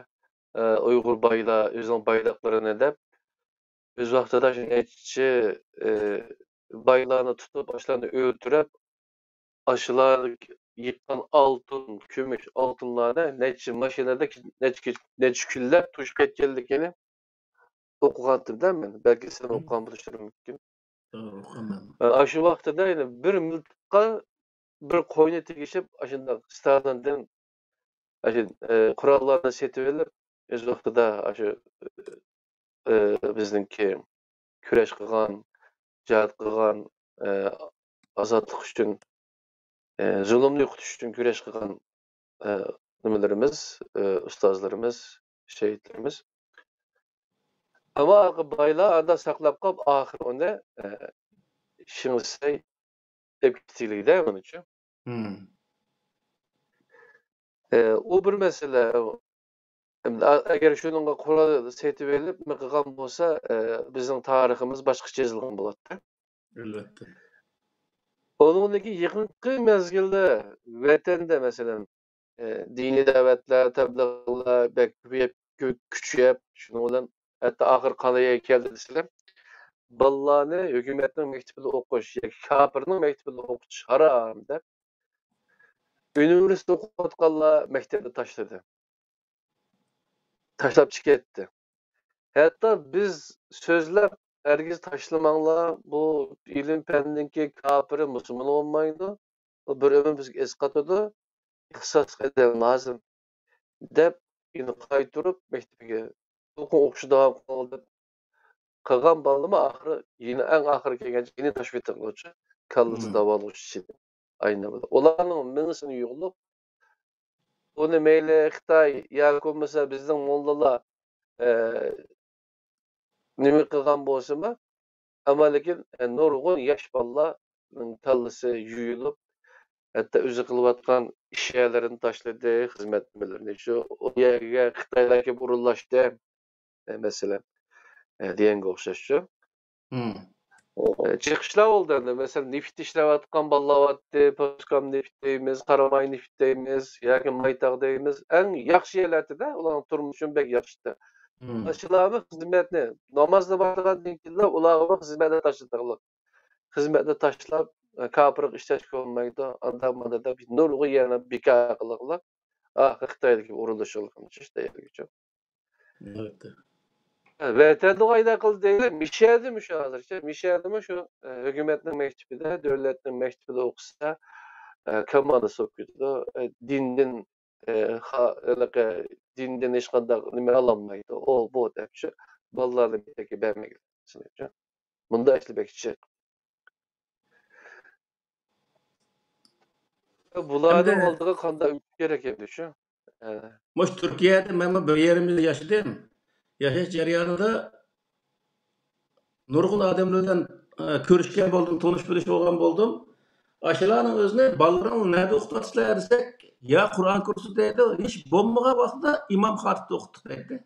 ئە، ئۇيغۇر بايلار ئۆزىنىڭ بايلىقلىرىنى دەپ. ئۆز ۋاقتىدا شۇ نەچچە، ئە، بايلارنى تۇتۇپ، ئاشۇلارنى ئۆلتۈرۈپ، ئاشۇلار يىغقان ئالتۇن، كۈمۈش ئالتۇنلارنى نەچچە ماشىنىدا، نەچچە، نەچچە كۈنلەپ توشۇپ كەتكەنلىكىنى ئوقۇغانتىم-دە مەن. بەلكى سەن ئوقۇغان بولۇشلىرىڭ مۇمكىن. توغرا، ئوقۇغانمەن. ئاشۇ ۋاقتىدا يەنە بىر مىلتىققا بىر قوينى تېگىشىپ، ئاشۇنداق ستالىندىن ئاشۇ، ئە، قوراللارنى سېتىۋېلىپ، ئۆز ۋاقتىدا ئاشۇ، ئە، بىزنىڭكى كۈرەش قىلغان، جىھاد قىلغان، ئە، ئازادلىق ئۈچۈن، ئە، زۇلۇمنى يوقىتىش ئۈچۈن كۈرەش قىلغان، ئە، نېمىلىرىمىز، ئە، ئۇستازلىرىمىز، شېھىتلىرىمىز. ئەمما بايلار ئاندا ساقلاپ قاپ، ئاخىر ئۇنى، ئە، شىڭسەي ئېلىپ كېتىلىدە، مېنىڭچە. مم. ئە، ئۇ بىر مەسىلە. ئەمدى ئەگەر شۇنىڭغا قورال سېتىۋېلىپ نېمە قىلغان بولسا، ئە، بىزنىڭ تارىخىمىز باشقىچە يېزىلغان بولاتتى. ئەلۋەتتە. ئۇنىڭدىن كېيىن يېقىنقى مەزگىلدە ۋەتەندە، مەسىلەن، ئە، دىنىي دەۋەتلەر، تەبلىغلار بەك كۆپىيىپ، كۈ-، كۈچىيىپ، شۇنىڭ بىلەن ھەتتا ئاخىر قانداق يەرگە كەلدى دېسىلەر، بالىلارنى ھۆكۈمەتنىڭ مەكتىپىدە ئوقۇش ياكى كاپىرنىڭ مەكتىپىدە ئوقۇتۇش ھارام دەپ، ئۇنىۋېرسىتېتتا ئوقۇۋاتقانلار مەكتەپنى تاشلىدى. تاشلاپ چىقىپ كەتتى. ھەتتا بىز سۆزلەپ، ھەرگىز تاشلىماڭلار، بۇ ئىلىم پەننىڭكى كاپىرى مۇسۇلمان بولمايدۇ. بۇ بىر ئۆمۈر بىزگە ئەسقاتىدۇ. ئىختىساسلىق ئادەم لازىم، دەپ، يەنە قايتۇرۇپ مەكتىپىگە ئوقۇڭ، ئوقۇشنى داۋام قىلىڭ دەپ قىلغان بالىلىرىمۇ ئاخىرى، يەنە ئەڭ ئاخىرى كەلگەنچە يەنە تاشلىۋېتىلغۇچە، كاللىسى مم. داۋالغۇچ ئىچىدە ئايلىنىۋاتىدۇ. ئۇلارنىڭ مېڭىسىنى يۇغلۇق، بۇنى مەيلى خىتاي ياكى بولمىسا بىزنىڭ موللىلار، ئە، نېمە قىلغان بولسىمۇ، ئەمما لېكىن، ئە، نۇرغۇن ياش بالىلارنىڭ كاللىسى يۇيۇلۇپ، ھەتتا ئۆزى قىلىۋاتقان ئىش يەرلىرىنى تاشلىدى، خىزمەت نېمىلىرىنى. شۇ ئۇ يەرگە خىتايلار كېلىپ ئورۇنلاشتى، ئە، مەسىلەن، ئە، دېگەنگە ئوخشاشچۇ. مم. ئە، چىقىشلار بولدى ئەمدى. مەسىلەن، نېفىتتە ئىشلەۋاتقان بالىلار بارتتى، پوسكام نېفىت دەيمىز، قاراماي نېفىت دەيمىز ياكى مايتاغ دەيمىز. ئەڭ ياخشى يەرلەردە، ئۇلارنىڭ تۇرمۇشىمۇ بەك ياخشىتى. مم. ئاشۇلارمۇ خىزمەتنى، نامازنى باشلىغاندىن كېيىنلا ئۇلارغىمۇ خىزمەتنى تاشلىتىڭلار. خىزمەتنى تاشلاپ، ئە، كاپىرغا ئىشلەشكە بولمايدۇ، ئاندا ماندا دەپ نۇرغۇن يەرنى بىكار قىلىڭلار. ئاخىرى خىتايدىكى ئورۇنلىشىڭلار، شۇ يەرگىچە. ئەلۋەتتە. ۋەتەندە ئايدا قىلدى دەيلى، مىشەدىمۇ شۇ ھازىرچە، مىشەدىمۇ شۇ، ئە، ھۆكۈمەتنىڭ مەكتىپىدە، دۆلەتنىڭ مەكتىپىدە ئوقۇسا، ئە، كامالىس بولۇپ كېتىدۇ. ئە، دىندىن، ئە، خا-، ھېلىقى دىندىن ھېچقانداق نېمە ئالالمايدۇ. ئۇ، بۇ دەپ شۇ بالىلارنى مەكتەپكە بەرمەيدۇ. مۇنداق ئىشلار بەك جىق. بۇلارنىڭ ئەمدى ئالدىغا قانداق ئۆتۈش كېرەك ئەمدى شۇ؟ ھە. مۇشۇ تۈركىيەدە مەنمۇ بىر يېرىم يىل ياشىدىم. ياشاش جەريانىدا نۇرغۇن ئادەملەر بىلەن، ئە، كۆرۈشكەن بولدۇم، تونۇش بىلىش بولغان بولدۇم. ئاشۇلارنىڭ ئۆزىنى بالىلىرىڭنى نەدە ئوقۇتۇۋاتىسىلەر دېسەك، يا قۇرئان كۇرسى دەيدۇ، ھېچ بولمىغان ۋاقتىدا ئىمام خاتىپتا ئوقۇتتۇق دەيدۇ.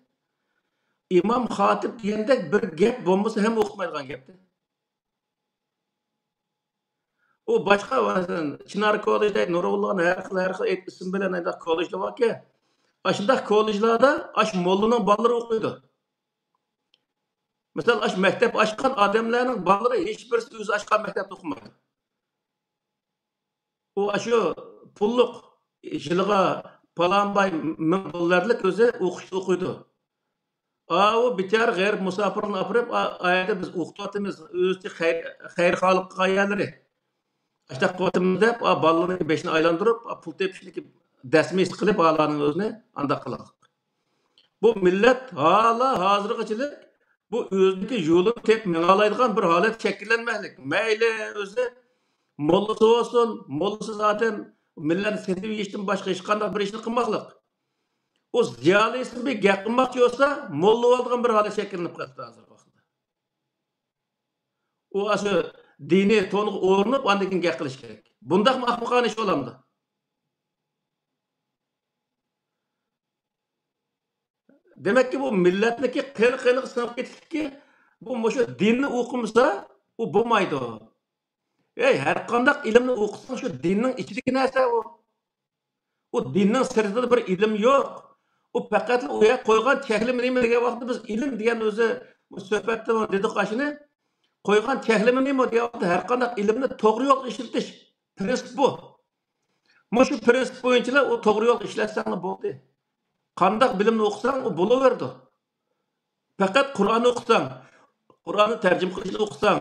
ئىمام خاتىپ دېگەندەك بىر گەپ بولمىسا ھەم ئوقۇتمايدىغان گەپتە. ئۇ باشقا، مەسىلەن، چىنار كوللېج دەيدۇ، نۇرغۇنلىغان ھەر خىل، ھەر خىل ئېيت-، ئىسىم بىلەن ھەيداق كوللېجلار باركەن. ئاشۇنداق كوللېجلاردا ئاشۇ موللىنىڭ بالىلىرى ئوقۇيدۇ. مىسال، ئاشۇ مەكتەپ ئاچقان ئادەملەرنىڭ بالىلىرى ھېچ بىرسى ئۆزى ئاچقان مەكتەپتە ئوقۇمايدۇ. ئۇ ئاشۇ پۇللۇق، يىلىغا پالان باي مىڭ دوللارلىق ئۆزى ئوقۇشتا ئوقۇيدۇ. ئاۋۇ بىچارە غېرىب مۇساپىرلارنى ئاپىرىپ، ئا-، ئايەردە بىز ئوقۇتۇۋاتىمىز، ئۆزىچە خەير-، خەيرخاھلىققا قىلغان يەرلىرى. ئاشۇنداق قىلىۋاتىمىز دەپ، ئا، بالىلىرىنىڭ بېشىنى ئايلاندۇرۇپ، ئا، پۇل تېپىشنىڭكى دەسمىسى قىلىپ، ئالارنىڭ ئۆزىنى ئانداق قىلغان. بۇ مىللەت ھالا ھازىرغىچىلىك بۇ ئۆزىنىڭكى يولىنى تېپىپ مېڭالايدىغان بىر ھالەت شەكىللەنمەكلىك. مەيلى ئۆزى موللىسى بولسۇن، موللىسىز ئادەم مىللەتنى سېتىۋېلىشتىن باشقا ھېچقانداق بىر ئىشنى قىلماقلىق. ئۇ زىيالىيسى بىر گەپ قىلماقچى بولسا، موللا بولىدىغان بىر ھالەت شەكىللىنىپ قالىدۇ ھازىرقى ۋاقىتتا. ئۇ ئاشۇ دىنىي تونغا ئورىنىپ، ئاندىن كېيىن گەپ قىلىش كېرەك. بۇنداقمۇ ئەخمىقانە ئىش بولامدۇ؟ دېمەككى، بۇ مىللەتنىڭكى قېنى-قېنىغا سىڭىپ كېتىپتىكى، بۇ مۇشۇ دىننى ئوقۇمىسا، ئۇ بولمايدۇ. ئەي، ھەر قانداق ئىلىمنى ئوقۇساڭ، شۇ دىننىڭ ئىچىدىكى نەرسە ئۇ. ئۇ دىننىڭ سىرتىدا بىر ئىلىم يوق. ئۇ پەقەتلا ئۇ يەرگە قويغان چەكلىمە نېمە دېگەن ۋاقىتتا، بىز ئىلىم دېگەن ئۆزى، بۇ سۆھبەتتە دېدۇق ئاشۇنى. قويغان چەكلىمە نېمە دېگەن ۋاقىتتا، ھەر قانداق ئىلىمنى توغرا يولغا ئىشلىتىش پىرىنسىپ بۇ. مۇشۇ پىرىنسىپ بويىچىلا ئۇ توغرا يولغا ئىشلەتسەڭلا بولدى. قانداق بىلىمنى ئوقۇساڭ، ئۇ بولۇۋېرىدۇ. پەقەت قۇرئاننى ئوقۇساڭ، قۇرئاننى تەرجىمە قىلىشنى ئوقۇساڭ،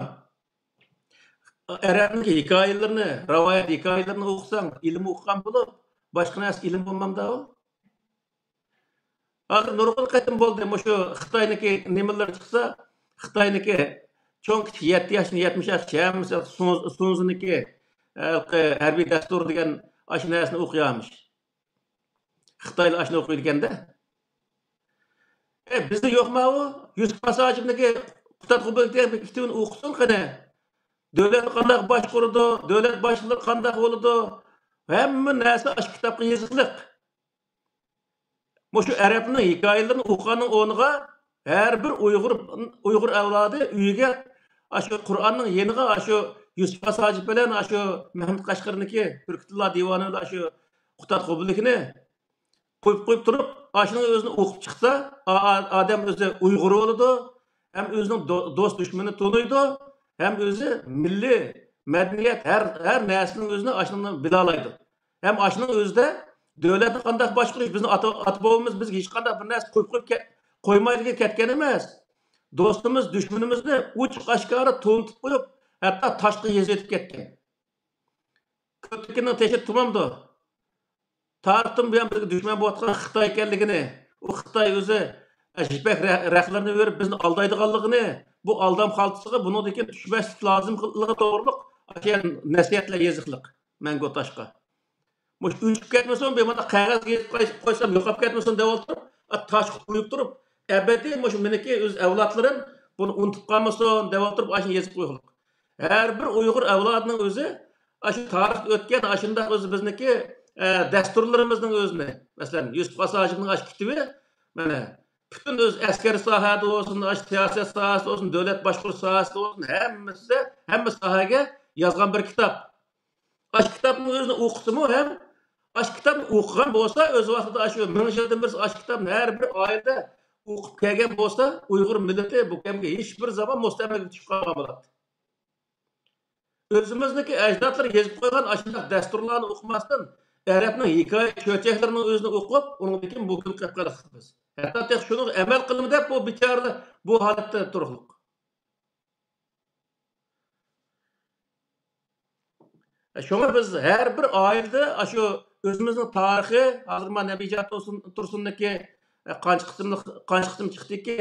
ئەرەبنىڭ ھېكايىلىرىنى، رىۋايەت ھېكايىلىرىنى ئوقۇساڭ، ئىلىم ئوقۇغان بولۇپ، باشقا نەرسە ئىلىم بولمامدا ئۇ؟ ھازىر نۇرغۇن قېتىم بولدى، مۇشۇ خىتاينىڭكى نېمىلىرى چىقسا، خىتاينىڭكى چوڭ كىچىك يەتتە ياشتىن يەتمىش ياشقىچە ھەممىسى سۇن-، سۇنزىنىڭكى، ھېلىقى ھەربىي دەستۇر دېگەن ئاشۇ نەرسىنى ئوقۇيارمىش. خىتايلار ئاشۇنى ئوقۇيدىكەن-دە. ئە، بىزدە يوقما ئۇ؟ يۈسۈپ خاس ھاجىپنىڭكى قۇتادغۇ بۆلىكى دېگەن بىر كىتابىنى ئوقۇسۇن قېنى. دۆلەتنى قانداق باشقۇرىدۇ، دۆلەت باشلىقلىرى قانداق بولىدۇ، ھەممە نەرسە ئاشۇ كىتابقا يېزىقلىق. مۇشۇ ئەرەبنىڭ ھېكايىلىرىنى ئوقۇغاننىڭ ئورنىغا ھەر بىر ئۇيغۇر، ئۇيغۇر ئەۋلادى ئۆيىگە ئاشۇ قۇرئاننىڭ يېنىغا ئاشۇ يۈسۈپ خاس ھاجىپ بىلەن ئاشۇ مەھمۇد قەشقىرىنىڭكى تۈركىتىللا دىۋانى بىلەن ئاشۇ قۇتادغۇ بۆلىكىنى قويۇپ، قويۇپ تۇرۇپ، ئاشۇنى ئۆزىنى ئوقۇپ چىقسا، ئا-، ئا-، ئادەم ئۆزى ئۇيغۇر بولىدۇ، ھەم ئۆزىنىڭ دو-، دوست دۈشمىنىنى تونۇيدۇ، ھەم ئۆزى مىللىي مەدەنىيەت، ھەر، ھەر نەرسىنىڭ ئۆزىنى ئاشۇنىڭ بىلالايدۇ. ھەم ئاشۇنىڭ ئۆزىدە دۆلەتنى قانداق باشقۇرۇش، بىزنىڭ ئاتا، ئاتا بوۋىمىز بىزگە ھېچقانداق بىر نەرسە قويۇپ، قويۇپ كە-، قويمايلىغا كەتكەن ئەمەس. دوستىمىز، دۈشمىنىمىزنى ئوچۇق ئاشكارا تونۇتۇپ قويۇپ، ھەتتا تاشقا يېزىۋېتىپ كەتكەن. كۆپتىكىنىڭ تېشى تۇمامدۇ. تارىختىن بۇيان بىزگە دۈشمەن بولۇۋاتقان خىتاي ئىكەنلىكىنى، ئۇ خىتاي ئۆزى يىپەك رە-، رەخلىرىنى بېرىپ بىزنى ئالدايدىغانلىقىنى، بۇ ئالدام خالتىسىغا بۇنىڭدىن كېيىن چۈشمەسلىك لازىملىقى توغرۇلۇق ئاشۇ نەسىھەتلەر يېزىقلىق مەڭگۈ تاشقا. مۇشۇ ئۆچۈپ كەتمىسۇن، بىر مانا قەغەزگە يېزىپ قوي-، قويسام يوقاپ كەتمىسۇن دەۋالتۇرۇپ، تاشقا قويۇپ تۇرۇپ، ئەبەدىي مۇشۇ مېنىڭكى ئۆز ئەۋلادلىرىم بۇنى ئۇنتۇپ قالمىسۇن دەۋالتۇرۇپ، ئاشۇنى يېزىپ قويغۇلۇق. ھەر بىر ئۇيغۇر ئەۋلادىنىڭ ئۆزى ئاشۇ تارىختا ئۆتكەن ئاشۇنداق ئۆزى بىزنىڭكى، ئە، دەستۇرلىرىمىزنىڭ ئۆزىنى، مەسىلەن، يۈسۈپ خاس ھاجىپنىڭ ئاشۇ كىتابى، مانا، پۈتۈن ئۆز ئەسكەرىي ساھەدە بولسۇن، ئاشۇ سىياسەت ساھەسىدە بولسۇن، دۆلەت باشقۇرۇش ساھەسىدە بولسۇن، ھەممىسىدە، ھەممە ساھەگە يازغان بىر كىتاب. ئاشۇ كىتابنى ئۆزىنى ئوقۇسىمۇ ھەم ئاشۇ كىتابنى ئوقۇغان بولسا، ئۆز ۋاقتىدا ئاشۇ مىڭ يىلدىن بېرى ئاشۇ كىتابنى ھەر بىر ئائىلىدە ئوقۇپ كەلگەن بولسا، ئۇيغۇر مىللىتى بۇ كەمگە ھېچ بىر زامان مۇستەملىكىگە چۈشۈپ قالغان بولاتتى. ئۆزىمىزنىڭكى ئەجدادلىرى يېزىپ قويغان ئاشۇنداق دەستۇرلارنى ئوقۇماستىن، ئەرەبنىڭ ھېكايە چۆچەكلىرىنىڭ ئۆزىنى ئوقۇپ، ئۇنىڭدىن كېيىن بۇ كۈنگە قېلىپ قالاتتۇق بىز. ھەتتا تېخى شۇنىڭغا ئەمەل قىلىمىز دەپ، بۇ بىچارىلەر بۇ ھالەتتە تۇرۇقلۇق. شۇڭا بىز ھەر بىر ئائىلىدە ئاشۇ ئۆزىمىزنىڭ تارىخى، ھازىر مانا نەبىجان تۇرسۇن، تۇرسۇننىڭكى، ئە، قانچە قىسىملىق، قانچە قىسىم چىقتىكى،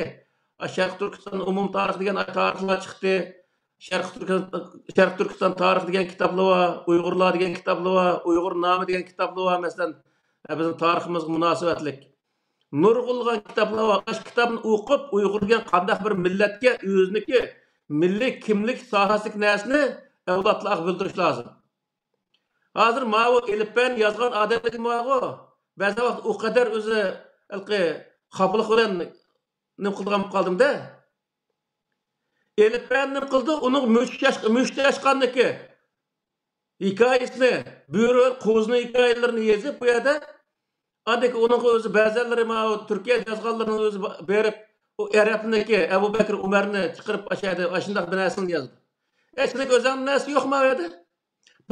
ئە، شەرقىي تۈركىستان ئومۇمىي تارىخى دېگەن تارىخلار چىقتى. شەرقىي تۈركىستان، شەرقىي تۈركىستان تارىخى دېگەن كىتابلار بار، ئۇيغۇرلار دېگەن كىتابلار بار، ئۇيغۇر نامى دېگەن كىتابلار بار، مەسىلەن، ئە، بىزنىڭ تارىخىمىزغا مۇناسىۋەتلىك. نۇرغۇنلىغان كىتابلار بار. ئاشۇ كىتابنى ئوقۇپ، ئۇيغۇر دېگەن قانداق بىر مىللەتكە ئۆزىنىڭكى مىللىي كىملىك ساھەسىدىكى نەرسىنى ئەۋلادلارغا بىلدۈرۈش لازىم. ھازىر ماۋۇ ئېلىپبەنى يازغان ئادەملىكى ماۋۇ. بەزى ۋاقىت ئۇ قەدەر ئۆزى ھېلىقى خاپىلىق بىلەن نېمە قىلىدىغان بولۇپ قالدىم-دە. ئېلىپبەنى نېمە قىلدى؟ ئۇنىڭ مۈشۈك ياش-، مۈشۈكتە ياشقاندىكى ھېكايىسىنى، بۆرە، قوزىنىڭ ھېكايىلىرىنى يېزىپ، بۇ يەردە ئاندىن كېيىن ئۇنىڭغا ئۆزى بەزەنلىرى ماۋۇ تۈركىيەدە يازغانلىرىنى ئۆزى با-، بېرىپ، ئۇ ئەرەبنىڭكى ئەبۇ بەكرى ئۆمەرنى چىقىرىپ، ئاشۇ يەردە ئاشۇنداق بىر نەرسىنى يازدى. ئە، سېنىڭ ئۆزۈڭنىڭ نەرسىسى يوقما ئۇ يەردە؟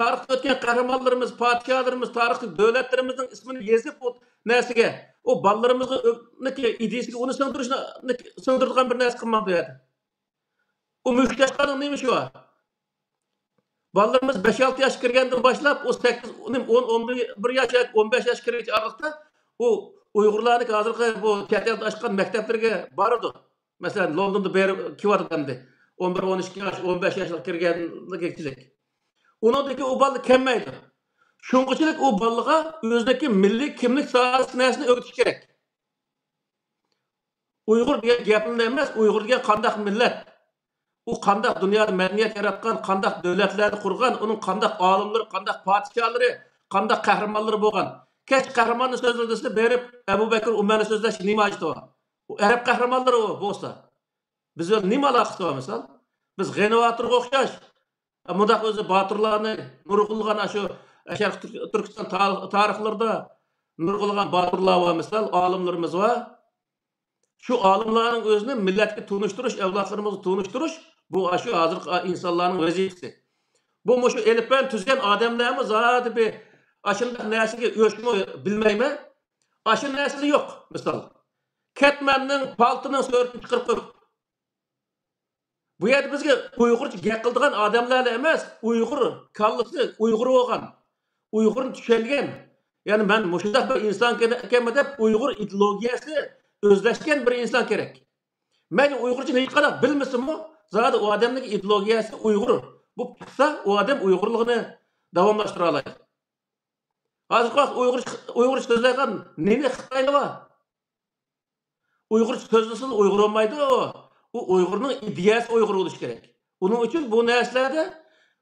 تارىختا ئۆتكەن قەھرىمانلىرىمىز، پادىشاھلىرىمىز، تارىختىكى دۆلەتلىرىمىزنىڭ ئىسمىنى يېزىپ، ئۇ نەرسىگە، ئۇ بالىلىرىمىزنىڭ ئۆ-، نىكى ئىدىيىسىگە ئۇنى سىڭدۈرۈشنى، نىكى سىڭدۈرىدىغان بىر نەرسە قىلمامدۇ ئۇ يەردە؟ ئۇ مۈشۈكتە ياشقاننىڭ نېمە ئىشى بار؟ بالىلىرىمىز بەش-ئالتە ياشقا كىرگەندىن باشلاپ، ئۇ سەككىز، ئۇنى ئون، ئون بىر ياش ياكى ئون بەش ياشقا كىرگۈچە ئارىلىقتا، ئۇ ئۇيغۇرلارنىڭكى ھازىرقى بۇ چەت ئەلدە ئاچقان مەكتەپلىرىگە بارىدۇ. مەسىلەن، لوندوندا بېرىپ كېلىۋاتىدۇ ئەمدى. ئون بىر، ئون ئىككى ياش، ئون بەش ياشلىق كىرگەنلىكچىلىك. ئۇنىڭدىن كېيىن ئۇ بالا كەلمەيدۇ. شۇڭغىچىلىك ئۇ بالىغا ئۆزىنىڭكى مىللىي كىملىك ساھەسىدىكى نەرسىنى ئۆگىتىش كېرەك. ئۇيغۇر دېگەن گەپلا ئەمەس، ئۇيغۇر دېگەن قانداق مىللەت؟ ئۇ قانداق دۇنيادا مەدەنىيەت ياراتقان، قانداق دۆلەتلەرنى قۇرغان، ئۇنىڭ قانداق ئالىملىرى، قانداق پادىشاھلىرى، قانداق قەھرىمانلىرى بولغان؟ كەچ قەھرىماننى سۆزلە دېسە، بېرىپ ئەبۇ بەكرى ئۆمەرنى سۆزلەشكە نېمە ھاجىتى بار؟ ئۇ ئەرەب قەھرىمانلىرى ئۇ بولسا. بىز بىلەن نېمە ئالاقىسى بار مىسال؟ بىز غېنى باتۇرغا ئوخشاش مۇنداق ئۆزى باتۇرلارنى، نۇرغۇنلىغان ئاشۇ شەرقىي تۈرك-، تۈركىستان تارىخ-، تارىخلىرىدا نۇرغۇنلىغان باتۇرلار بار، مىسال، ئالىملىرىمىز بار. شۇ ئالىملارنىڭ ئۆزىنى مىللەتكە تونۇشتۇرۇش، ئەۋلادلىرىمىزغا تونۇشتۇرۇش، بۇ ئاشۇ ھازىرقى ئىنسانلارنىڭ ۋەزىپىسى. بۇ مۇشۇ ئېلىپبەنى تۈزگەن ئادەملەرمۇ زادى بىر ئاشۇنداق نەرسىگە ئۆچمۇ بىلمەيمەن. ئاشۇ نەرسىلەر يوق، مىسال. كەتمەننىڭ، پالتىنىڭ سۈرىتىنى چىقىرىپ قويۇپ، بۇ يەردە بىزگە ئۇيغۇرچە گەپ قىلىدىغان ئادەملەرلا ئەمەس، ئۇيغۇر كاللىسى ئۇيغۇر بولغان، ئۇيغۇرنى چۈشەنگەن، يەنى مەن مۇشۇنداق بىر ئىنسان ئىكەنمەن دەپ ئۇيغۇر ئىدېئولوگىيەسى ئۆزلەشكەن بىر ئىنسان كېرەك. مەيلى ئۇيغۇرچىنى ھېچقانداق بىلمىسىمۇ، زادى ئۇ ئادەمنىڭ ئىدېئولوگىيەسى ئۇيغۇر بولۇپ چىقسا، ئۇ ئادەم ئۇيغۇرلۇقىنى داۋاملاشتۇرالايدۇ. ھازىرقى ۋاقىتتا ئۇيغۇرچە، ئۇيغۇرچە سۆزلەيدىغان نېمە خىتايلار بار؟ ئۇيغۇرچە سۆزلىسىلا ئۇيغۇر بولمايدۇ. ئۇ ئۇيغۇرنىڭ ئىدىيەسى ئۇيغۇر بولۇشى كېرەك. ئۇنىڭ ئۈچۈن بۇ نەرسىلەردە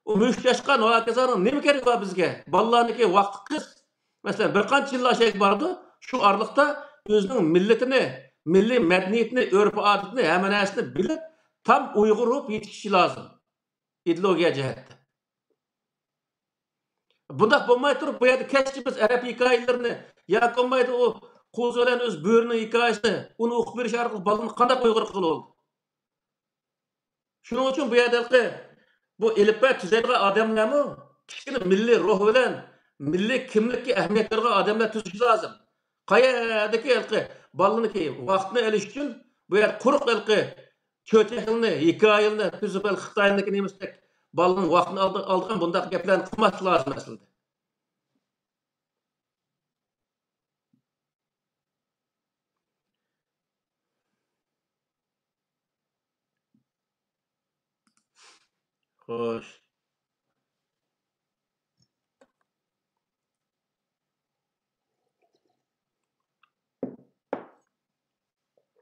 ئۇ مۈشۈك چاشقان ۋە ھاكازانىڭ نېمە كېرىكى بار بىزگە؟ بالىلارنىڭكى ۋاقتى قىس. مەسىلەن، بىر قانچە يىللار ئىچىگە بارىدۇ، شۇ ئارىلىقتا ئۆزىنىڭ مىللىتىنى، مىللىي مەدەنىيىتىنى، ئۆرپ-ئادىتىنى، ھەممە نەرسىنى بىلىپ، تام ئۇيغۇر بولۇپ يېتىشىشى لازىم. ئىدېئولوگىيە جەھەتتە. بۇنداق بولماي تۇرۇپ، بۇ يەردە كەچتە بىز ئەرەب ھېكايىلىرىنى ياكى بولمايدۇ ئۇ قوزا بىلەن ئۆز بۆرىنىڭ ھېكايىسىنى ئۇنى ئوقۇپ بېرىش ئارقىلىق بالىنى قانداق ئۇيغۇر قىلغىلى بولىدۇ؟ شۇنىڭ ئۈچۈن بۇ يەردە ھېلىقى بۇ ئېلىپبە تۈزەيدىغان ئادەملەرمۇ كىچىككىنە مىللىي روھ بىلەن مىللىي كىملىككە ئەھمىيەت بېرىدىغان ئادەملەر تۈزۈشى لازىم. قەيەردىكى ھېلىقى بالىنىڭكى ۋاقتىنى ئېلىش ئۈچۈن بۇ يەردە قۇرۇق ھېلىقى چۆچەكلىرىنى، ھېكايىلىرىنى تۈزۈپ، خىتاينىڭكى نېمىسىدەك بالىنىڭ ۋاقتىنى ئالىدىغان بۇنداق گەپلەرنى قىلماسلىق لازىم ئەسلىدە. خوش.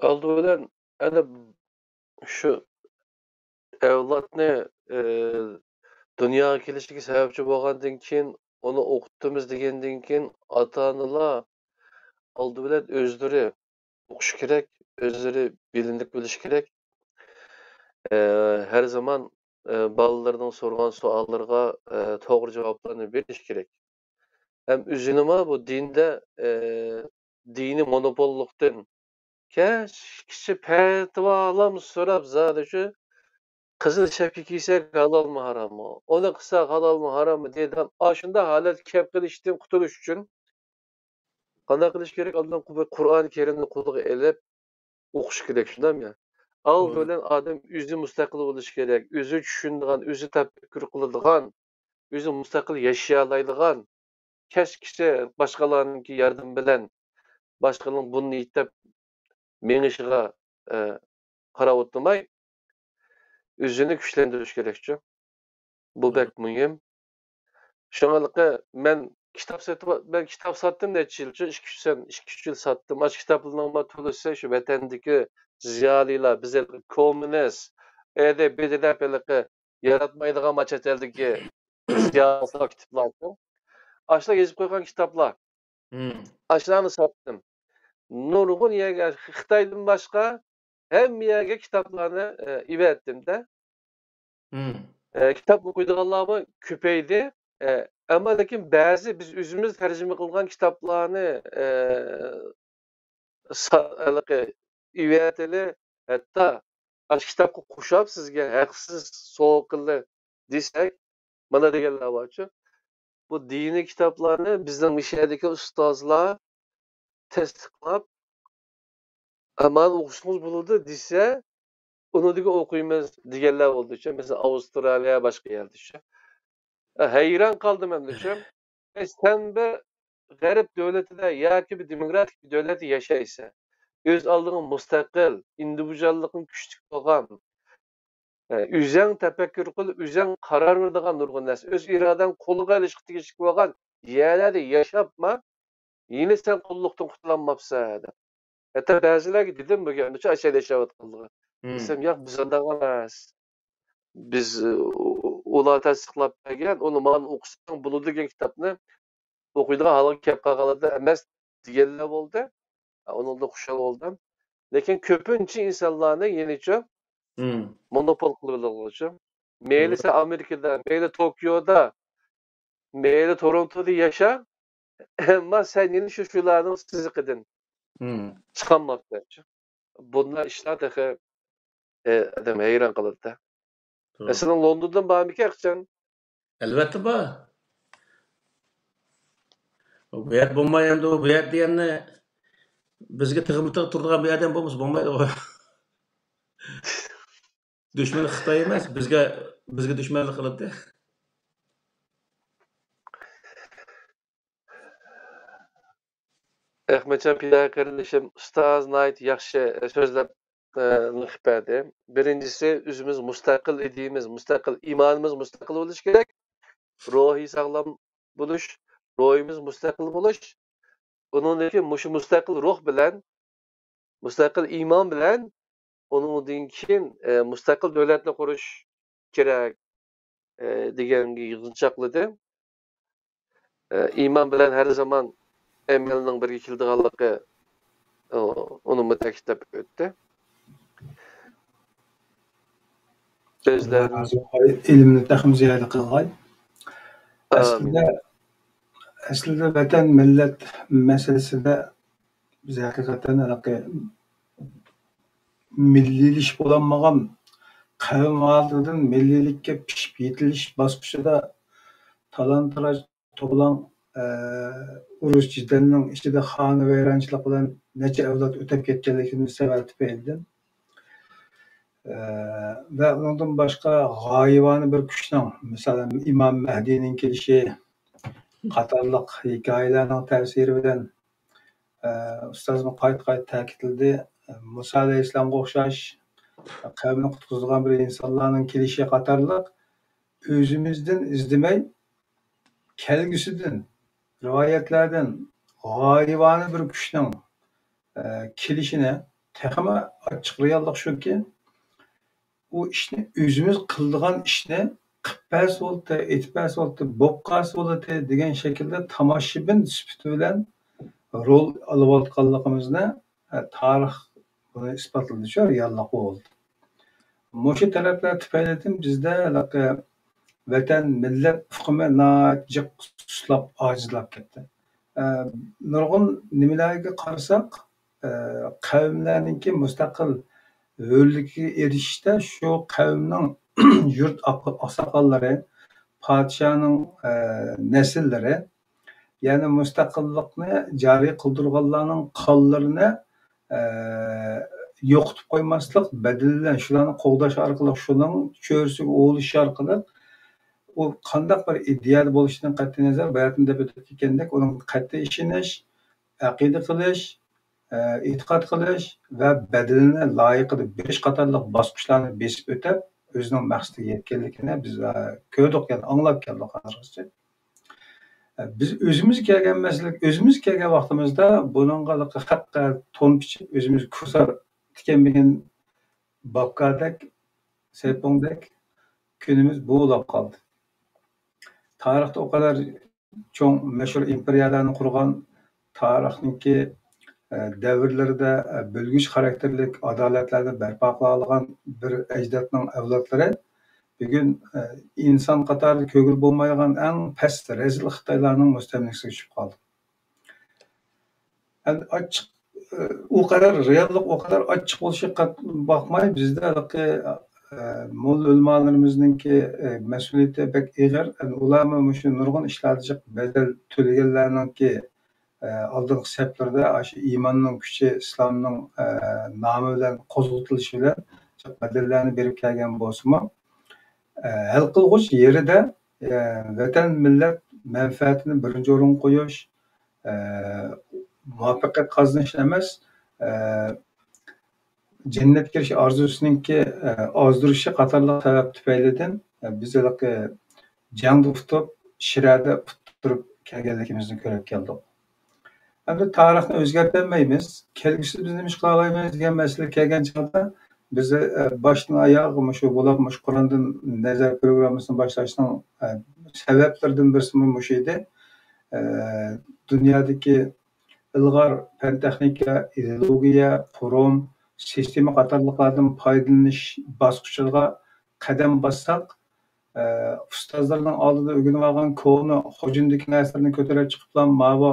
ئالدى بىلەن ئەنە شۇ ئەۋلادنى، ئى، دۇنياغا كېلىشىگە سەۋەبچى بولغاندىن كېيىن، ئۇنى ئوقۇتىمىز دېگەندىن كېيىن، ئاتا-ئانىلار ئالدى بىلەن ئۆزلىرى ئوقۇشى كېرەك، ئۆزلىرى بىلىملىك بولۇشى كېرەك. ئى، ھەر زامان، ئى، بالىلىرىنىڭ سورىغان سوئاللىرىغا، ئى، توغرا جاۋابلارنى بېرىشى كېرەك. ھەم ئۆزىنىمۇ بۇ دىندا، ئى، دىنىي مونوپوللۇقتىن كەچكىچە پەتىۋالام سوراپ زادى شۇ، قىزىل شەپكە كىيسەك ھالالمۇ ھاراممۇ؟ ئۇنى قىلساق ھالالمۇ ھاراممۇ دەيدىغان ئاشۇنداق ھالەتكە كەپ قېلىشتىن قۇتۇلۇش ئۈچۈن قانداق قىلىش كېرەك؟ ئالدىن بىر قۇرئان كەرىمنى قولىغا ئېلىپ ئوقۇش كېرەك، شۇنداقمۇ؟ ئالدى بىلەن ئادەم ئۆزى مۇستەقىل بولۇشى كېرەك، ئۆزى چۈشىنىدىغان، ئۆزى تەپەككۇر قىلىدىغان، ئۆزى مۇستەقىل ياشىيالايدىغان، كەچكىچە باشقىلارنىڭكى ياردىمى بىلەن باشقىلارنىڭ بۇنى ئېيت دەپ مېڭىشىغا، ئە، قاراۋاتماي، ئۆزىنى كۈچلەندۈرۈش كېرەكچۇ. بۇ بەك مۇھىم. شۇڭلاشقا مەن كىتاب سېتىپ، مەن كىتاب ساتتىم نەچچە يىلچۇ، ئىككى، ئۈچ سەن، ئىككى، ئۈچ يىل ساتتىم. ئاشۇ كىتابلارنىڭ تولىسى شۇ ۋەتەندىكى زىيالىيلار، بىز ھېلىقى كوممۇنىست، ئەدەبىي دەپ ھېلىقى ياراتمايدىغان ما چەت ئەلدىكى زىيالىيلار كىتابلارچۇ. ئاشۇلار يېزىپ قويغان كىتابلار. ئاشۇلارنى ساتتىم. نۇرغۇن يەرگە، خىتايدىن باشقا ھەممە يەرگە كىتابلارنى، ئە، ئېۋەتتىم-دە. ئە، كىتاب ئوقۇيدىغانلارمۇ كۆپەيدى. ئە، ئەمما لېكىن بەزى بىز ئۆزىمىز تەرجىمە قىلغان كىتابلارنى، ئە، سا-، ھېلىقى ئېۋەتىلى، ھەتتا ئاشۇ كىتابقا قوشاپ سىزگە ھەقسىز سوۋغا قىلدى دېسەك، مانا دېگەنلەر بارچۇ. بۇ دىنىي كىتابلارنى بىزنىڭ مۇشۇ يەردىكى ئۇستازلار تەستىقلاپ، ئە، مانا ئوقۇسىڭىز بولىدۇ دېسە، ئۇنىڭدىكى ئوقۇيمىز دېگەنلەر بولدىچۇ. مەسىلەن، ئاۋسترالىيە، باشقا يەردىچۇ. ھەيران قالدىم ئەمدىچۇ. ئەي، سەن بىر غەرب دۆلىتىدە ياكى بىر دېموكراتىك بىر دۆلەتتە ياشايسەن. ئۆز ئالدىڭغا مۇستەقىل، ئىندىۋىدۇئاللىقىڭ كۈچلۈك بولغان، ئۆزەڭ تەپەككۇر قىل، ئۆزەڭ قارار بېرىدىغان نۇرغۇن نەرسە، ئۆز ئىرادەڭ قولغا ئېلىشقا تېگىشلىك بولغان يەرلەردە ياشاپما، يەنە سەن قۇللۇقتىن قۇتۇلالماپسەن دەپ. ھەتتا بەزىلەرگە دېدىم بۇ گەپنى، ئاشۇ يەردە ياشاۋاتقانلىرىغا. دېسەم، ياق، بىز ئانداق ئەمەس. بىز، ئۇ-، ئۇلار تەستىقلاپ بەرگەن، ئۇنى مانا ئوقۇساڭ بولىدۇ دېگەن كىتابنى ئوقۇيدىغان ھالغا كەپ قالغانلاردا ئەمەس دېگەنلەر بولدى. ئۇنىڭدىن خۇشال بولدۇم. لېكىن كۆپىنچە ئىنسانلارنى يەنىچۇ مونوپول قىلىۋالغۇچۇ. مېيلى سەن ئامېرىكىدا، مېيلى توكيودا، مەيلى تورونتودا ياشا، ئەمما سەن يەنە شۇ، شۇلارنىڭ سىزىقىدىن چىقالماپسەن. بۇنداق ئىشلار تېخى، ئادەم ھەيران قالىدۇ-دە. سېنىڭ لوندوندىن بارمىكەن ئەخمەتجان؟ ئەلۋەتتە بار. بۇ يەردە بولماي ئەمدى، بۇ يەردە دېگەننى بىزگە تىغمۇ تىغ تۇرىدىغان بىر ئادەم بولمىسا بولمايدىغۇ. دۈشمىنى خىتاي ئەمەس، بىزگە، بىزگە دۈشمەنلىك قىلىدۇ. ئەخمەتجان پىدائىي قېرىندىشىم، ئۇستاز ناھايىتى ياخشى سۆزلەپ، ئە، نېمە قىلىپ بەردى. بىرىنچىسى، ئۆزىمىز مۇستەقىل ئىدىيىمىز، مۇستەقىل ئىمانىمىز مۇستەقىل بولۇشى كېرەك. روھىي ساغلام بولۇش، روھىمىز مۇستەقىل بولۇش. ئۇنىڭدىن كېيىن مۇشۇ مۇستەقىل روھ بىلەن، مۇستەقىل ئىمان بىلەن ئۇنىڭدىن كېيىن، ئە، مۇستەقىل دۆلەتنى قۇرۇش كېرەك، ئە، دېگەنگە يىغىنچاقلىدى. ئە، ئىمان بىلەن ھەر زامان ئەمەلنىڭ بىرگە كېلىدىغانلىقى، ئۇ، ئۇنىمۇ تەكىتلەپ ئۆتتى. سۆزلەر. ئىلمىنى تېخىمۇ زىيادە قىلغاي. ئەسلىدە، ئامىن. ئەسلىدە ۋەتەن، مىللەت مەسىلىسىدە بىز ھەقىقەتەن ھېلىقى مىللىيلىشىپ بولالمىغان، قەۋم ھالىتىدىن مىللىيلىككە پىشىپ يېتىلىش باسقۇچىدا تالان-تاراج، توپىلاڭ، ئە، ئۇرۇش-جېدەلنىڭ ئىچىدە خانىۋەيرانچىلىق بىلەن نەچچە ئەۋلاد ئۆتەپ كەتكەنلىكىمىز سەۋەب تۈپەيلىدىن، ئە، ۋە ئۇنىڭدىن باشقا غايىۋانە بىر كۈچنىڭ، مىسالەن، ئىمام مەھدىنىڭ كېلىشى قاتارلىق ھېكايىلەرنىڭ تەسىرى بىلەن، ئە، ئۇستازمۇ قايتا-قايتا تەكىتلىدى. مۇسا ئەلەيھىسسالامغا ئوخشاش قەۋمىنى قۇتقۇزىدىغان بىر ئىنسانلارنىڭ كېلىشى قاتارلىق ئۆزىمىزدىن ئىزدىمەي، كەلگۈسىدىن، رىۋايەتلەردىن غايىۋانە بىر كۈچنىڭ، ئە، كېلىشىنى تېخىمۇ ئاچچىق رېئاللىق شۇكى، ئۇ ئىشنى ئۆزىمىز قىلىدىغان ئىشنى قىلىپ بەرسە بولاتتى، ئېيتىپ بەرسە بولاتتى، بولۇپ قالسا بولاتتى دېگەن شەكىلدە تاماشىبىن سۈپىتى بىلەن رول ئالىۋاتقانلىقىمىزنى، ئە، تارىخ بۇنى ئىسپاتلىدى شۇ، رېئاللىق بولدى. مۇشۇ تەرەپلەر تۈپەيلىدىن بىزدە ھېلىقى ۋەتەن، مىللەت ئۇقۇمى ناھايىتى جىق سۇسلاپ، ئاجىزلاپ كەتتى. ئە، نۇرغۇن نېمىلەرگە قارىساق، ئە، قەۋملەرنىڭكى مۇستەقىل ھۆرلۈكىگە ئېرىشىشتە شۇ قەۋمنىڭ يۇرت ئاق-، ئاقساقاللىرى، پادىشاھنىڭ، ئە، نەسىللىرى، يەنى مۇستەقىللىقنى جارى قىلدۇرغانلارنىڭ قانلىرىنى، ئە، يوقىتىپ قويماسلىق، بەدىلى بىلەن شۇلارنى قوغداش ئارقىلىق، شۇنىڭ چۆرىسىگە ئۇۋۇلىشىش ئارقىلىق، ئۇ قانداق بىر ئىدىيەدە بولۇشىدىن قەتئىينەزەر، باياتىن دەپ ئۆتۈپ كەتكەندەك، ئۇنىڭغا قەتئىي ئىشىنىش، ئەقىدە قىلىش، ئە، ئېتىقاد قىلىش ۋە بەدىلىنى لايىقىدا بېرىش قاتارلىق باسقۇچلارنى بېسىپ ئۆتۈپ، ئۆزىنىڭ مەقسىتىگە يەتكەنلىكىنى بىز، ئە، كۆردۇق، يەنى ئاڭلاپ كەلدۇق ھازىرغىچە. ئە، بىز ئۆزىمىز كەلگەن مەسىلە، ئۆزىمىز كەلگەن ۋاقتىمىزدا بۇنىڭغا خەققە تون پىچىپ، ئۆزىمىز كۇرسار تىكەلمىگەن باپكادەك، سەيپۇڭدەك كۈنىمىز بۇلاپ قالدى. تارىختا ئۇ قەدەر چوڭ مەشھۇر ئىمپېرىيەلەرنى قۇرغان، تارىخنىڭكى، ئە، دەۋرلىرىدە، ئە، بۆلگۈچ خاراكتېرلىك ئادالەتلەرنى بەرپا قىلالىغان بىر ئەجدادنىڭ ئەۋلادلىرى بۈگۈن، ئە، ئىنسان قاتارىدا كۆرگىلى بولمايدىغان ئەڭ پەس، رەزىل خىتايلارنىڭ مۇستەملىكىسىگە چۈشۈپ قالدى. ئەمدى ئاچچىق، ئۇ قەدەر رېئاللىق، ئۇ قەدەر ئاچچىق بولۇشىغا قات-، باقماي، بىزدە ھېلىقى، ئە، موللا ئۆلىمالىرىمىزنىڭكى، ئە، مەسئۇلىيىتى بەك ئېغىر. ئەمدى ئۇلارمۇ مۇشۇ نۇرغۇن ئىشلاردا جىق بەدەل تۆلىگەنلەرنىڭكى، ئە، ئالدىنقى سەپلىرىدە، ئاشۇ ئىماننىڭ كۈچى، ئىسلامنىڭ، ئە، نامى بىلەن قوزغىتىلىشى بىلەن جىق بەدەللەرنى بېرىپ كەلگەن بولسىمۇ، ئە، ھەل قىلغۇچ يېرىدە، ئە، ۋەتەن، مىللەت مەنپەئەتىنى بىرىنچى ئورۇنغا قويۇش، ئە، مۇۋەپپەقىيەت قازىنىش ئەمەس، ئە، جەننەتكە كىرىش ئارزۇسىنىڭكى، ئە، ئازدۇرۇشى قاتارلىق سەۋەب تۈپەيلىدىن، ئە، بىز ھېلىقى جەڭدە ئۇتۇپ، شىرەدە ئۇتتۇرۇپ كەلگەنلىكىمىزنى كۆرۈپ كەلدۇق. ئەمدى تارىخنى ئۆزگەرتەلمەيمىز. كەلگۈسىدە بىز نېمە ئىش قىلالايمىز دېگەن مەسىلە كەلگەن چاغدا، بىز، ئە، باشتىن ئاياغ مۇشۇ بولۇپ، مۇشۇ قۇراندىن نەزەر پروگراممىسىنى باشلاشنىڭ، ئە، سەۋەبلىرىدىن بىرسىمۇ مۇشۇ ئىدى. ئە، دۇنيادىكى ئىلغار پەن-تېخنىكا، ئىدېئولوگىيە، پۇرۇم، سىستېما قاتارلىقلاردىن پايدىلىنىش باسقۇچىغا قەدەم باسساق، ئە، ئۇستازلارنىڭ ئالدىدا ئۆگىنىۋالغان كونا خوجۇندىكى نەرسىلەرنى كۆتۈرۈپ چىقىپلا، ماۋۇ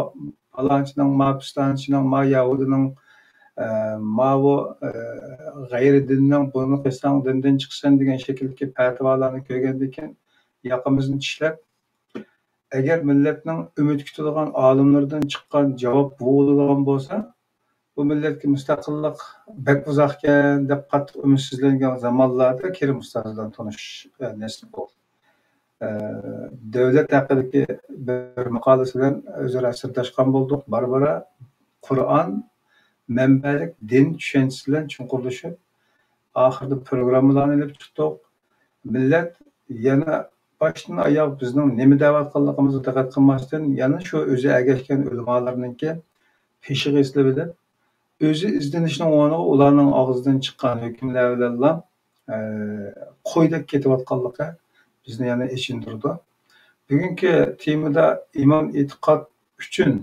پالانچىنىڭ، ماۋۇ پىستانچىنىڭ، ماۋۇ يەھۇدىينىڭ، ئە، ماۋۇ، ئە، غەيرىي دىننىڭ، بۇنى قىلساڭ دىندىن چىقىسەن دېگەن شەكىلدىكى پەتىۋالارنى كۆرگەندىن كېيىن ياقىمىزنى چىشلەپ، ئەگەر مىللەتنىڭ ئۈمىد كۈتىدىغان ئالىملىرىدىن چىققان جاۋاب بۇ بولىدىغان بولسا، بۇ مىللەتكە مۇستەقىللىق بەك ئۇزاقكەن دەپ قاتتىق ئۈمىدسىزلەنگەن زامانلاردا كېرىم ئۇستاز بىلەن تونۇشۇش، ئە، نېسىپ بولدى. ئە، دۆلەت ھەققىدىكى بىر ماقالىسى بىلەن ئۆزئارا سىرداشقان بولدۇق. بارا-بارا قۇرئان مەنبەلىك دىن چۈشەنچىسى بىلەن چوڭقۇرلىشىپ، ئاخىرىدا پروگراممىلارنى ئېلىپ چىقتۇق. مىللەت يەنە باشتىن ئاياغ بىزنىڭ نېمە دەۋاتقانلىقىمىزغا دىققەت قىلماستىن، يەنە شۇ ئۆزى ئەگەشكەن ئۆلىمالىرىنىڭكى پېشىغا ئېسىلىۋېلىپ، ئۆزى ئىزدىنىشنىڭ ئورنىغا ئۇلارنىڭ ئاغزىدىن چىققان ھۆكۈملەر بىلەنلا، ئە، قويدەك كېتىۋاتقانلىقى بىزنى يەنە ئېچىندۇرىدۇ. بۈگۈنكى تېمىدا ئىمان ئېتىقاد ئۈچۈن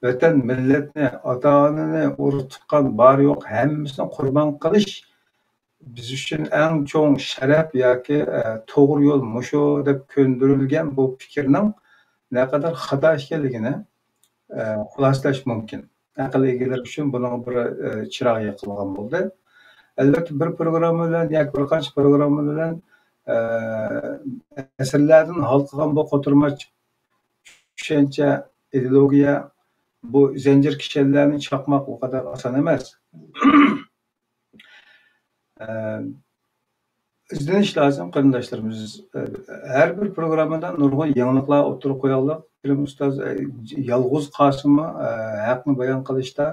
ۋەتەن، مىللەتنى، ئاتا-ئانىنى، ئۇرۇق-تۇغقان بار-يوق ھەممىسىنى قۇربان قىلىش بىز ئۈچۈن ئەڭ چوڭ شەرەپ ياكى، ئە، توغرا يول مۇشۇ دەپ كۆندۈرۈلگەن بۇ پىكىرنىڭ نەقەدەر خاتا ئىكەنلىكىنى، ئە، خۇلاسىلەش مۇمكىن. ئەقىل ئىگىلىرى ئۈچۈن بۇنىڭغا بىر، ئە، چىراغ يېقىلغان بولدى. ئەلۋەتتە، بىر پروگرامما بىلەن ياكى بىر قانچە پروگرامما بىلەن، ئە، ئەسىرلەردىن ھالقىغان بۇ قوتۇرما چۈشەنچە، ئىدېئولوگىيە، بۇ زەنجىر كىشەنلەرنى چاقماق ئۇ قەدەر ئاسان ئەمەس. ئە، ئىزدىنىش لازىم، قېرىنداشلىرىمىز. ئە، ھەر بىر پروگراممىدا نۇرغۇن يېڭىلىقلار ئوتتۇرىغا قويايلى. كېرىم ئۇستاز، ئە، يالغۇز قالسىمۇ، ئە، ھەقنى بايان قىلىشتا،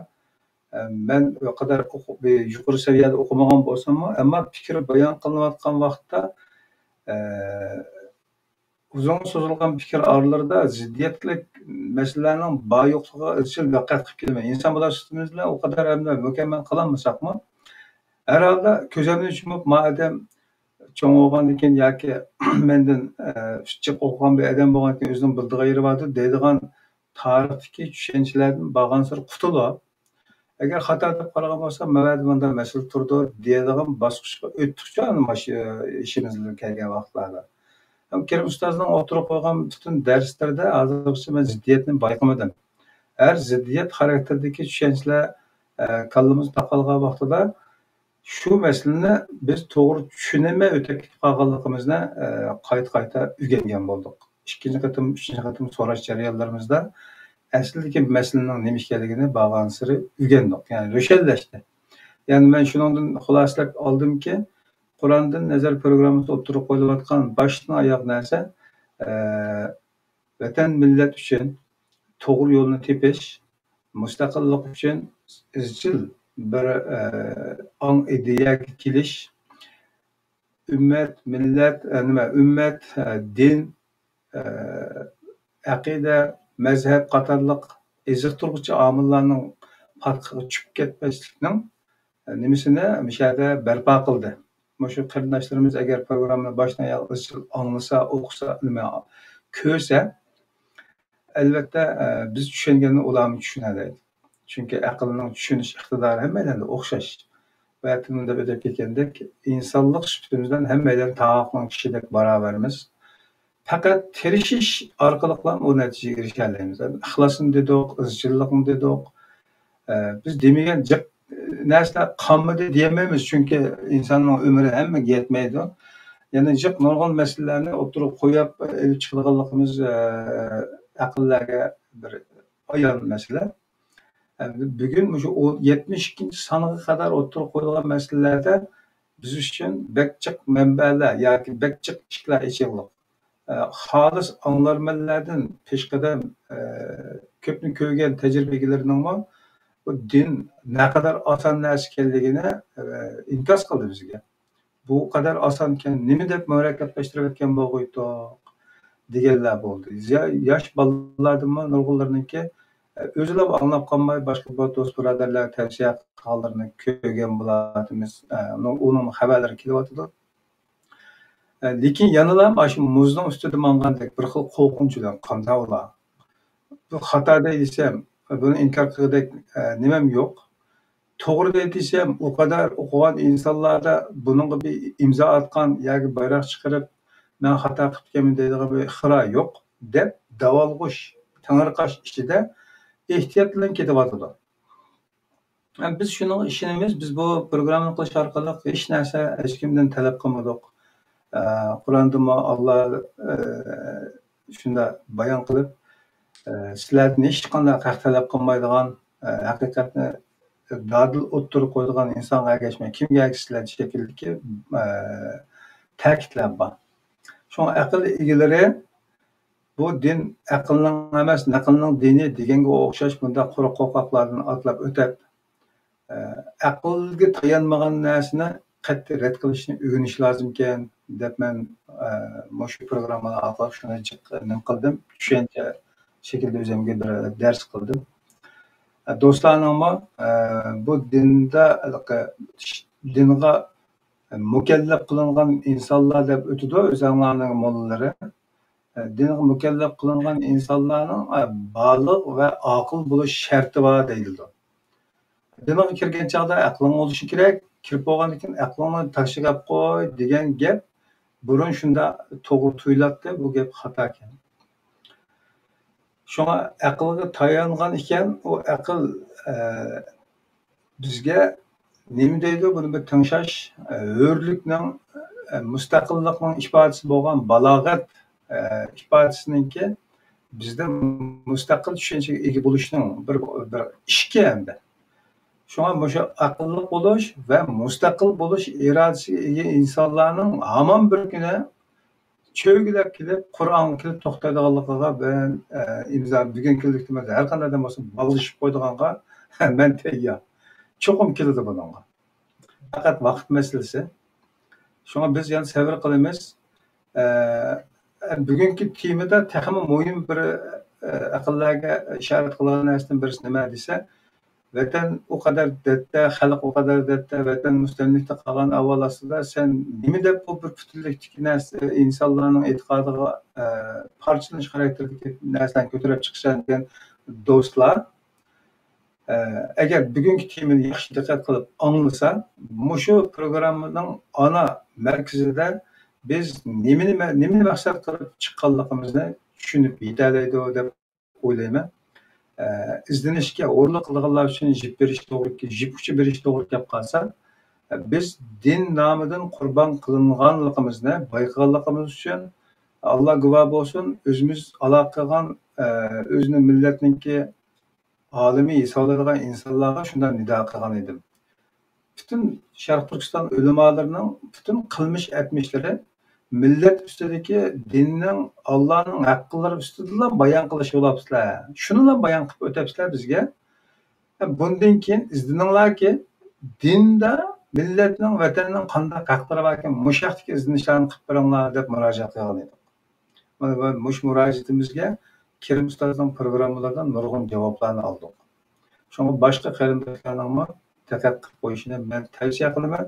ئە، مەن ئۇ قەدەر ئوقۇ-، يۇقىرى سەۋىيەدە ئوقۇمىغان بولساممۇ، ئەمما پىكىر بايان قىلىنىۋاتقان ۋاقىتتا، ئە، ئۇزۇنغا سوزۇلغان پىكىر ئارىلىرىدا زىددىيەتلىك مەسىلىلەرنىڭ بار-يوقلۇقىغا ئىزچىل دىققەت قىلىپ كېلىمەن. ئىنسان بولۇش سۈپىتىمىز بىلەن ئۇ قەدەر ھەمدە مۇكەممەل قىلالمىساقمۇ، ھەر ھالدا كۆزۈمنى يۇمۇپ، ما ئادەم چوڭ بولغاندىن كېيىن ياكى مەندىن، ئە، ئۈچ جىق ئوقۇغان بىر ئادەم بولغاندىن كېيىن ئۆزىنىڭ بىلىدىغان يېرى باردۇر دەيدىغان تارىختىكى چۈشەنچىلەردىن بارغانسېرى قۇتۇلۇپ، ئەگەر خاتا دەپ قارىغان بولسا، ماۋۇ يەردە مۇنداق مەسىلە تۇرىدۇ دېيەلىگەن باسقۇچقا ئۆتتۇقچۇ، ئەنە مانا شۇ ئىشىمىزدىن كەلگەن ۋاقىتلاردا. ھەم كېرىم ئۇستازنىڭ ئوتتۇرىغا قويغان پۈتۈن دەرسلىرىدە ھازىرغىچە مەن زىددىيەتنى بايقىمىدىم. ھەر زىددىيەت خاراكتېرىدىكى چۈشەنچىلەر، ئە، كاللىمىزدا تاقالغان ۋاقتىدا شۇ مەسىلىنى بىز توغرا چۈشىنەلمەي ئۆتۈپ كېتىپ قالغانلىقىمىزنى، ئە، قايتا-قايتا ئۆگەنگەن بولدۇق. ئىككىنچى قېتىم، ئۈچىنچى قېتىم سوراش جەريانلىرىمىزدا ئەسلىدىكى مەسىلىنىڭ نېمە ئىكەنلىكىنى بارغانسېرى ئۆگەندۇق، يەنى روشەنلەشتى. يەنى مەن شۇنىڭدىن خۇلاسىلەپ ئالدىمكى، قۇراندىن نەزەر پروگراممىسى ئوتتۇرىغا قويۇلۇۋاتقان باشتىن ئاياغ نەرسە، ئە، ۋەتەن، مىللەت ئۈچۈن توغرا يولنى تېپىش، مۇستەقىللىق ئۈچۈن ئىزچىل بىر، ئە، ئاڭ ئىدىيەگە كېلىش، ئۈممەت، مىللەت، ئە، نېمە، ئۈممەت، ئە، دىن، ئە، ئەقىدە، مەزھەپ قاتارلىق ئېزىقتۇرغۇچى ئامىللارنىڭ پاتقىقىغا چۈشۈپ كەتمەسلىكنىڭ، ئە، نېمىسىنى مۇشۇ يەردە بەرپا قىلدى. مۇشۇ قېرىنداشلىرىمىز ئەگەر پروگراممىنى باشتىن ئاياغ ئىزچىل ئاڭلىسا، ئوقۇسا، نېمە، كۆرسە، ئەلۋەتتە، ئە، بىز چۈشەنگەننى ئۇلارمۇ چۈشىنەلەيدۇ. چۈنكى ئەقىلنىڭ چۈشىنىش ئىقتىدارى ھەممەيلەندە ئوخشاش. بەتىمىن دەپ ئۆتۈپ كەتكەندەك، ئىنسانلىق سۈپىتىمىز بىلەن ھەممەيلەن تاغاقنىڭ چىشىدەك باراۋەرمىز. پەقەت تىرىشىش ئارقىلىقلا ئۇ نەتىجىگە ئېرىشەلەيمىز. ئىخلاسنى دېدۇق، ئىزچىللىقنى دېدۇق. ئە، بىز دېمىگەن جىق نەرسىلەر قالمىدى دېيەلمەيمىز، چۈنكى ئىنساننىڭ ئۆمرى ھەممىگە يەتمەيدۇ. يەنە جىق نۇرغۇن مەسىلىلەرنى ئوتتۇرىغا قويۇپ، ئېلىپ چىقىدىغانلىقىمىز، ئە، ئەقىللەرگە بىر ئايان مەسىلە. ئەمدى بۈگۈن مۇشۇ ئون، يەتمىش ئىككىنچى سانغا قەدەر ئوتتۇرىغا قويۇلغان مەسىلىلەردە بىز ئۈچۈن بەك جىق مەنبەلەر ياكى بەك جىق ئىشىكلەر ئېچىلدى. ئە، خالىس ئاڭلارمەنلەردىن پېشقەدەم، ئە، كۆپنى كۆرگەن تەجرىبە ئىگىلىرىنىڭمۇ بۇ دىن نەقەدەر ئاسان نەرسە ئىكەنلىكىنى، ئە، ئىنكاس قىلدى بىزگە. بۇ قەدەر ئاسانكەن، نېمە دەپ مۇرەككەپلەشتۈرۈۋەتكەن بولغۇيتتۇق دېگەنلەر بولدى. يا-، ياش بالىلاردىنمۇ نۇرغۇنلىرىنىڭكى، ئە، ئۆزىلا ئاڭلاپ قالماي، باشقا بۇ دوست بۇرادەرلەرگە تەۋسىيە قىلغانلىرىنى كۆرگەن بولاتتىمىز. ئە، ئۇنىڭ، ئۇنىڭ خەۋەرلىرى كېلىۋاتىدۇ. ئە، لېكىن يەنىلا ئاشۇ مۇزنىڭ ئۈستىدە ماڭغاندەك بىر خىل قورقۇنچ بىلەن، قانداق ئۇلار؟ بۇ خاتا دەي دېسەم، بۇنى ئىنكار قىلغۇدەك، ئە، نېمەم يوق. توغرا دەي دېسەم، ئۇ قەدەر ئوقۇغان ئىنسانلاردا بۇنىڭغا بىر ئىمزا ئاتقان ياكى بايراق چىقىرىپ، مەن خاتا قىپتىكەنمەن دەيدىغان بىر ئىقرا يوق، دەپ داۋالغۇش، تېڭىرقاش ئىچىدە ئېھتىيات بىلەن كېتىۋاتىدۇ. ھەم بىز شۇنىڭغا ئىشىنىمىز، بىز بۇ پروگراممىنى قىلىش ئارقىلىق ھېچ نەرسە ھېچكىمدىن تەلەپ قىلمىدۇق. ئە، قۇراندىمۇ ئاللا، ئە، شۇنداق بايان قىلىپ، ئە، سىلەردىن ھېچقانداق ھەق تەلەپ قىلمايدىغان، ئە، ھەقىقەتنى دادىل ئوتتۇرىغا قويىدىغان ئىنسانغا ئەگەشمەي، كىمگە ئەگىشىسىلەر شەكىلدىكى، ئە، تەكىتلەر بار. شۇڭا ئەقىل ئىگىلىرى بۇ دىن ئەقىلنىڭ ئەمەس، نەقىلنىڭ دىنى دېگەنگە ئوخشاش بۇنداق قۇرۇق قورقاقلاردىن ئاتلاپ ئۆتەپ، ئە، ئەقىلگە تايانمىغان نەرسىنى قەتئىي رەت قىلىشنى ئۆگىنىش لازىمكەن دەپ مەن، ئە، مۇشۇ پروگراممىنى ئارقىلىق شۇنى جىق نېمە قىلدىم، چۈشەنچە شەكلىدە ئۆزۈمگە بىر دەرس قىلدىم. ئە، دوستلارنىڭمۇ، ئە، بۇ دىندا، دىنغا مۇكەللەپ قىلىنغان ئىنسانلار دەپ ئۆتىدۇ ئۆزەڭلارنىڭ موللىلىرى. ئە، دىنغا مۇكەللەپ قىلىنغان ئىنسانلارنىڭ، ئە، بالىغ ۋە ئاقىل بولۇش شەرتى بار دەيدۇ. دىنغا كىرگەن چاغدا ئەقلىڭ بولۇشى كېرەك، كىرىپ بولغاندىن كېيىن ئەقلىڭنى تاشلىۋەپ قوي دېگەن گەپ بۇرۇن شۇنداق توغرا تۇيۇلاتتى، بۇ گەپ خاتا ئىكەن. شۇڭا ئەقىلگە تايانغان ئىكەن، ئۇ ئەقىل، ئە، بىزگە نېمە دەيدۇ؟ بۇنى بىر تىڭشاش، ئە، ھۆرلۈكنىڭ، ئە، مۇستەقىللىقنىڭ ئىپادىسى بولغان بالاغەت، ئە، ئىپادىسىنىڭكى بىزدە مۇستەقىل چۈشەنچىگە ئىگە بولۇشنىڭ بىر، بىر ئىشىكى ئەمدى. شۇڭا مۇشۇ ئەقىللىق بولۇش ۋە مۇستەقىل بولۇش ئىرادىسىگە ئىگە ئىنسانلارنىڭ ھامان بىر كۈنى چۆگىلەپ كېلىپ، قۇرئانغا كېلىپ توختايدىغانلىقىغا مەن، ئە، ئىمزا، بۈگۈن كېلىدىكى ئەمەس، ھەر قانداق ئادەم بولسۇن، باغلىشىپ قويىدىغانغا مەن تەييار. چوقۇم كېلىدۇ بۇنىڭغا. پەقەت ۋاقىت مەسىلىسى. شۇڭا بىز يەنە سەۋر قىلىمىز. ئە، بۈگۈنكى تېمىدا تېخىمۇ مۇھىم بىر، ئە، ئەقىللەرگە ئىشارەت قىلغان نەرسىدىن بىرسى نېمە دېسە، ۋەتەن ئۇ قەدەر دەردتە، خەلق ئۇ قەدەر دەردتە، ۋەتەن مۇستەملىكتە قالغان ئەھۋال ئاستىدا سەن نېمە دەپ بۇ بىر پۈتۈنلۈكتىكى نەرسە، ئىنسانلارنىڭ ئېتىقادىغا، ئە، پارچىلىنىش خاراكتېرىدىكى نەرسىلەرنى كۆتۈرۈپ چىقىسەن دېگەن دوستلار، ئە، ئەگەر بۈگۈنكى تېمىنى ياخشى دىققەت قىلىپ ئاڭلىسا، مۇشۇ پروگراممىنىڭ ئانا مەركىزىدە بىز نېمىنى مە-، نېمىنى مەقسەت قىلىپ چىققانلىقىمىزنى چۈشىنىپ يېتەلەيدۇ دەپ ئويلايمەن. ئە، ئىزدىنىشكە ھۇرۇنلۇق قىلىدىغانلار ئۈچۈن جىپ بېرىش توغرا، جىپ ئۇچى بېرىش توغرا كەپ قالسا، ئە، بىز دىن نامىدىن قۇربان قىلىنغانلىقىمىزنى بايقىغانلىقىمىز ئۈچۈن ئاللا گۇۋاھ بولسۇن، ئۆزىمىز ئالاقە قىلغان، ئە، ئۆزىنىڭ مىللەتنىڭكى ئالىمى ھېسابلىنىدىغان ئىنسانلارغا شۇنداق نىدا قىلغان ئىدىم. پۈتۈن شەرقىي تۈركىستان ئۆلىمالىرىنىڭ پۈتۈن قىلمىش ئەتمىشلىرى مىللەت ئۈستىدىكى دىننىڭ، ئاللانىڭ ھەققىلىرى ئۈستىدىلا بايان قىلىش بولاپسىلەر. شۇنىلا بايان قىلىپ ئۆتەپسىلەر بىزگە. بۇندىن كېيىن ئىزدىنىڭلاركى، دىندا مىللەتنىڭ، ۋەتەننىڭ قانداق ھەقلىرى باركەن، مۇشۇ ھەقتىكى ئىزدىنىشلارنى قىلىپ بېرىڭلار دەپ مۇراجىئەت قىلغان ئىدۇق. مانا مۇشۇ مۇراجىئىتىمىزگە كېرىم ئۇستازنىڭ پروگراممىلىرىدىن نۇرغۇن جاۋابلارنى ئالدۇق. شۇڭا باشقا قېرىنداشلارنىڭمۇ دىققەت قىلىپ قويۇشىنى مەن تەۋسىيە قىلىمەن.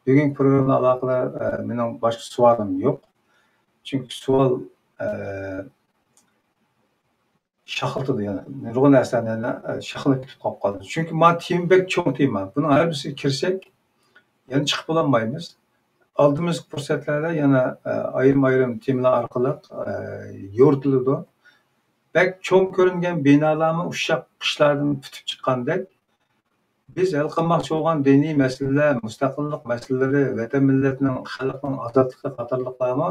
بۈگۈنكى پروگرامما ئالاقىدار، ئە، مېنىڭ باشقا سوئالىم يوق. چۈنكى سوئال، ئە، شاخلىتىدۇ يەنە. نۇرغۇن نەرسىلەرنى يەنە، ئە، شاخلىتىپ كېتىپ قالىدۇ. چۈنكى ما تېما بەك چوڭ تېما. بۇنىڭ ھەر بىرسىگە كىرسەك، يەنە چىقىپ بولالمايمىز. ئالدىمىزدىكى پۇرسەتلەردە يەنە، ئە، ئايرىم-ئايرىم تېمىلار ئارقىلىق، ئە، يورۇتۇلىدۇ. بەك چوڭ كۆرۈنگەن بىنالارمۇ ئۇششاق قىشلاردىن پۈتۈپ چىققاندەك، بىز ھەل قىلماقچى بولغان دىنىي مەسىلىلەر، مۇستەقىللىق مەسىلىلىرى، ۋەتەن مىللەتنىڭ، خەلقنىڭ ئازادلىقى قاتارلىقلارمۇ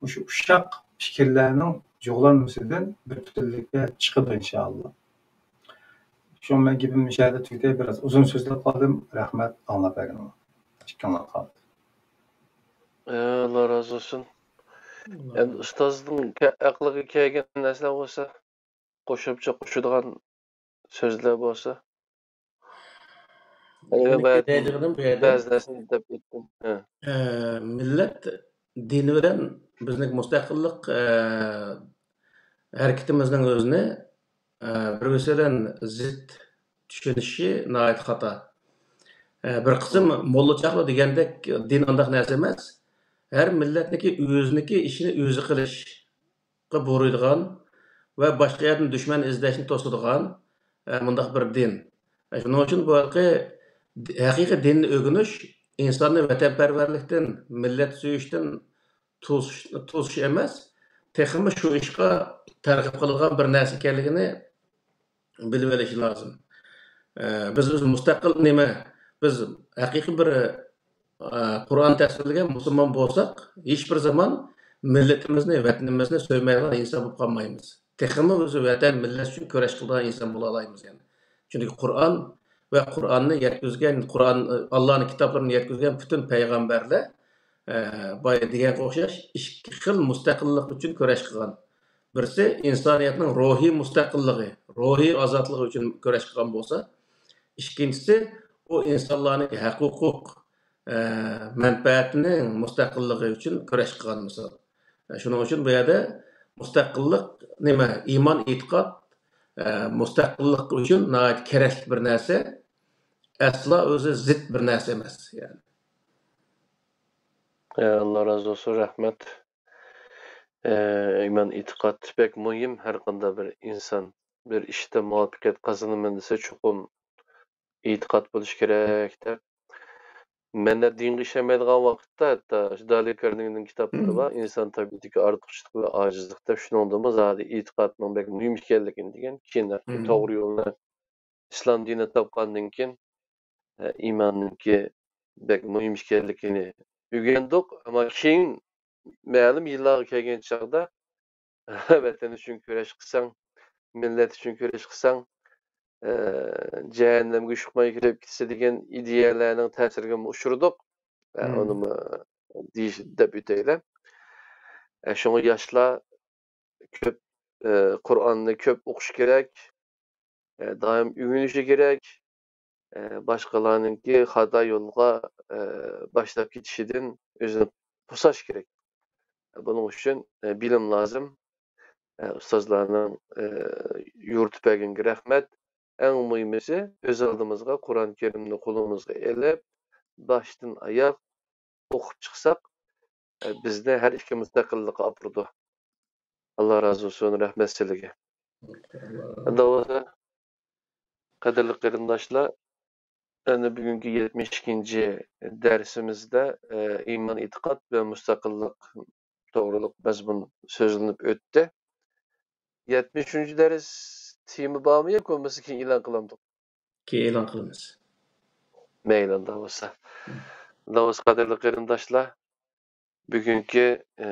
مۇشۇ ئۇششاق پىكىرلەرنىڭ جۇغلانمىسىدىن بىر پۈتۈنلۈككە چىقىدۇ، ئىنشائاللا. شۇڭا مەن گېپىمنى مۇشۇ يەردە تۈگىتەي، بىراز ئۇزۇن سۆزلەپ قالدىم. رەھمەت ئاڭلاپ بەرگىنىڭلار. ئىككىڭلار قالدى. ئە، ئاللا رازى بولسۇن. ئەمدى ئۇستازنىڭ كە-، ئەقلىگە كەلگەن نەرسىلەر بولسا، قوشۇمچە قوشىدىغان سۆزلەر بولسا. ئەگەر مېنىڭكى بەزى، دەيدىغىنىم بۇ يەردە، بەزى نەرسىنى دەپ ئۆتتۈم. ھە. ئە، مىللەت دىنى بىلەن بىزنىڭ مۇستەقىللىق، ئە، ھەرىكىتىمىزنىڭ ئۆزىنى، ئە، بىر-بىرسى بىلەن زىت چۈشىنىشى ناھايىتى خاتا. ئە، بىر قىسىم موللا چاقلار دېگەندەك دىن ئانداق نەرسە ئەمەس. ھەر مىللەتنىڭكى ئۆزىنىڭكى ئىشىنى ئۆزى قىلىش. بۇيرۇيدىغان ۋە باشقا يەردىن دۈشمەن ئىزدەشنى توسىدىغان، ئە، مۇنداق بىر دىن. ئە، شۇنىڭ ئۈچۈن بۇ ھېلىقى د-، ھەقىقىي دىننى ئۆگىنىش ئىنساننى ۋەتەنپەرۋەرلىكتىن، مىللەت سۆيۈشتىن توسۇش، توسۇش ئەمەس، تېخىمۇ شۇ ئىشقا تەرغىب قىلىدىغان بىر نەرسە ئىكەنلىكىنى بىلىۋېلىشى لازىم. ئە، بىز، بىز مۇستەقىل نېمە؟ بىز ھەقىقىي بىر، ئە، قۇرئان تەسۋىرلىگەن مۇسۇلمان بولساق، ھېچبىر زامان مىللىتىمىزنى، ۋەتىنىمىزنى سۆيمەيدىغان ئىنسان بولۇپ قالمايمىز. تېخىمۇ بىز ۋەتەن، مىللەت ئۈچۈن كۈرەش قىلىدىغان ئىنسان بولالايمىز يەنە. چۈنكى قۇرئان ۋە قۇرئاننى يەتكۈزگەن، قۇرئان، ئاللانىڭ كىتابلىرىنى يەتكۈزگەن پۈتۈن پەيغەمبەرلەر، ئە، بايا دېگەنگە ئوخشاش ئىككى خىل مۇستەقىللىق ئۈچۈن كۈرەش قىلغان. بىرسى ئىنسانىيەتنىڭ روھىي مۇستەقىللىقى، روھىي ئازادلىقى ئۈچۈن كۈرەش قىلغان بولسا، ئىككىنچىسى ئۇ ئىنسانلارنىڭ ھەق-ھوقۇق، ئە، مەنپەئەتنىڭ مۇستەقىللىقى ئۈچۈن كۈرەش قىلغان مىسال. شۇنىڭ ئۈچۈن بۇ يەردە مۇستەقىللىق نېمە؟ ئىمان، ئېتىقاد، ئە، مۇستەقىللىق ئۈچۈن ناھايىتى كېرەكلىك بىر نەرسە، ئەسلا ئۆزى زىت بىر نەرسە ئەمەس، يەنى. ئە، ئاللا رازى بولسۇن، رەھمەت. ئە، ئىمان، ئېتىقاد بەك مۇھىم. ھەر قانداق بىر ئىنسان بىر ئىشتا مۇۋەپپەقىيەت قازىنىمەن دېسە، چوقۇم ئېتىقاد بولۇشى كېرەك دەپ، مەنلەر دىنغا ئىشەنمەيدىغان ۋاقىتتا، ھەتتا شۇ دالى كارنېگىنىڭ كىتابلىرى بار، ئىنسان تەبىئىتىدىكى ئارتۇقچىلىق ۋە ئاجىزلىق دەپ، شۇنىڭدىمۇ زادى ئېتىقادنىڭ بەك مۇھىم ئىكەنلىكىنى دېگەن، كېيىن توغرا يولنى ئىسلام دىنى تاپقاندىن كېيىن، ئە، ئىماننىڭكى بەك مۇھىم ئىكەنلىكىنى ئۆگەندۇق. ئەمما كېيىن مەلۇم يىللارغا كەلگەن چاغدا، ۋەتەن ئۈچۈن كۈرەش قىلساڭ، مىللەت ئۈچۈن كۈرەش قىلساڭ، ئە، جەھەننەمگە ئۇشۇقماي كىرىپ كېتىسەن دېگەن ئىدىيەلەرنىڭ تەسىرىگىمۇ ئۇچرىدۇق. ئە، ئۇنىمۇ دېيىش، دەپ ئۆتەيلى. ئە، شۇڭا ياشلار كۆپ، ئە، قۇرئاننى كۆپ ئوقۇش كېرەك، ئە، دائىم ئۆگىنىشى كېرەك، ئە، باشقىلارنىڭكى خاتا يولغا، ئە، باشلاپ كېتىشىدىن ئۆزىنى توساش كېرەك. بۇنىڭ ئۈچۈن، ئە، بىلىم لازىم. ئە، ئۇستازلارنىڭ، ئە، يورۇتۇپ بەرگىنىگە رەھمەت. ئەڭ مۇھىمىسى، ئۆز ئالدىمىزغا قۇرئان كەرىمنى قولىمىزغا ئېلىپ، باشتىن ئاياق ئوقۇپ چىقساق، ئە، بىزنى ھەر ئىككى مۇستەقىللىققا ئاپىرىدۇ. ئاللا رازى بولسۇن، رەھمەت سىلىگە. ئەمدى بولسا، قەدىرلىك قېرىنداشلار، ئەنە بۈگۈنكى يەتمىش ئىككىنچى دەرسىمىزدە، ئە، ئىمان، ئېتىقاد ۋە مۇستەقىللىق توغرۇلۇق مەزمۇن سۆزلىنىپ ئۆتتى. يەتمىش ئۈچىنچى دەرس تېما بارمۇ ياكى بولمىسا كېيىن ئېلان قىلامدۇق؟ كېيىن ئېلان قىلىمىز. مەيلى، ئۇنداق بولسا. ئۇنداق بولسا، قەدىرلىك قېرىنداشلار، بۈگۈنكى، ئە،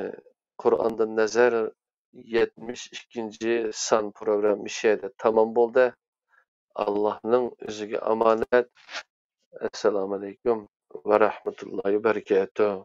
قۇرئاندىن نەزەر يەتمىش ئىككىنچى سان پروگرامما شۇ يەردە تامام بولدى. ئاللانىڭ ئۆزىگە ئامانەت. ئەسسالامۇئەلەيكۇم ۋە رەھمەتۇللاھى ۋە بەرىكاتۇھ.